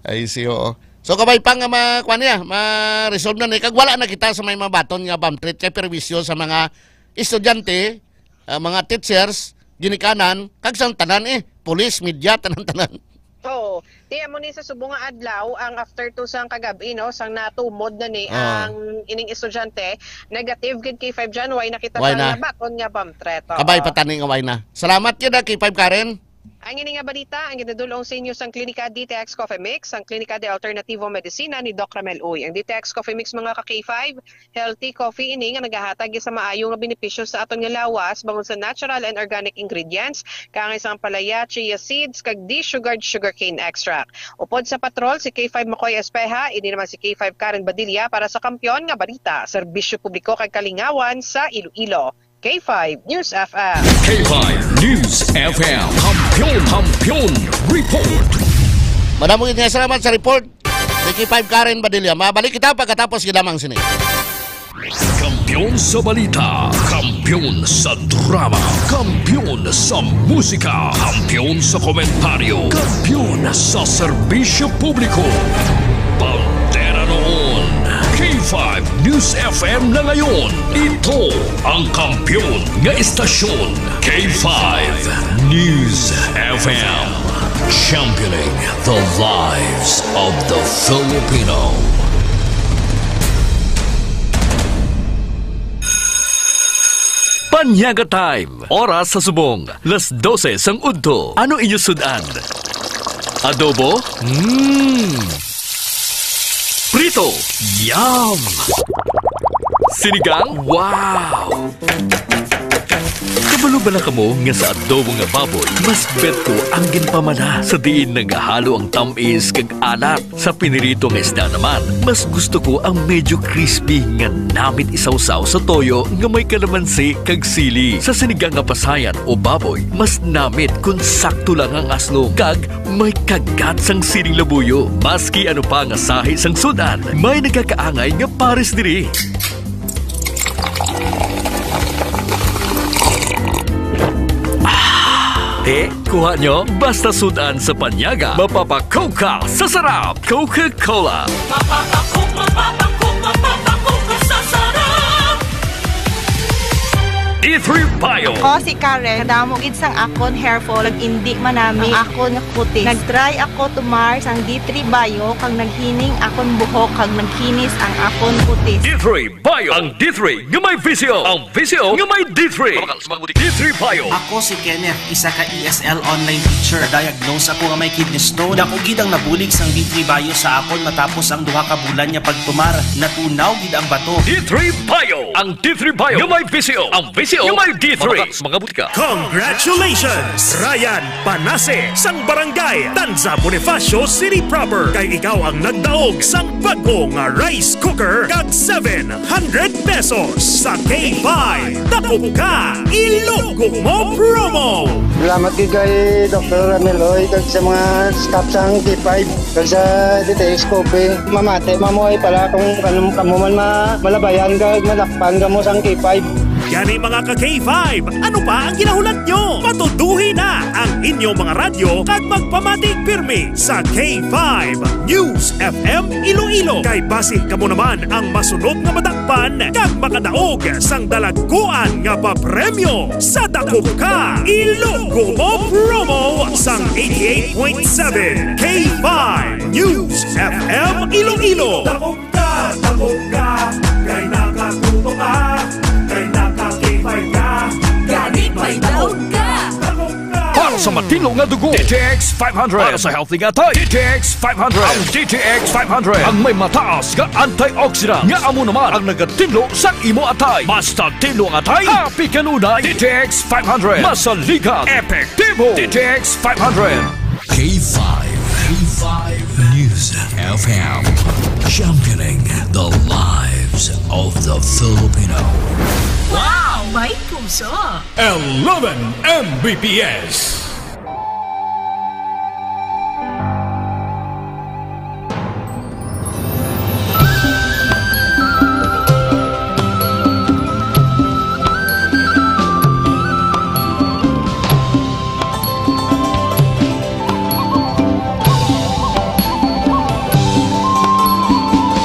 I see, oo. So, kabay pa nga ma-, kuwan niya, ma-resolve na ni. Kag wala na kita sa may mabaton nga bomb threat kay perwisyo sa mga estudyante, ah, mga teachers, ginikanan, kag sang tanan eh, police, media, tanan-tanan. Oo. Ti amo ni sa subong nga adlaw, ang after two sang kagab-i, no, sang natumod na ni Ah. ang ining estudyante, negative gid kay five dyan, way na kita Way sa na. nabaton nga bomb threat. Oo. Kabay pa tani nga way na. Salamat gid, ah, kay five Karen. Ang ini nga balita ang ginadul-ong sa inyo sang Klinika D T X Coffee Mix, ang Klinika de Alternativo Medicina ni Doc Ramel Uy. Ang D T X Coffee Mix, mga ka K five, healthy coffee ini nga nagahatag sa maayo nga benepisyo sa aton nga lawas bangod sa natural and organic ingredients, kaangay sang ampalaya, chia seeds, kag desugared sugarcane extract. Upod sa patrol, si K five Makoy Espeha, ini naman si K five Karen Badilla para sa Kampiyon nga Balita, Serbisyo Publiko kag Kalingawan sa Iloilo. K five News F M. K five News F M. Kampiyon, Kampiyon Report. Madamo gid nga salamat sa report ni K five Karen Badilla. Mabalik kita pagkatapos gid lamang sini. Kampiyon sa balita, kampiyon sa drama, kampiyon sa musika, kampiyon sa komentaryo, kampiyon sa serbisyo publiko. Bandera noon, K five News F M na ngayon. Ito ang kampiyon nga istasyon, K five News F M. Championing the lives of the Filipino. Panyaga Time. Oras sa subong, las dose sang udto. Ano inyo sud-an? Adobo? Mm. Prito? Yum! Sinigang? Wow! Kabalo bala kamo nga sa adobo nga baboy, mas bet ko ang ginpamana sa diin nagahalo ang tamis kag alat. Sa pinirito nga isda naman, mas gusto ko ang medyo crispy nga namit isawsaw sa toyo nga may kalamansi kag sili. Sa sinigang nga pasayan o baboy, mas namit kon sakto lang ang aslom kag may kagat sang siling labuyo. Maski ano pa nga sahi sang sud-an, may nagakaangay nga pares diri. Ah, te, kuha nyo? Basta sud-an sa panyaga, mapapakoka sa sarap. Coca-Cola. Mapapakoka, mapapakoka, mapapakoka sa sarap. D three Bio. Ako si Karen. Kadamo gid sang akon hair fall, nag-indi manami ang akon nga kutis. Nag-try ako tumar sang D three Bio, kag naghining akon buhok, kag nagkinis ang akon kutis. D three Bio. Ang D three nga may visyo. Ang visyo nga may D three. D three Bio. Ako si Kenneth, isa ka E S L online teacher. Diagnose ako nga may kidney stone. Dako gid ang nabulig sang D three Bio sa akon matapos ang duha ka bulan nga pagtumar. Natunaw gid ang bato. D three Bio. Ang D three Bio nga may visyo. Ang visyo nga may D three. Mga butika. Congratulations, Ryan Panase, sang Barangay Tanza, Bonifacio City Proper. Kay ikaw ang nagdaog sang bag-o nga rice cooker kag seven hundred pesos sa K five. Dakop Ka, Ilogo Mo promo. Salamat gid kay Doktor Ramel Uy kag sa mga staff sang K five kag sa D T X Coffee. Mamati, mamuhay pala kung kanum-, kamo man ma-, malabayan kag madakpan kamo sang K five. Gani, mga ka K five, ano pa ang ginahulat nyo? Patuduhi na ang inyo mga radyo kag magpamati pirmi sa K five News F M Iloilo. Kay basi kamo naman ang masunod nga madakpan kag makadaog sang dalagkuan nga papremyo sa Dakop Ka, Ilogo Mo promo sang eighty-eight point seven K five News F M Iloilo. Dakop ka, dakop ka, kay nakatuto ka, kay naka-K five ka. Gani may daog ka. Dakop ka. Para sa matinlo nga dugo, D T X five hundred. Para sa healthy nga atay, D T X five hundred. Ang D T X five hundred ang may mataas nga antioxidant nga amo naman ang nagatinlo sa imo atay. Basta tinlo ang atay, happy kanunay. D T X five hundred. Masaligan, epektibo. D T X five hundred. K five, K five News F M, championing the lives of the Filipino. Wow! May puso! Eleven M B P S.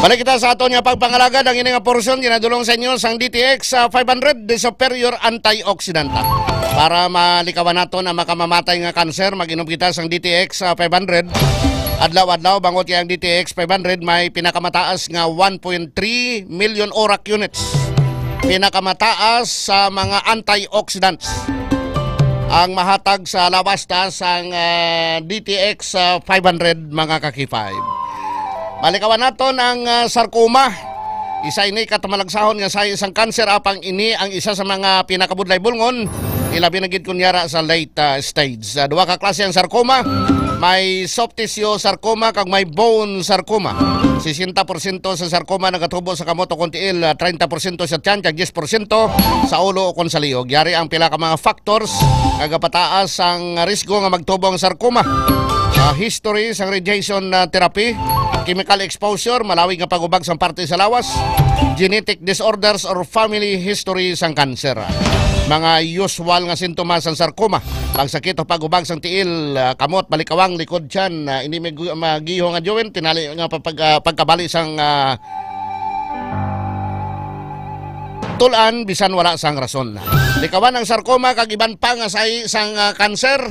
Balik kita sa aton nga pagpangalagad. Ang ini nga porsyon ginadulong sa inyo sang D T X, ah, five hundred, the superior antioxidant. Para malikawan naton ang makamamatay nga kanser, mag-inom kita sang D T X, ah, five hundred. Adlaw-adlaw, bangod kay ang D T X five hundred may pinakamataas nga one point three million ORAC units. Pinakamataas sa mga antioxidants. ang mahatag sa lawas ta sang, ah, D T X, ah, five hundred, mga ka-K five. Malikawan naton ang, ah, sarcoma. Isa ini ka tamalagsahon nga sahi sang kanser, apang ini ang isa sa mga pinakabudlay bulngon, ilabi na gid kun yara sa late, ah, stage. Sa duha ka klase ang sarcoma, may soft tissue sarcoma kag may bone sarcoma. Sesenta porsyento sa sarcoma nagatubo sa kamot o kon tiil, ah, treinta porsyento sa tiyan, kag diyes porsyento sa ulo o kon sa liog. Yari ang pila ka mga factors nga gapataas ang risgo nga magtubo ang sarcoma. Ah, history sang radiation, ah, therapy, chemical exposure, malawig nga pagubag sang parte sa lawas, genetic disorders or family history sang cancer. Mga usual nga sintomas sang sarcoma: pagsakit o pagubag sang tiil, ah, kamot, balikawang, likod, tiyan, ah, ini may gu-, magiho nga joint, tinali nga papag-, ah, pagkabali sang, ah, tul-an bisan wala sang rason. Likawan ang sarcoma kag iban pa nga sahi sang, ah, cancer.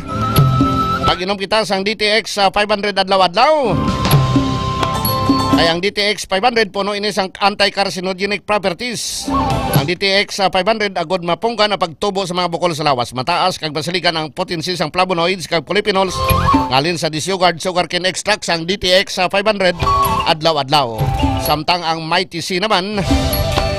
Mag-inom kita sang D T X, ah, five hundred adlaw-adlaw. Kay ang D T X five hundred puno ini sang anti-carcinogenic properties. Ang D T X, ah, five hundred agod mapunggan ang pagtubo sa mga bukol sa lawas. Mataas kag masaligan ang potency sang flavonoids kag polyphenols ngalin sa disyugard sugarcane extract sang D T X, ah, five hundred adlaw-adlaw. Samtang ang Mighty C naman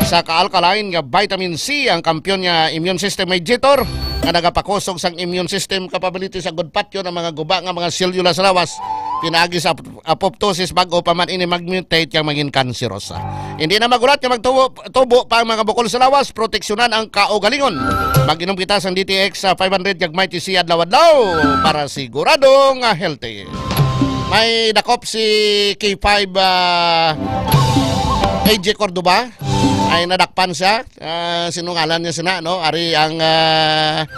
sa ka-alkaline nga vitamin C, ang kampiyon nga immune system mediator nga nagapakusog sang immune system capability sa gudpatyon ang mga guba nga mga selula sa lawas pinaagi sa ap-, apoptosis, bag-o pa man ini mag-mutate kag maging kanserosa. Hindi na magulat nga magtubo, tubo pa ang mga bukol sa lawas, proteksyonan ang kaugalingon. Mag-inom kita sang D T X sa five hundred kag Mighty C adlaw-adlaw para sigurado nga healthy. May dakop si K five, ah, A J Cordoba. Ay, nadakpan siya. Ah, sinungalan niya sina, no? Ari ang, ah,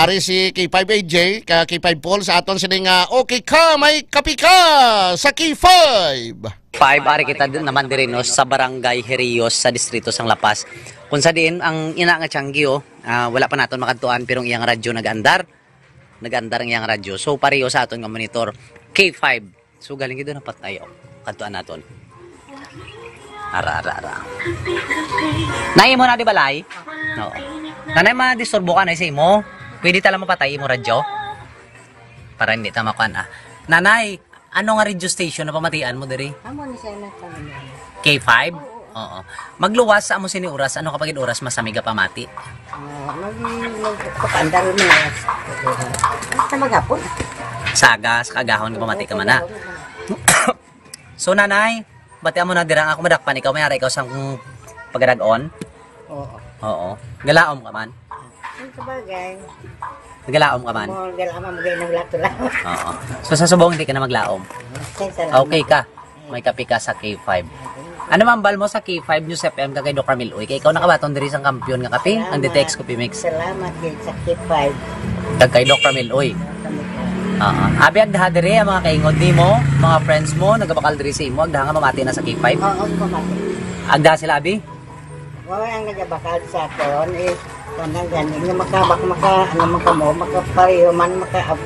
ari si K five A J, ka K five Paul sa aton sini nga, "Okay ka, may kapi ka sa K five." Five, ari kita din naman diri, no, sa Barangay Herios sa distrito sang La Paz. Kung sa diin ang ina nga Tianggi, oh, ah, wala pa naton makadtuan, pero ang iyang radyo nag-andar. Nag-andar ang iyang radyo. So, pareho sa aton nga monitor, K five. So, galing gid na patay, oh. Kadtuan naton. Ara, ara, ara. Nay, imo na di balay? Oo. Nanay, madisturbo ka na sa imo. Pwede ta lang mapatay imo radyo? Para hindi ta makuan, ah. Nanay, ano nga radio station na pamatian mo diri? Amo ni siya na kami. K five? Oo. Oo. Magluwas sa amo sini oras, ano ka pa gid oras masami gapamati? Ah, mag-, magpapandar mo na. Basta maghapon. Sa aga, sa kagahon gapamati ka man, ah. So, nanay, bati amo na dira nga ako madakpan, ikaw may ara ikaw sang pagadag-on? Oo. Oo. Galaom ka man? Ang sabagay. Nagalaom ka man? Mo, galaman mo, gaya ng lato lang. Oo. So, sa subong, hindi ka na maglaom? Okay, salamat. Okay ka? May kapi ka sa K five. Ano man bal mo sa K five News F M ka kay Doc Ramil Uy? Kay ikaw nakabaton diri sang kampiyon nga kape, ang Salamat. D T X Coffee Mix. Salamat gid sa K five. Kag kay Doc Ramil Uy. Salamat. Oo. Abi agdaha diri ang mga kaingod nimo, mga friends mo, nagabakal diri sa imo, agdaha nga mamati na sa K five. Oo, mamati. Agdaha sila, abi? Mao ang nagabakal sa aton, eh, kanang gani nga maka-, bak-, maka-, ano man kamo, makapareho man, maka-,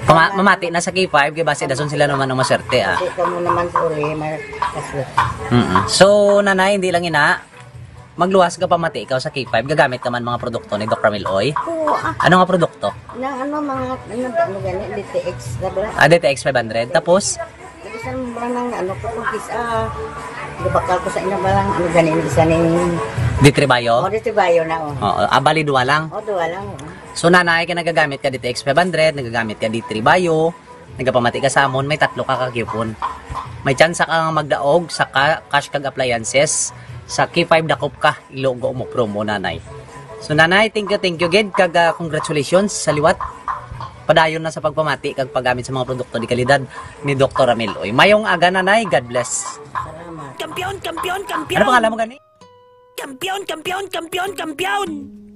Pama-, mamati na sa K five, kay basi dason sila naman ang maswerte, ah. Kasi kamo naman sa uli, may kaswerte. Mm-mm. So, nanay, hindi lang ina, magluwas ka pamati ikaw sa K five, gagamit ka man mga produkto ni Doc Ramil Oy? Oo, ah. Ano nga produkto? Na ano, mga, ano, ano gani, D T X, na ba? Ah, D T X five hundred. Tapos? Nag-isa lang ba nang ano ko, kung kis-, ah, gabakal ko sa inyo ba lang, ano gani, isa ning D three Bio? Oh, D three Bio na, oh. Oo, ah, bali duwa lang? Oh, duwa lang, oh. So, nanay, kay nagagamit ka D T X five hundred, nagagamit ka D three Bio, nagapamati ka sa amon, may tatlo ka ka-coupon. May tsansa ka nga magdaog sa ka-, cash kag appliances sa K five Dakop Ka. Ilogo mo promo, nanay. So, nanay, thank you, thank you gid, kag, ah, congratulations sa liwat. Padayon na sa pagpamati kag paggamit sa mga produkto de kalidad ni Doktor Ramil Uy. Mayong aga, nanay. God bless. Salamat. Kampiyon, kampiyon, kampiyon! Ano pangalan mo gani? Kampiyon, kampiyon, kampiyon, kampiyon!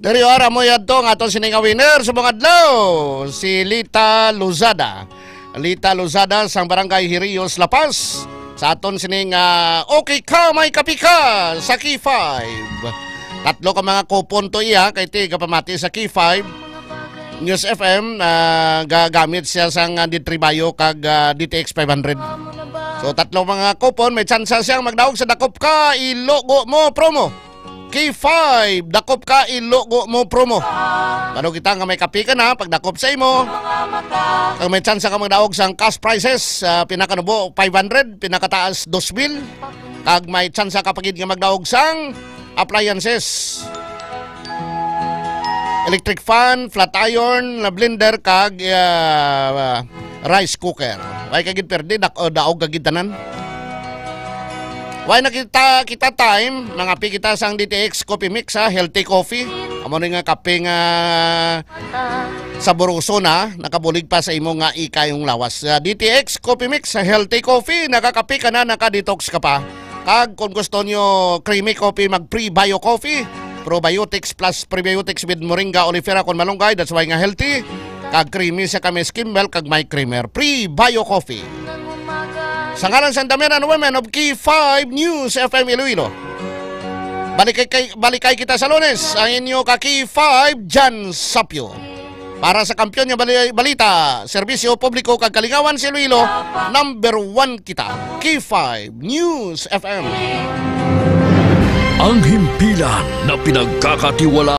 Diri, ora mo yadto ang aton sining nga winner sa mga adlaw, si Lita Lozada. Lita Lozada sang Barangay Hirios, La Paz. Sa aton sining, ah, Okay Ka, May Kapi Ka sa K five. Tatlo ka mga coupon to iya kay ti gapamati sa K five News F M, ah, gagamit siya sang, ah, D three Bio kag, ah, D T X five hundred. So, tatlo mga coupon, may tsansa siyang magdaog sa Dakop Ka, Ilogo Mo promo. K five, dakop ka, ilugo mo promo. Balo kita nga may kape ka na, pagdakop sa imo. Kag may tsansa ka magdaog sang cash prizes, ah, pinakanubo, five hundred, pinakataas, dos mil. Kag may tsansa ka pa gid nga magdaog sang appliances. Electric fan, flat iron, blender, kag, ah, rice cooker. Way ka gid perde, dak-, o, daog ka gid tanan. Way na kita, kita time, mangapi kita sang D T X Coffee Mix, ha, healthy coffee. Amo ni nga kape nga saboroso na, nakabulig pa sa imo nga ikayong lawas. Ah, D T X Coffee Mix, healthy coffee, nakakape ka na, naka-detox ka pa. Kag kung gusto nyo creamy coffee, mag Prebio Coffee. Probiotics plus prebiotics with moringa oleifera kon malunggay, that's why nga healthy. Kag creamy sa kami skim milk, kag may creamer. Prebio Coffee. Sa ngalan sa Damianan Women of K five News F M Iloilo. Balikay, kay, balikay kita sa Lunes, ang inyo ka K five, Jan Sapyo. Para sa kampiyon nga bali-, balita, serbisyo publiko kag kalingawan sa Iloilo, number one kita. K five News F M. Ang himpilan na pinagkakatiwala